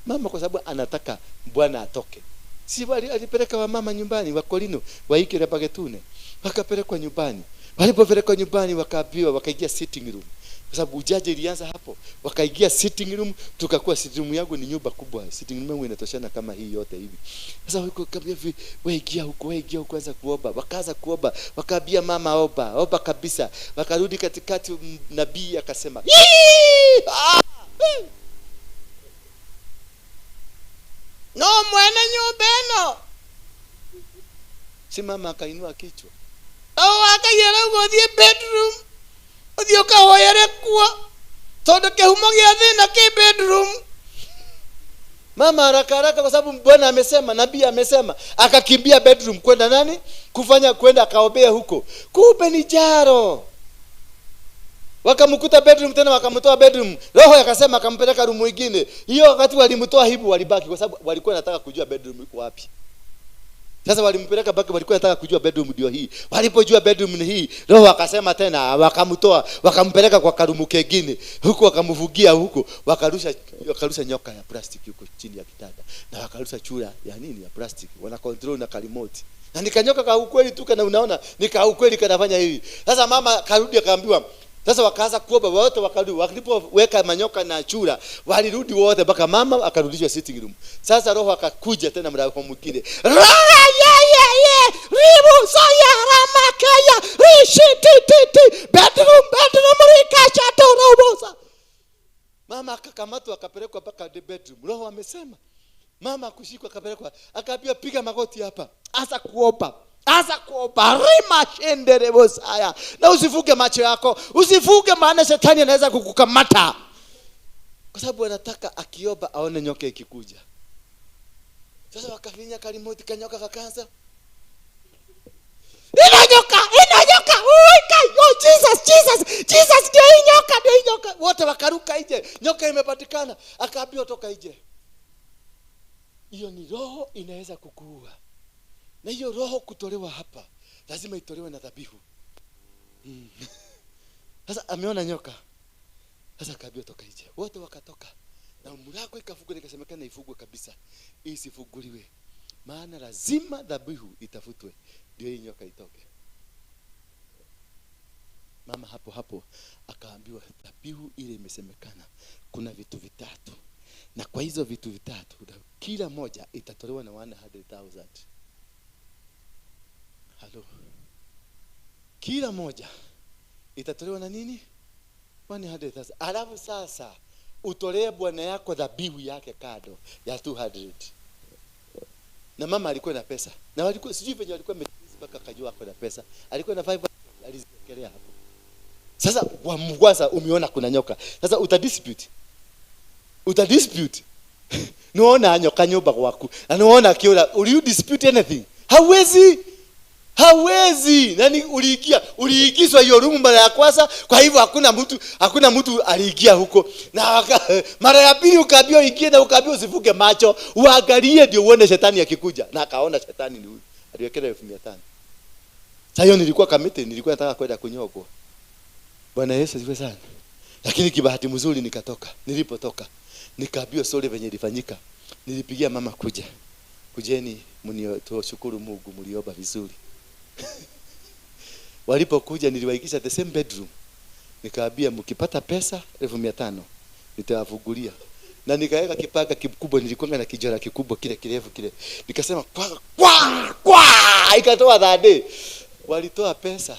Mama kwa sababu anataka bwana atoke. Si alipeleka wa mama nyumbani wa Kolino waikire bagetune. Wakapelekwa nyumbani. Walipopelekwa nyumbani wakaambiwa, wakaingia sitting room. Kwa sababu ujaji ilianza hapo. Wakaingia sitting room, tukakuwa sitting room yangu ni nyumba kubwa. Sitting room yangu inatoshana kama hii yote hivi. Sasa huko kabla hivi, wewe ingia huko, wewe ingia huko, anza kuomba. Wakaanza kuomba, wakaambia mama omba, omba kabisa. Wakarudi katikati, nabii akasema, "Ah! No mwene nyumba eno. Si mama akainua kichwa. O akagera ugothie bedroom. Uthie ukahoyere kuo. Tondu kihumo gia thina ki bedroom. Mama haraka haraka, kwa sababu Bwana amesema, nabii amesema, akakimbia bedroom kwenda nani? Kufanya kwenda akaombea huko. Kumbe ni jaro. Wakamkuta bedroom tena, wakamtoa bedroom. Roho akasema akampeleka room nyingine. Hiyo wakati walimtoa hivi walibaki kwa sababu walikuwa wanataka kujua bedroom iko wapi. Sasa walimpeleka baki, walikuwa wanataka kujua bedroom ndio hii. Walipojua bedroom ni hii, roho akasema tena, wakamtoa, wakampeleka kwa karumu kengine. Huko wakamvugia huko, wakarusha nyoka ya plastiki huko chini ya kitanda. Na wakarusha chura ya nini ya plastiki. Wana control na remote. Na nikanyoka ka ukweli tu kana unaona, nika ukweli kanafanya hivi. Sasa mama karudi akaambiwa. Sasa wakaanza kuomba wote, wakarudi. Walipoweka manyoka na chura, walirudi wote mpaka mama akarudishwa sitting room. Sasa roho akakuja tena mlango mwingine. Raha ya ya ya, ribu saya ramakaya, rishi ti ti ti, bedroom bedroom rikasha torobosa. Mama akakamatwa akapelekwa mpaka the bedroom. Roho amesema. Mama akushikwa akapelekwa, akaambiwa piga magoti hapa. Anza kuomba. Anza kuomba rima shenderebosaya. Na usifuge macho yako, usifuge, maana shetani anaweza kukukamata. Kwa sababu anataka akiomba aone nyoka ikikuja. Sasa wakafinya kalimoti kanyoka kakaanza. Ina nyoka, ina nyoka. Uika, oh Jesus, Jesus, Jesus ndio hii nyoka, ndio hii nyoka. Wote wakaruka nje. Nyoka imepatikana. Akaambiwa toka nje. Hiyo ni roho inaweza kukuua. Na hiyo roho kutolewa hapa lazima itolewe na dhabihu. Sasa ameona nyoka. Sasa akaambiwa toka nje. Wote wakatoka. Na mlango ikafungwa, ikasemekana ifungwe kabisa. Isifunguliwe. Maana lazima dhabihu itafutwe ndio hii nyoka itoke. Mama hapo hapo akaambiwa dhabihu ile imesemekana kuna vitu vitatu. Na kwa hizo vitu vitatu kila moja itatolewa na 100,000. Halo. Kila moja itatolewa na nini? 100,000. Alafu sasa utolee bwana yako dhabihu yake kado ya 200. Na mama alikuwa na pesa. Na walikuwa sijui venye walikuwa mpaka akajua ako na pesa. Alikuwa na 5 aliziwekelea hapo. Sasa wa mgwaza umeona kuna nyoka. Sasa utadispute. Utadispute. Nuona nyoka nyumba kwaku. Na nuona kiura, will you dispute anything? Hawezi. Hawezi. Nani uliingia? Uliingizwa hiyo room mara ya kwanza, kwa hivyo hakuna mtu aliingia huko. Na mara ya pili ukaambiwa ingie na ukaambiwa usifunge macho, uangalie ndio uone shetani akikuja. Na akaona shetani ni huyu. Aliwekelea 1500. Sasa hiyo nilikuwa kamiti, nilikuwa nataka kwenda kunyogwa. Bwana Yesu asifiwe sana. Lakini kibahati mzuri nikatoka. Nilipotoka nikaambiwa sorry venye ilifanyika. Nilipigia mama kuja. Kujeni mnioshukuru Mungu mliomba vizuri. Walipokuja niliwaikisha the same bedroom. Nikaambia mkipata pesa 1500 nitawafungulia. Na nikaweka kipaka kikubwa, nilikuwa na kijora kikubwa kile kirefu kile. Nikasema kwa kwa kwa, ikatoa thade. Walitoa pesa.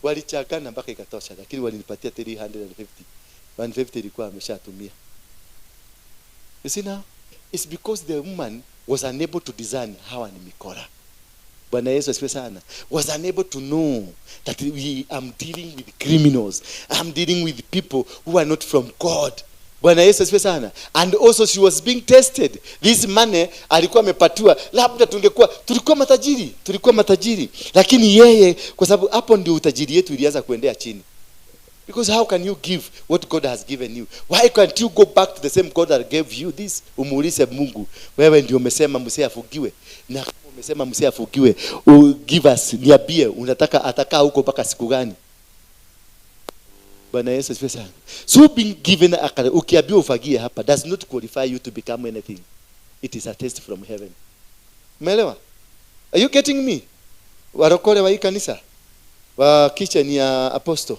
Walichangana mpaka ikatosha, lakini walinipatia 350. 150 ilikuwa ameshatumia. You see now, it's because the woman was unable to discern hawa ni mikora. Bwana Yesu asifiwe sana. Was unable to know that we am dealing with criminals. I'm dealing with people who are not from God. Bwana Yesu asifiwe sana. And also she was being tested. This money alikuwa amepatiwa, labda tungekuwa tulikuwa matajiri, lakini yeye kwa sababu hapo ndio utajiri yetu ilianza kuendea chini. Because how can you give what God has given you? Why can't you go back to the same God that gave you this? Umuulize Mungu, wewe ndio umesema msiafugiwe. Na kama umesema msiafugiwe, give us, niambie unataka atakaa huko mpaka siku gani? Bwana Yesu asifiwe sana. So being given akara, ukiambiwa ufagie hapa does not qualify you to become anything. It is a test from heaven. Umeelewa? Are you getting me? Warokole wa hii kanisa wa kitchen ya apostle.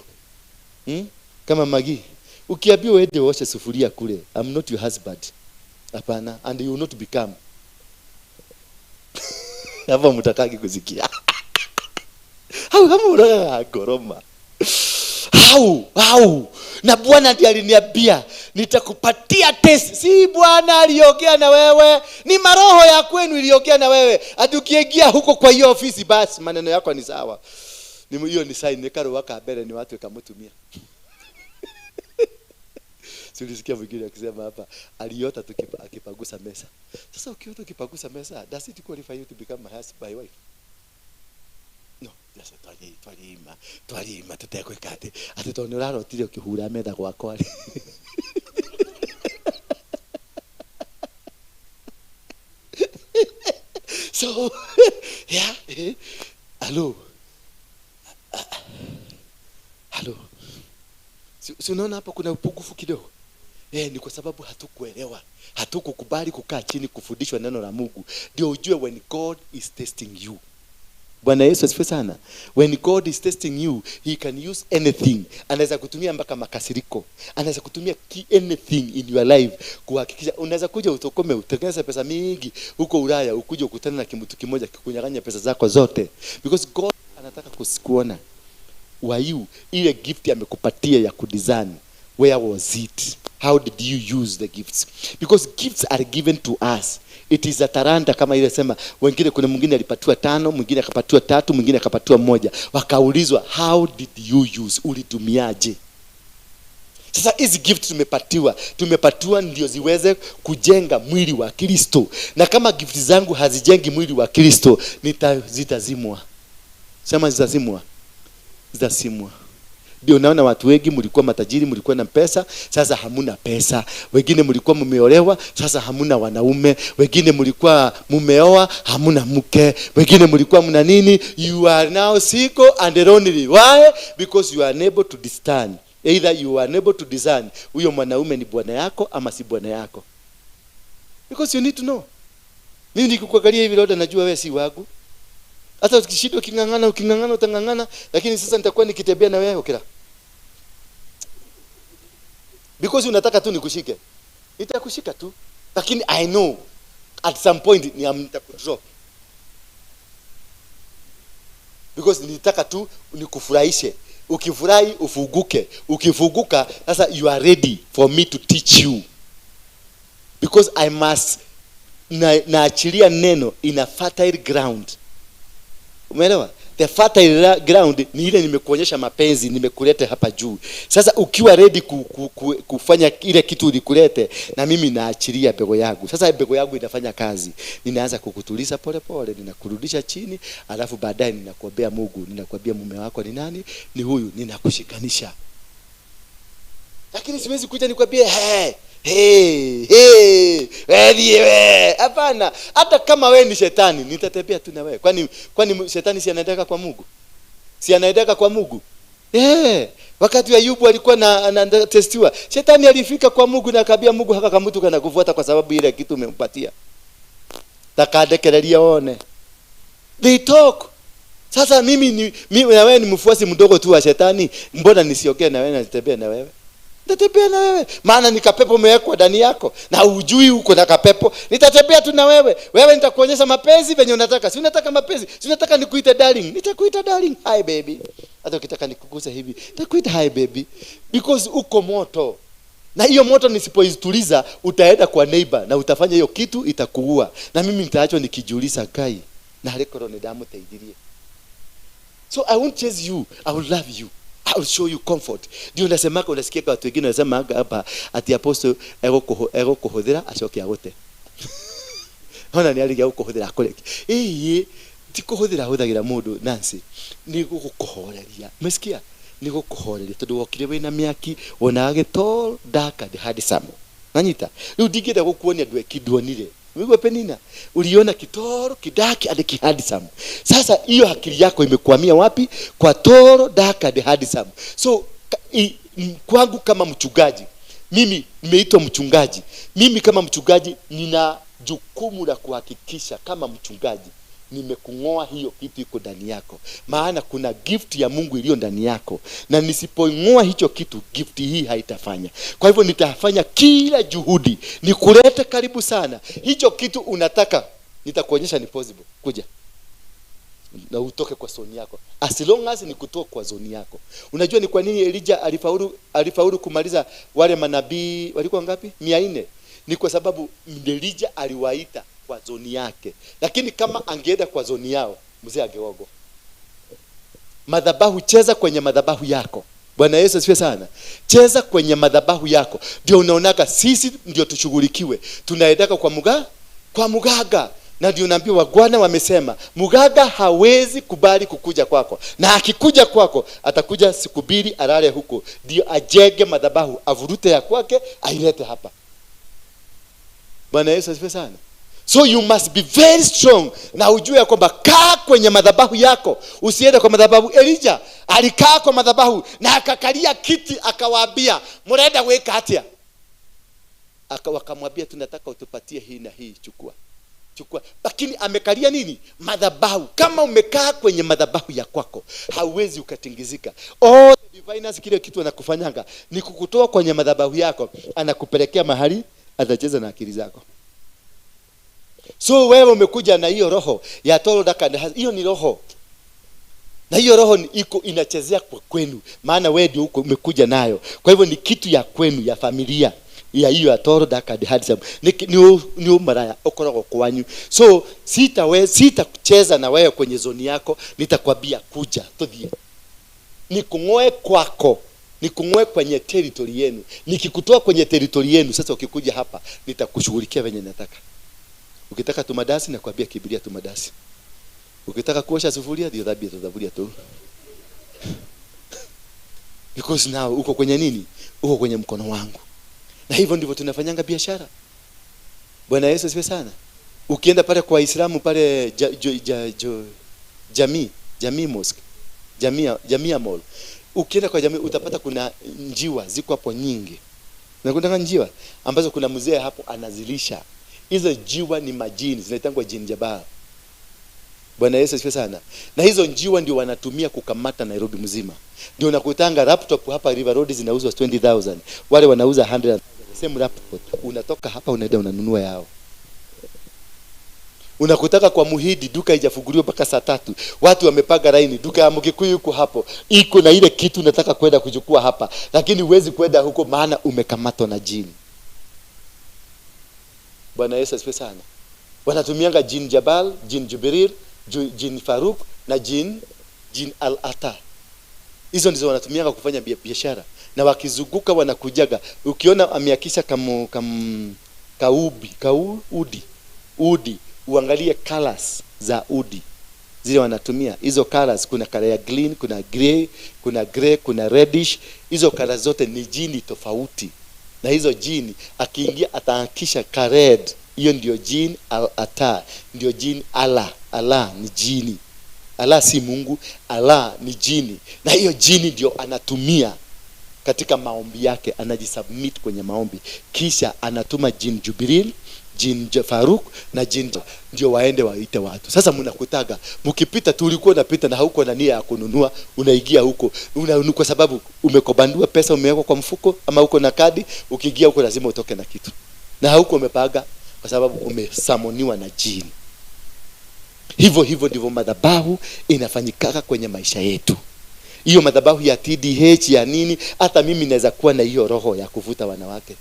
Kama Magi, ukiambiwa uende uoshe sufuria kule, I'm not your husband. Hapana, and you will not become. Hapo mtakaki kusikia. Hau kama unataka goroma. Hau, hau. Na Bwana ndiye aliniambia Nitakupatia test. Si Bwana aliongea na wewe, ni maroho ya kwenu iliongea na wewe. Ati ukiingia huko kwa hiyo ofisi basi maneno yako ni sawa. Ni hiyo ni sign ni karo waka mbele ni watu ikamutumia. Si ulisikia mwingine akisema hapa aliota akipagusa mesa. Sasa ukiota ukipagusa mesa, does it qualify you to become my husband, my wife? No, just twaliima twaliima tutekwika ati ati tondu urarotire ukihura metha gwakwa. So yeah, hello. Hello. Si unaona hapa kuna upungufu kidogo? Ni kwa sababu hatukuelewa. Hatukukubali kukaa chini kufundishwa neno la Mungu. Ndio ujue when God is testing you. Bwana Yesu asifiwe sana. When God is testing you, he can use anything. Anaweza kutumia mpaka makasiriko. Anaweza kutumia anything in your life kuhakikisha unaweza kuja utokome utengeneze pesa mingi huko Ulaya, ukuje ukutane na kitu kimoja kikunyang'anya pesa zako zote. Because God anataka kukuona. Why ile gift amekupatia ya kudesign, where was it? How did you use the gifts? Because gifts are given to us. It is a talanta kama ile sema wengine, kuna mwingine alipatiwa 5, mwingine akapatiwa 3, mwingine akapatiwa 1. Wakaulizwa how did you use? Ulitumiaje? Sasa hizi gifts tumepatiwa ndio ziweze kujenga mwili wa Kristo. Na kama gifts zangu hazijengi mwili wa Kristo, zitazimwa. Sema zitazimwa. Zitazimwa. Ndio naona watu wengi mlikuwa matajiri, mlikuwa na pesa, sasa hamuna pesa. Wengine mlikuwa mmeolewa, sasa hamuna wanaume. Wengine mlikuwa mumeoa, hamuna mke. Wengine mlikuwa mna nini? You are now single and lonely. Why? Because you are unable to discern. Either you are unable to discern huyo mwanaume ni bwana yako ama si bwana yako. Because you need to know. Mimi nikikuangalia hivi leo najua wewe si wangu. Hata ukishindwa ukingangana ukingangana utangangana, lakini sasa nitakuwa nikitembea na wewe okira. Because unataka tu nikushike. Nitakushika tu. Lakini I know at some point nitakudrop. Because nilitaka tu nikufurahishe. Ukifurahi ufuguke. Ukifuguka sasa you are ready for me to teach you. Because I must naachilia neno in a fertile ground. Umeelewa? The fertile ground ni ile nimekuonyesha mapenzi, nimekuleta hapa juu. Sasa ukiwa ready kufanya ile kitu ulikulete, na mimi naachilia mbegu yangu. Sasa mbegu yangu inafanya kazi. Ninaanza kukutuliza pole pole, ninakurudisha chini, alafu baadaye ninakuombea Mungu, ninakuambia mume wako ni nani? Ni huyu, ninakushikanisha. Lakini siwezi kuja nikwambie hey, hey, hey, wewe. Hapana, hata kama wewe ni shetani, nitatembea tu na wewe. Kwani shetani si anaendeka kwa Mungu? Si anaendeka kwa Mungu? Wakati Ayubu alikuwa anatestiwa, shetani alifika kwa Mungu na akambia Mungu haka kamutu kana kufuata kwa sababu ile kitu umempatia. Takadekereria one. They talk. Sasa mimi na wewe ni mfuasi mdogo tu wa shetani, mbona nisiongee na wewe na nitembee na wewe? Nitatembea na wewe. Maana ni kapepo umewekwa ndani yako na hujui uko na kapepo. Nitatembea tu na wewe. Wewe nitakuonyesha mapenzi venye unataka. Si unataka mapenzi? Si unataka nikuite darling? Nitakuita darling. Hi baby. Hata ukitaka nikuguse hivi, nitakuita hi baby. Because uko moto. Na hiyo moto nisipoituliza utaenda kwa neighbor na utafanya hiyo kitu itakuua. Na mimi nitaachwa nikijiuliza kai na halikoro ni damu taidirie. So I won't chase you. I will love you. I will show you comfort. Ndio nasemaka, unasikia kwa watu wengine wanasema hapa ati apostle ego kuhuthira acoke agote. Ona ni aligia gukuhuthira akoreke. Ii ti kuhuthira huthagira mundu Nancy. Ni gukuhoreria. Umesikia? Ni gukuhoreria tondu wokire wina miaki wonaga tall dark and handsome. Nanyita. Riu ndingĩenda gukuonia ndweki nduonire. Migwe Penina, uliona kitoro kidaki and kihandsome. Sasa hiyo akili yako imekwamia wapi? Kwa toro dark and handsome. So kwangu kama mchungaji, mimi nimeitwa mchungaji. Mimi kama mchungaji nina jukumu la kuhakikisha kama mchungaji nimekungoa hiyo kitu iko ndani yako. Maana kuna gift ya Mungu iliyo ndani yako, na nisipoingoa hicho kitu, gift hii haitafanya. Kwa hivyo nitafanya kila juhudi nikulete karibu sana. Hicho kitu unataka nitakuonyesha ni possible. Kuja. Na utoke kwa zoni yako. As long as ni kutoka kwa zoni yako. Unajua ni kwa nini Elijah alifaulu kumaliza wale manabii walikuwa ngapi? 400. Ni kwa sababu Elijah aliwaita kwa zoni yake. Lakini kama angeenda kwa zoni yao, mzee angeogo. Madhabahu, cheza kwenye madhabahu yako. Bwana Yesu asifiwe sana. Cheza kwenye madhabahu yako. Ndio unaonaga sisi ndio tushughulikiwe. Tunaendaka kwa muganga. Na ndio naambiwa Bwana wamesema muganga hawezi kubali kukuja kwako. Na akikuja kwako atakuja siku mbili alale huko. Ndio ajenge madhabahu, avurute ya kwake ailete hapa. Bwana Yesu asifiwe sana. So you must be very strong na ujue ya kwamba kaa kwenye madhabahu yako, usiende kwa madhabahu. Elijah alikaa kwa madhabahu na akakalia kiti akawaambia, mnaenda weka hatia. Wakamwambia tunataka utupatie hii na hii, chukua. Chukua. Lakini amekalia nini? Madhabahu. Kama umekaa kwenye madhabahu ya kwako, hauwezi ukatingizika. All the diviners, kile kitu anakufanyanga ni kukutoa kwenye madhabahu yako, anakupelekea mahali atacheza na akili zako. So wewe umekuja na hiyo roho ya toro daka, hiyo ni roho. Na hiyo roho iko inachezea kwa kwenu, maana wewe ndio uko umekuja nayo. Kwa hivyo ni kitu ya kwenu, ya familia ya hiyo ya toro daka the handsome. Ni maraya okorogwo kwanyu. So sitacheza na wewe kwenye zoni yako, nitakwambia kuja tuthie. Nikungoe kwako, nikungoe kwenye territory yenu. Nikikutoa kwenye territory yenu, sasa ukikuja hapa nitakushughulikia venye nataka. Ukitaka tumadasi nakwambia kibiria tumadasi. Ukitaka kuosha sufuria ndio dhambi tuthaburia tu. Because now uko kwenye nini? Uko kwenye mkono wangu. Na hivyo ndivyo tunafanyanga biashara. Bwana Yesu asifiwe sana. Ukienda pale kwa Waislamu pale Jamii Mosque, Jamia Mall. Ukienda kwa jamii utapata kuna njiwa ziko hapo nyingi. Na kuna njiwa ambazo kuna mzee hapo anazilisha. Hizo njiwa ni majini, zinaitangwa jini jabal. Bwana Yesu asifiwe sana. Na hizo njiwa ndio wanatumia kukamata Nairobi mzima. Ndio unakutanga laptop hapa River Road zinauzwa 20,000. Wale wanauza 100,000. Same laptop. Unatoka hapa unaenda unanunua yao. Unakutaka kwa Muhidi duka haijafunguliwa mpaka saa 3. Watu wamepanga laini, duka ya Mkikuyu iko hapo. Iko na ile kitu unataka kwenda kuchukua hapa, lakini huwezi kwenda huko maana umekamatwa na jini. Bwana Yesu asifiwe sana. Wanatumianga jin Jabal, jin Jubirir, jin Faruk na jin Al-Ata. Hizo ndizo wanatumianga kufanya biashara. Na wakizunguka wanakujaga. Ukiona ameakisha udi, uangalie colors za udi. Zile wanatumia hizo colors, kuna color ya green, kuna grey, kuna reddish. Hizo colors zote ni jini tofauti. Na hizo jini akiingia ataakisha ka red. Hiyo ndio jini Al-Ata, ndio jini Allah. Allah ni jini. Allah si Mungu, Allah ni jini. Na hiyo jini ndio anatumia katika maombi yake, anajisubmit kwenye maombi. Kisha anatuma jini Jubril, jini Faruk na jini ndio waende waite watu. Sasa mnakutaga mkipita tu, ulikuwa unapita na hauko na nia ya kununua, unaingia huko kwa sababu umekobandua pesa, umewekwa kwa mfuko ama uko na kadi. Ukiingia huko lazima utoke na kitu, na hauko umepaga kwa sababu umesamoniwa na jini. Hivyo hivyo ndivyo madhabahu inafanyikaka kwenye maisha yetu. Hiyo madhabahu ya TDH ya nini, hata mimi naweza kuwa na hiyo roho ya kuvuta wanawake.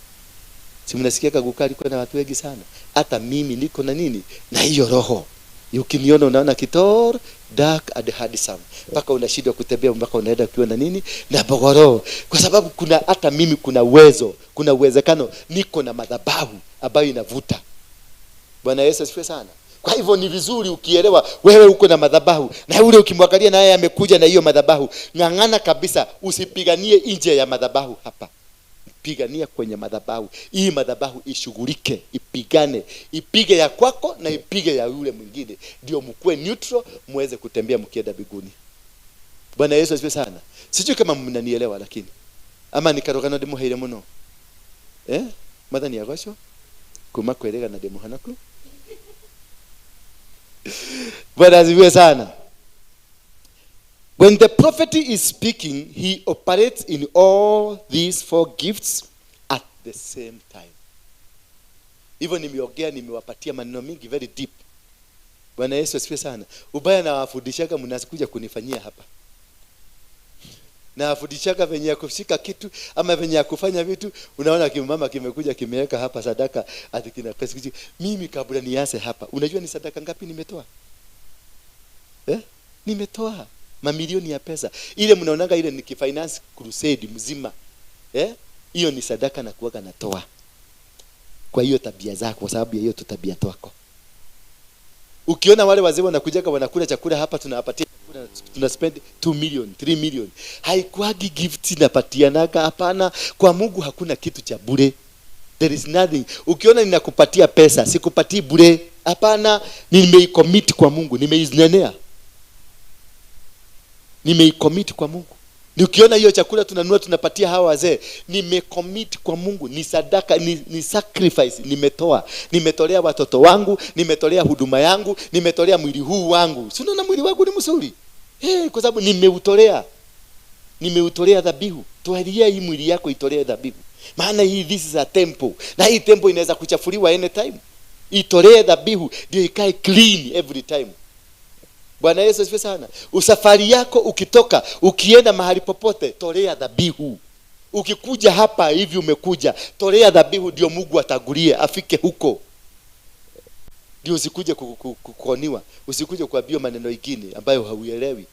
Si mnasikia Kagukari kwa na watu wengi sana. Hata mimi niko na nini? Na hiyo roho. Ukiniona unaona kitor, dark and handsome. Mpaka unashindwa kutembea, mpaka unaenda ukiwa na nini? Na bogoro. Kwa sababu kuna hata mimi kuna uwezo, kuna uwezekano niko na madhabahu ambayo inavuta. Bwana Yesu asifiwe sana. Kwa hivyo ni vizuri ukielewa wewe uko na madhabahu, na yule ukimwangalia naye amekuja na hiyo madhabahu, ng'ang'ana kabisa, usipiganie nje ya madhabahu hapa. Pigania kwenye madhabahu. Hii madhabahu ishughulike, ipigane, ipige ya kwako na ipige ya yule mwingine, ndio mkue neutral, muweze kutembea mkienda mbinguni. Bwana Yesu asifiwe sana. Sijui kama mnanielewa, lakini ama nikarogano ndimuheire muno. Mathani agocwo kuma kwerega na ndimuhanaku. Bwana asifiwe sana. When the prophet is speaking, he operates in all these four gifts at the same time. Hivyo nimeongea, nimewapatia maneno mingi very deep. Bwana Yesu asifiwe sana. Ubaya nawafundishaga mnakuja kunifanyia hapa. Nawafundishaga venye ya kushika kitu ama venye ya kufanya vitu. Unaona kimama kimekuja kimeweka hapa sadaka ati kina pesa. Mimi kabla nianze hapa, unajua ni sadaka ngapi nimetoa? Nimetoa mamilioni ya pesa. Ile mnaonaga ile ni finance crusade mzima. Hiyo ni sadaka na kuwaga natoa. Kwa hiyo tabia zako, kwa sababu ya hiyo tabia twako. Ukiona wale wazee wanakujaga wanakula chakula hapa, tunawapatia chakula, tuna spend 2 million, 3 million. Haikuagi gift napatianaga, hapana. Kwa Mungu hakuna kitu cha bure. There is nothing. Ukiona ninakupatia pesa, sikupatii bure. Hapana, nimeicommit kwa Mungu, nimeizinenea. Nimeicommit kwa Mungu. Nikiona hiyo chakula tunanunua tunapatia hawa wazee, nimecommit kwa Mungu, ni sadaka, ni sacrifice nimetoa. Nimetolea watoto wangu, nimetolea huduma yangu, nimetolea mwili huu wangu. Si unaona mwili wangu ni mzuri? Kwa sababu nimeutolea. Nimeutolea dhabihu. Toalia hii mwili yako, itolee dhabihu. Maana hii, this is a temple. Na hii temple inaweza kuchafuliwa anytime. Itolee dhabihu ndio ikae clean every time. Bwana Yesu asifiwe sana. Usafari yako ukitoka, ukienda mahali popote, tolea dhabihu. Ukikuja hapa hivi umekuja, tolea dhabihu ndio Mungu atagulie afike huko. Ndio usikuje kukuoniwa, usikuje kuambiwa maneno mengine ambayo hauelewi.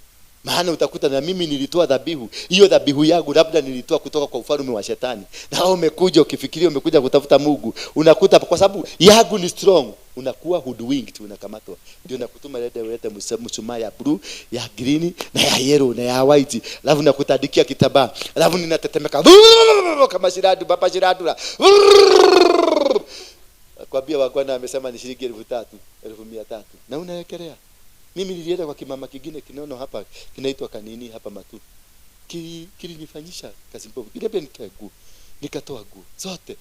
Maana utakuta na mimi nilitoa dhabihu. Hiyo dhabihu yangu labda nilitoa kutoka kwa ufalme wa shetani. Na wewe umekuja ukifikiria umekuja kutafuta Mungu, unakuta kwa sababu yangu ni strong, unakuwa hoodwinked, unakamatwa. Ndio nakutuma lete mshumaa ya blue, ya green na ya yellow na ya white. Alafu nakutandikia kitambaa. Alafu ninatetemeka kama shiradu, baba shiradu. Kwambia wagwana amesema ni shilingi 3,000, 300,000. Na unawekelea. Mimi nilienda kwa kimama kingine kinono hapa, kinaitwa Kanini hapa Matu. Kilinifanyisha kazi mbovu. Kile nitoe nguo. Nikatoa nguo zote.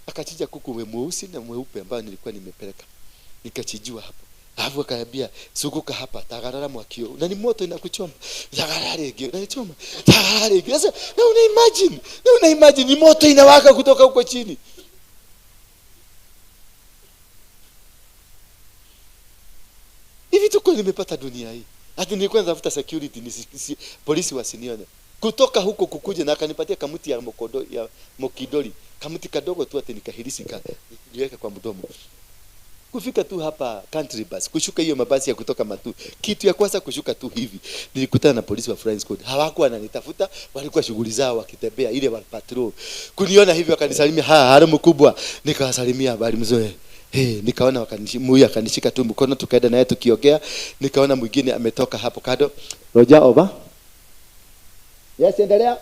Akachinja kuku mweusi na mweupe ambao nilikuwa nimepeleka. Nikachinjiwa hapo. Alafu akaniambia sukuka hapa, tagarara mwakio. Na ni moto inakuchoma. Tagarara rege, inachoma. Tagarara rege. Sasa na una imagine ni moto inawaka kutoka huko chini. Hivi tuko nimepata dunia hii. Hata nilikuwa natafuta security polisi wasinione. Kutoka huko kukuja na akanipatia kamuti ya mokodo ya mokidoli. Kamuti kadogo tu ati nikahirisi niweka kwa mdomo. Kufika tu hapa country bus, kushuka hiyo mabasi ya kutoka Matu. Kitu ya kwanza kushuka tu hivi, nilikutana na polisi wa flying squad. Hawakuwa wananitafuta, walikuwa shughuli zao wakitembea ile wa patrol. Kuniona hivi wakanisalimia, ha mkubwa. Nikawasalimia habari mzuri. Nikaona huyu akanishika tu mkono, tukaenda naye tukiongea. Nikaona mwingine ametoka hapo kando. Roger over. Yes, endelea.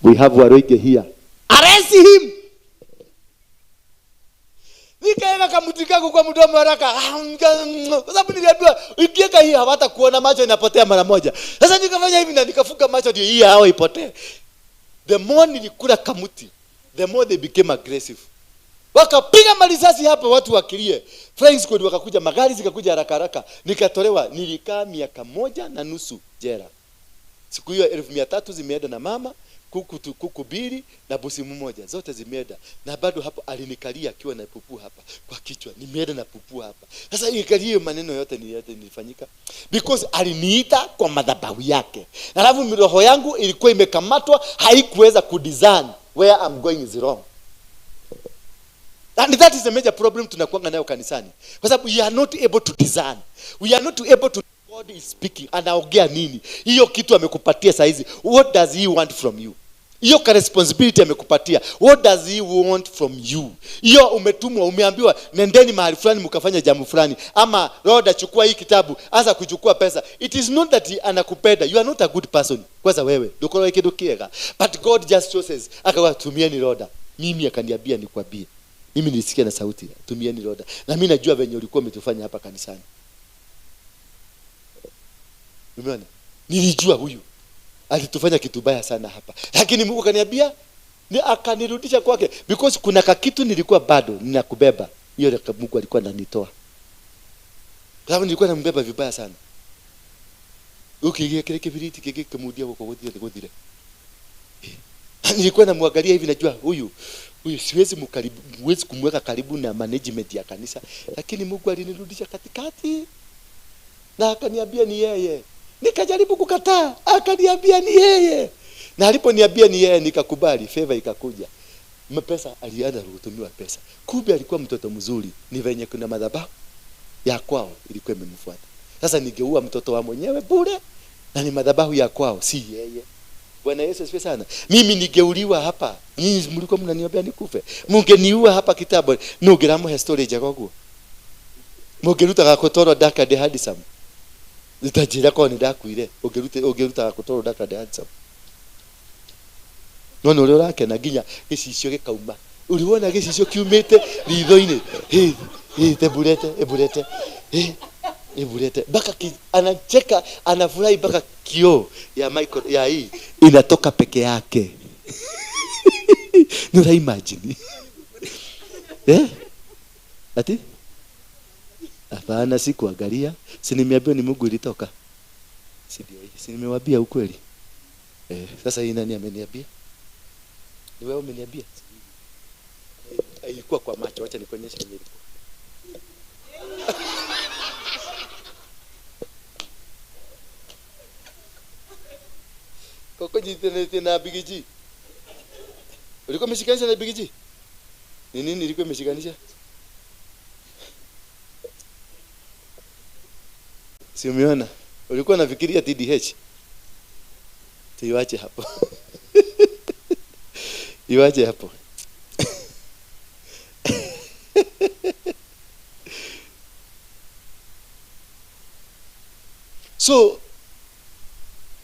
We have Waroige here. Arrest him. Nikaenda kamutika kwa mdomo haraka. Kwa sababu niliambiwa ukiweka hii hawatakuona, macho inapotea mara moja. Sasa nikafanya hivi na nikafunga macho ndio hii hao ipotee. The more nilikula kamuti, the more they became aggressive. Wakapiga marisasi hapa watu wakilie. Flying squad wakakuja, magari zikakuja haraka haraka. Nikatolewa, nilikaa miaka 1.5 jela. Siku hiyo 300,000 zimeenda na mama, kuku mbili na busi mmoja, zote zimeenda. Na bado hapo alinikalia akiwa na pupu hapa kwa kichwa. Nimeenda na pupu hapa. Sasa ikalia maneno yote nilifanyika because aliniita kwa madhabahu yake. Na alafu roho yangu ilikuwa imekamatwa, haikuweza kudesign where I'm going is wrong. And that is a major problem tunakuanga nayo kanisani. Kwa sababu we are not able to discern. We are not able to God is speaking. Anaongea nini? Hiyo kitu amekupatia saa hizi. What does he want from you? Hiyo responsibility amekupatia. What does he want from you? Hiyo umetumwa, umeambiwa nendeni mahali fulani mkafanya jambo fulani. Ama Roda chukua hii kitabu, anza kuchukua pesa. It is not that he anakupenda. You are not a good person. Kwanza wewe, ndukoro kindu kiega. But God just chooses. Akawa tumieni Roda. Mimi akaniambia nikwambie. Mimi nilisikia na sauti, tumieni Roda. Na mimi najua venye ulikuwa umetufanya hapa kanisani. Umeona? Nilijua huyu alitufanya kitu baya sana hapa. Lakini Mungu akaniambia, ni akanirudisha kwake because kuna kakitu nilikuwa bado ninakubeba. Hiyo Mungu alikuwa ananitoa. Kwa sababu nilikuwa nambeba vibaya sana. Ukiingia kile kibiriti kike kimudia huko godire godire. Nilikuwa namwangalia hivi najua huyu Huyu siwezi huwezi kumweka karibu na management ya kanisa, lakini Mungu alinirudisha katikati na akaniambia ni yeye. Nikajaribu kukataa, akaniambia ni yeye. Na aliponiambia ni yeye nikakubali, favor ikakuja. Pesa alianza kutumiwa pesa. Kumbe alikuwa mtoto mzuri, ni venye kuna madhabahu ya kwao ilikuwa imemfuata. Sasa ningeua mtoto wa mwenyewe bure, na ni madhabahu ya kwao, si yeye. Bwana Yesu asifiwe sana. Mimi ningeuliwa hapa, nyinyi mlikuwa mnaniombea nikufe. Mungeniua hapa kitambo, nungiramuhe story njega ũguo. Mũngĩrutaga kũtoro Dark and Handsome. Nitanjĩra korwo nĩndakuire, ũngĩrutaga kũtoro Dark and Handsome. No nĩ ũrĩa ũrakena nginya gĩcicio gĩkauma. Ũrĩ wona gĩcicio kiumĩte ritho-inĩ. Hĩ, hĩ, tebulete, ebulete. Hĩ, ebulete. Mpaka anacheka, anafurahi mpaka kioo ya Michael ya hii inatoka peke yake. Ni ura imagine. Eh? Ati? Hapana, sikuangalia. Si nimeambiwa ni Mungu ilitoka. Si ndio hii? Si nimewaambia ukweli? Sasa hii nani ameniambia? Ni wewe umeniambia? Ilikuwa kwa macho, acha nikuonyeshe yenyewe ilikuwa. Koko jitenete na Big G. Ulikuwa umeshikanisha na Big G? Ni nini ilikuwa imeshikanisha? Si umeona? Ulikuwa unafikiria TDH. Tuiache hapo. Iwache hapo. So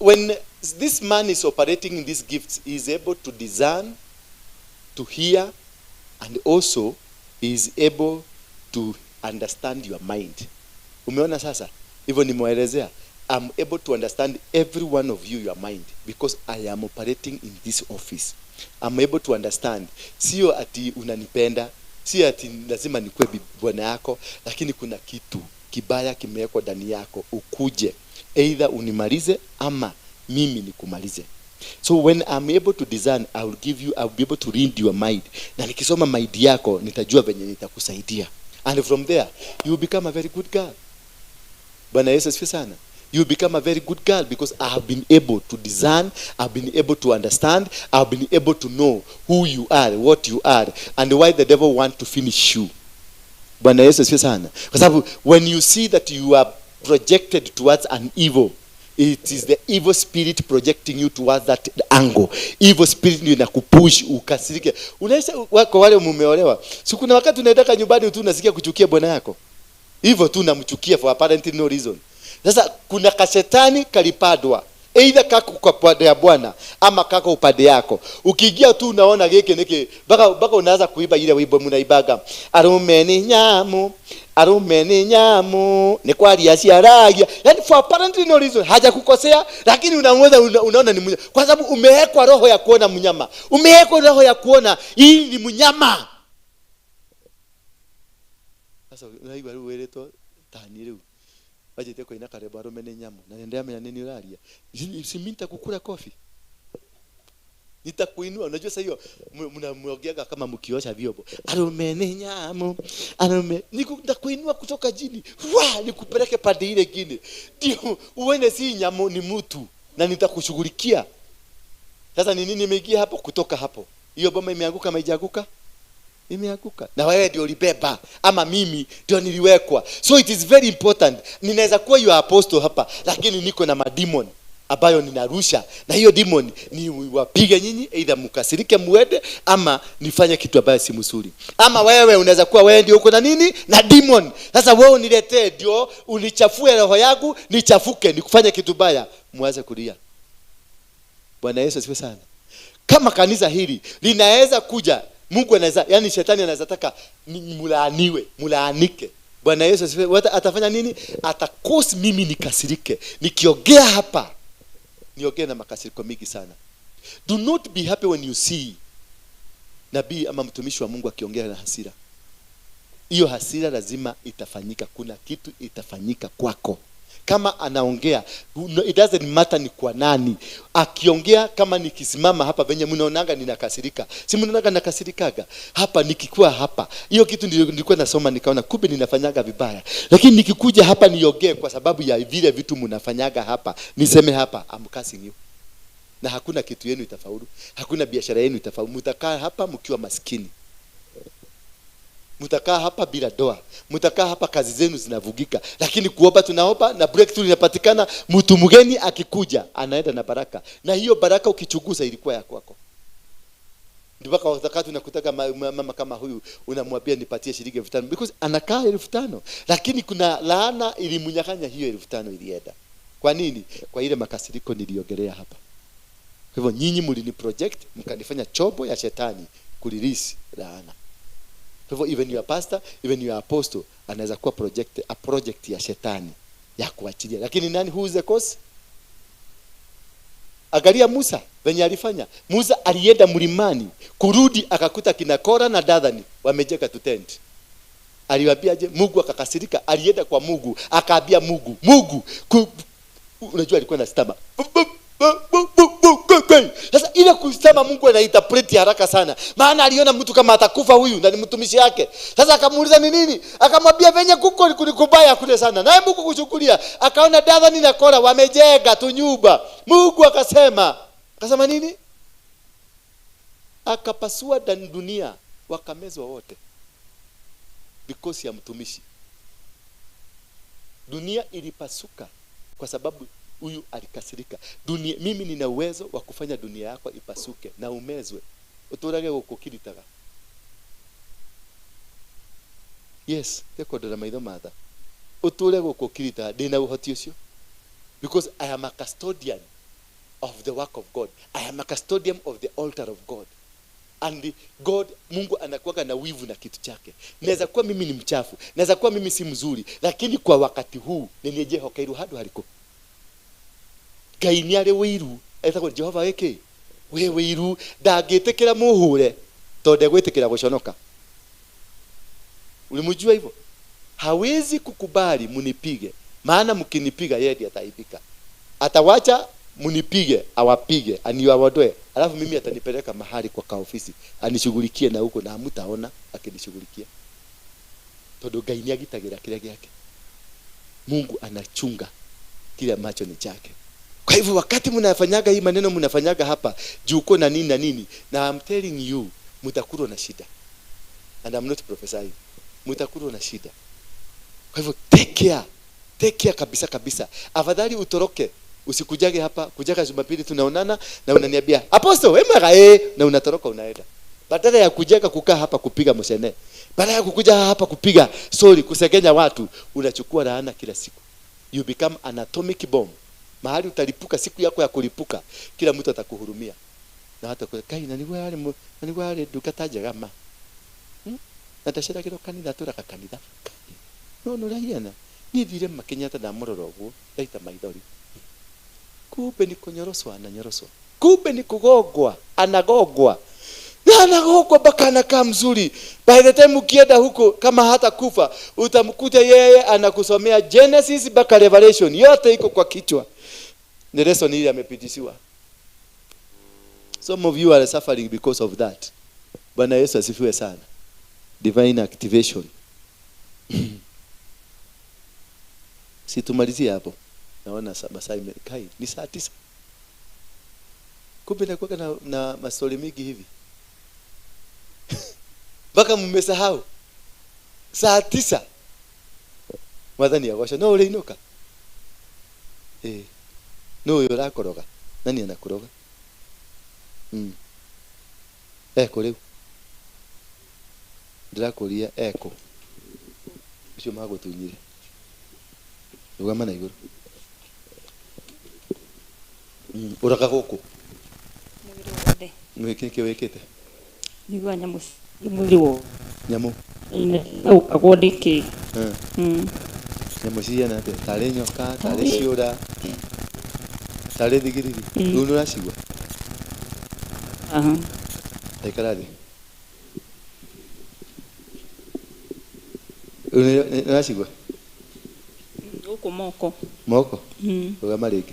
when this man is operating in these gifts, he is able to discern, to hear, and also he is able to understand your mind. Umeona sasa? Hivyo nimewaelezea. I'm able to understand every one of you, your mind, because I am operating in this office. I'm able to understand. Sio ati unanipenda, sio ati lazima nikuwe bwana yako, lakini kuna kitu kibaya kimewekwa ndani yako, ukuje. Either unimalize ama mimi nikumalize. So when I'm able to discern, I will be able to read your mind. Na nikisoma mind yako, nitajua venye nitakusaidia. And from there, you will become a very good girl. Bwana Yesu asifiwe sana. You become a very good girl because I have been able to discern, I've been able to understand, I've been able to know who you are, what you are, and why the devil want to finish you. Bwana Yesu asifiwe sana. Kwa sababu when you see that you are projected towards an evil, it is the evil spirit projecting you towards that angle. Evil spirit ndio inakupush ukasirike. Unaisha wako wale mumeolewa. Si kuna wakati unaendaka nyumbani tu unasikia kuchukia bwana yako. Hivyo tu unamchukia for apparently no reason. Sasa kuna kashetani kalipadwa. Either kako kwa upande ya Bwana ama kako upande yako. Ukiingia tu unaona geke neke mpaka unaanza kuiba ile wimbo mnaibaga. Arume ni nyamu, arume ni nyamu, ni kwaria ciaragia. Yani for apparently no reason, hajakukosea lakini unamweza unaona ni mnyama. Kwa sababu umewekwa roho ya kuona mnyama. Umewekwa roho ya kuona hii ni mnyama. Sasa unaigwa rĩu wĩrĩtwo tani rĩu. Bajete kuina karebo arume ni nyamu na nendea menya nini uraria. Si mimi nitakukula kofi. Nitakuinua. Unajua sasa hiyo mnaongeaga kama mkiosha vyombo. Arume ni nyamu. Arume nitakuinua kutoka chini. Wa nikupeleke pande ile nyingine. Ndio uone si nyamu ni mtu na nitakushughulikia. Sasa ni nini nimeingia hapo kutoka hapo? Hiyo boma imeanguka haijaanguka? Imeanguka. Na wewe ndio ulibeba ama mimi ndio niliwekwa. So it is very important. Ninaweza kuwa your apostle hapa lakini niko na mademon ambayo ninarusha, na hiyo demon ni wapige nyinyi, either mkasirike muende ama nifanye kitu ambayo si mzuri. Ama wewe unaweza kuwa wewe ndio uko na nini? Na demon. Sasa wewe uniletee ndio unichafue roho yangu, nichafuke, nikufanye kitu baya, muanze kulia. Bwana Yesu asifiwe sana. Kama kanisa hili linaweza kuja, Mungu anaweza, yani shetani anaweza taka mulaaniwe, mulaanike. Bwana Yesu asifiwe. Atafanya nini? Atakosi mimi nikasirike. Nikiongea hapa, niongee na makasiriko mingi sana. Do not be happy when you see nabii ama mtumishi wa Mungu akiongea na hasira. Hiyo hasira lazima itafanyika. Kuna kitu itafanyika kwako. Kama anaongea, it doesn't matter ni kwa nani. Akiongea, kama nikisimama hapa venye mnaonanga ninakasirika. Si mnaonanga nakasirikaga? Hapa nikikuwa hapa. Hiyo kitu nilikuwa nasoma nikaona kumbe ninafanyaga vibaya. Lakini nikikuja hapa niongee kwa sababu ya vile vitu mnafanyaga hapa. Niseme hapa, I'm cursing you. Na hakuna kitu yenu itafaulu. Hakuna biashara yenu itafaulu. Mtakaa hapa mkiwa maskini. Mtakaa hapa bila doa. Mtakaa hapa kazi zenu zinavugika. Lakini kuomba tunaomba na breakthrough inapatikana. Mtu mgeni akikuja anaenda na baraka. Na hiyo baraka ukichunguza ilikuwa ya kwako. Ndipo wakati unakutaka mama kama huyu unamwambia nipatie shilingi 5,000 because anakaa 5,000. Lakini kuna laana ilimnyang'anya hiyo 5,000 ilienda. Kwa nini? Kwa ile makasiriko niliongelea hapa. Kwa hivyo nyinyi mlini project mkanifanya chobo ya shetani kulirisi laana. Kwa hivyo even your pastor, even your apostle anaweza kuwa a project ya shetani ya kuachilia. Lakini nani, who is the cause? Angalia Musa venye alifanya. Musa alienda mlimani, kurudi akakuta kina Kora na Dathani wamejenga tu tent. Aliwaambiaje? Mungu akakasirika, alienda kwa Mungu, akaambia Mungu, Mungu, unajua alikuwa na stama. Sasa ile kusema Mungu anainterpret haraka sana. Maana aliona mtu kama atakufa huyu na ni mtumishi yake. Sasa akamuuliza ni nini? Akamwambia venye kuko kulikubaya kule sana. Naye Mungu kuchukulia, akaona Dathani na Kora wamejenga tu nyumba. Mungu akasema, akasema nini? Akapasua dunia, wakamezwa wote. Because ya mtumishi. Dunia ilipasuka kwa sababu huyu alikasirika. Dunia, mimi nina uwezo wa kufanya dunia yako ipasuke na umezwe. Uturage gukukiritaga. Yes, tekondora maitho matha. Uture gukukiritaga ndina uhoti ucio. Because I am a custodian of the work of God. I am a custodian of the altar of God. And God, Mungu anakuwa na wivu na kitu chake. Naweza kuwa mimi ni mchafu, naweza kuwa mimi si mzuri, lakini kwa wakati huu niniejehokeirwo handu hariko. Ngai nĩ arĩ wĩiru, etagwo Jehova wĩkĩ? Wĩ wĩiru, ndangĩtĩkĩra mũhũre tondũ ndegwĩtĩkĩra gũconoka. Ulimjua hivyo? Hawezi kukubali munipige, maana mkinipiga yeye ndiye ataibika. Atawacha munipige, awapige, aniwaondoe. Alafu mimi atanipeleka mahali kwa kaofisi, anishughulikie na huko na hamtaona akinishughulikia. Tondũ Ngai nĩagitagĩra kĩrĩa gĩake. Mungu anachunga kile ambacho ni chake. Kwa hivyo wakati mnafanyaga hii maneno mnafanyaga hapa juko na nini na nini, na I'm telling you mtakulwa na shida. And I'm not prophesying. Mtakulwa na shida. Kwa hivyo take care. Take care kabisa kabisa. Afadhali utoroke, usikujage hapa, kujaga Jumapili tunaonana na unaniambia apostle wewe na unatoroka unaenda. Badala ya kujaga kukaa hapa kupiga mshene. Badala ya kukuja hapa kupiga sorry kusegenya watu, unachukua laana kila siku. You become an atomic bomb. Mahali utalipuka siku yako ya kulipuka, kila mtu atakuhurumia. Na hata kwa kai na ni wale duka tajega ma. Na tashira kiro kanitha turaka kanitha. No no rahiana. Ni thire makinyata na muroro uguo, ndaita maithori. Kumbe ni kunyoroswa ananyoroswa. Kumbe ni kugogwa, anagogwa. Na anagogwa mpaka anakaa mzuri. By the time ukienda huko kama hata kufa, utamkuta yeye anakusomea Genesis mpaka Revelation. Yote iko kwa kichwa. Ni lesson ile amepitishiwa. Some of you are suffering because of that. Bwana Yesu asifiwe sana. Divine activation. Situmalizie hapo. Naona masaa imekai ni saa 9. Kumbe nakuwa na maswali mingi hivi. Mpaka mmesahau. Saa 9. Mwathani agosha no ureinuka. No uyu urakoroga. Nani anakoroga? Eko riu. Ndirakuria eko. Ucio magutunyire. Rugama na iguru. Uraga guku. Mwiri wothe. Mwiki wikite? Nigua nyamu mwiri wo. Nyamu. Agwo ndiki. Nyamu cihana atia? Tarĩ nyoka, tarĩ ciũra, tarĩ thigiriri. Rĩu nĩ ũracigua? Aha. Taikara thĩ. Rĩu nĩ ũracigua? Gũkũ moko. Moko. Rũgama rĩngĩ.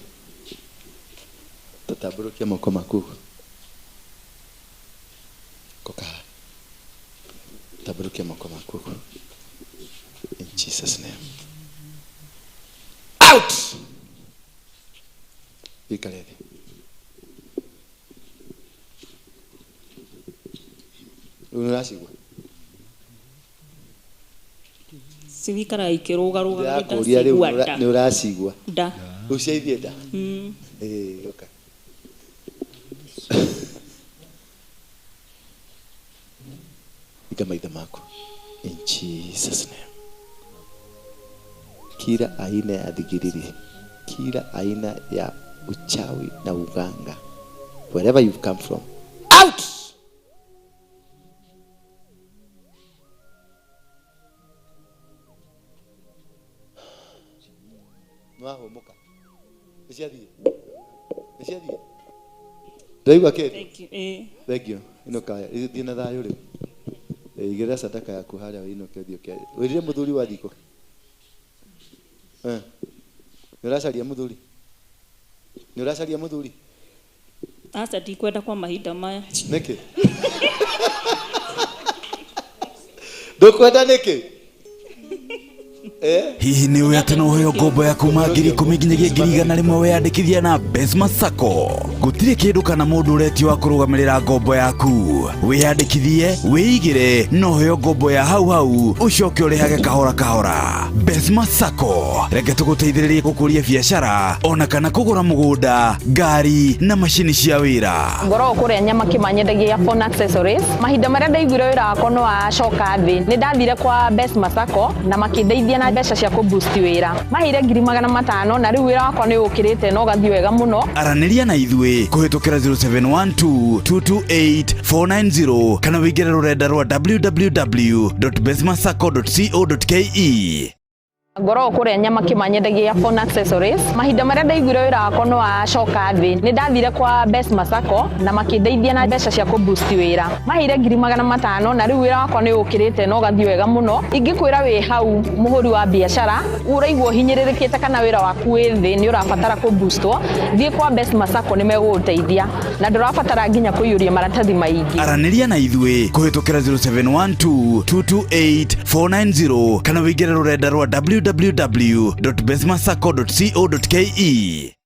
Tũtambũrũkie moko maku. Koka. Tambũrũkia moko maku. In Jesus name. Out! Ikare thĩ. Rĩu nĩũracigua? Cigikaraga ikĩrũgarũgaga. Ndĩrakũria rĩu. Ndacigua nda. Nĩ ũracigua? Nda. Rĩu ciaithiĩ nda? Mm. Ĩĩ, ũka. Iga maitho maku. In Jesus name. Kila aina ya dhigiriri, kila aina ya uchawi na uganga, wherever you've come from, out! Nwahũmũka. Nĩciathiĩ? Nĩciathiĩ? Ndaigua kĩndũ? Thank you. Ĩĩ. Thank you. Inũka, thiĩ na thayũ rĩu. Igĩrĩra sadaka yaku harĩa ũinũke ũthiĩ ũkĩarie. Wĩrire mũthuri wa thikũ? Eh. Nĩ ũracaria mũthuri? Nĩ ũracaria mũthuri? Aca, ndikwenda kwa mahinda maya. Nĩkĩ? Ndũkwenda nĩkĩ? Eh? Hihi nĩ ũĩ atĩ no ũheo ngombo ya kuma 10,000 nginyagia 100,000 weyandĩkithia na Besma Sacco? Gũtirĩ kĩndũ kana mũndũ ũretio wa kũrũgamĩrĩra ngombo yaku. Wĩyandĩkithie, wĩigĩre na ũheo ngombo ya hau hau, ũcoke ũrĩhage kahora kahora. Besma Sacco, reke tũgũteithĩrĩrie gũkũria biacara ona kana kũgũra mũgũnda, ngari na macini cia wĩra. Ngoragwo kũrĩa nyama kĩmanyendagia ya phone accessories. Mahinda marĩa ndaiguire wĩra wakwa no wacoka thĩ, nĩ ndathire kwa Besma Sacco na makĩndeithia na mbeca cia kũboost wĩra. Maheire 500,000 na rĩu wĩra wakwa nĩ ũkĩrĩte na ũgathiĩ wega mũno. Aranĩria na ithuĩ kũhĩtũkĩra 0712 228 490 kana wĩingĩre rũrenda rwa www.besmasacco.co.ke. Ngoragwo kũrĩa nyama kĩmanyendagia ya phone accessories. Mahinda marĩa ndaiguire wĩra wakwa no wacoka thĩ, nĩ ndathire kwa Besma Sacco na makĩndeithia na mbeca cia kũboost wĩra. Maheire 500,000 na rĩu wĩra wakwa nĩ ũkĩrĩte na ũgathiĩ wega mũno. Ingĩkwĩra wĩ hau mũhũri wa biacara ũraigua ũhinyĩrĩrĩkĩte kana wĩra waku wĩ thĩ, nĩ ũrabatara kũboostwo, thiĩ kwa Besma Sacco, nĩ megũgũteithia na ndũrabatara nginya kũiyũria maratathi maingĩ. Aranĩria na ithuĩ kũhĩtũkĩra 0712 228 490 kana wĩingĩre rũrenda rwa www.besmasacco.co.ke.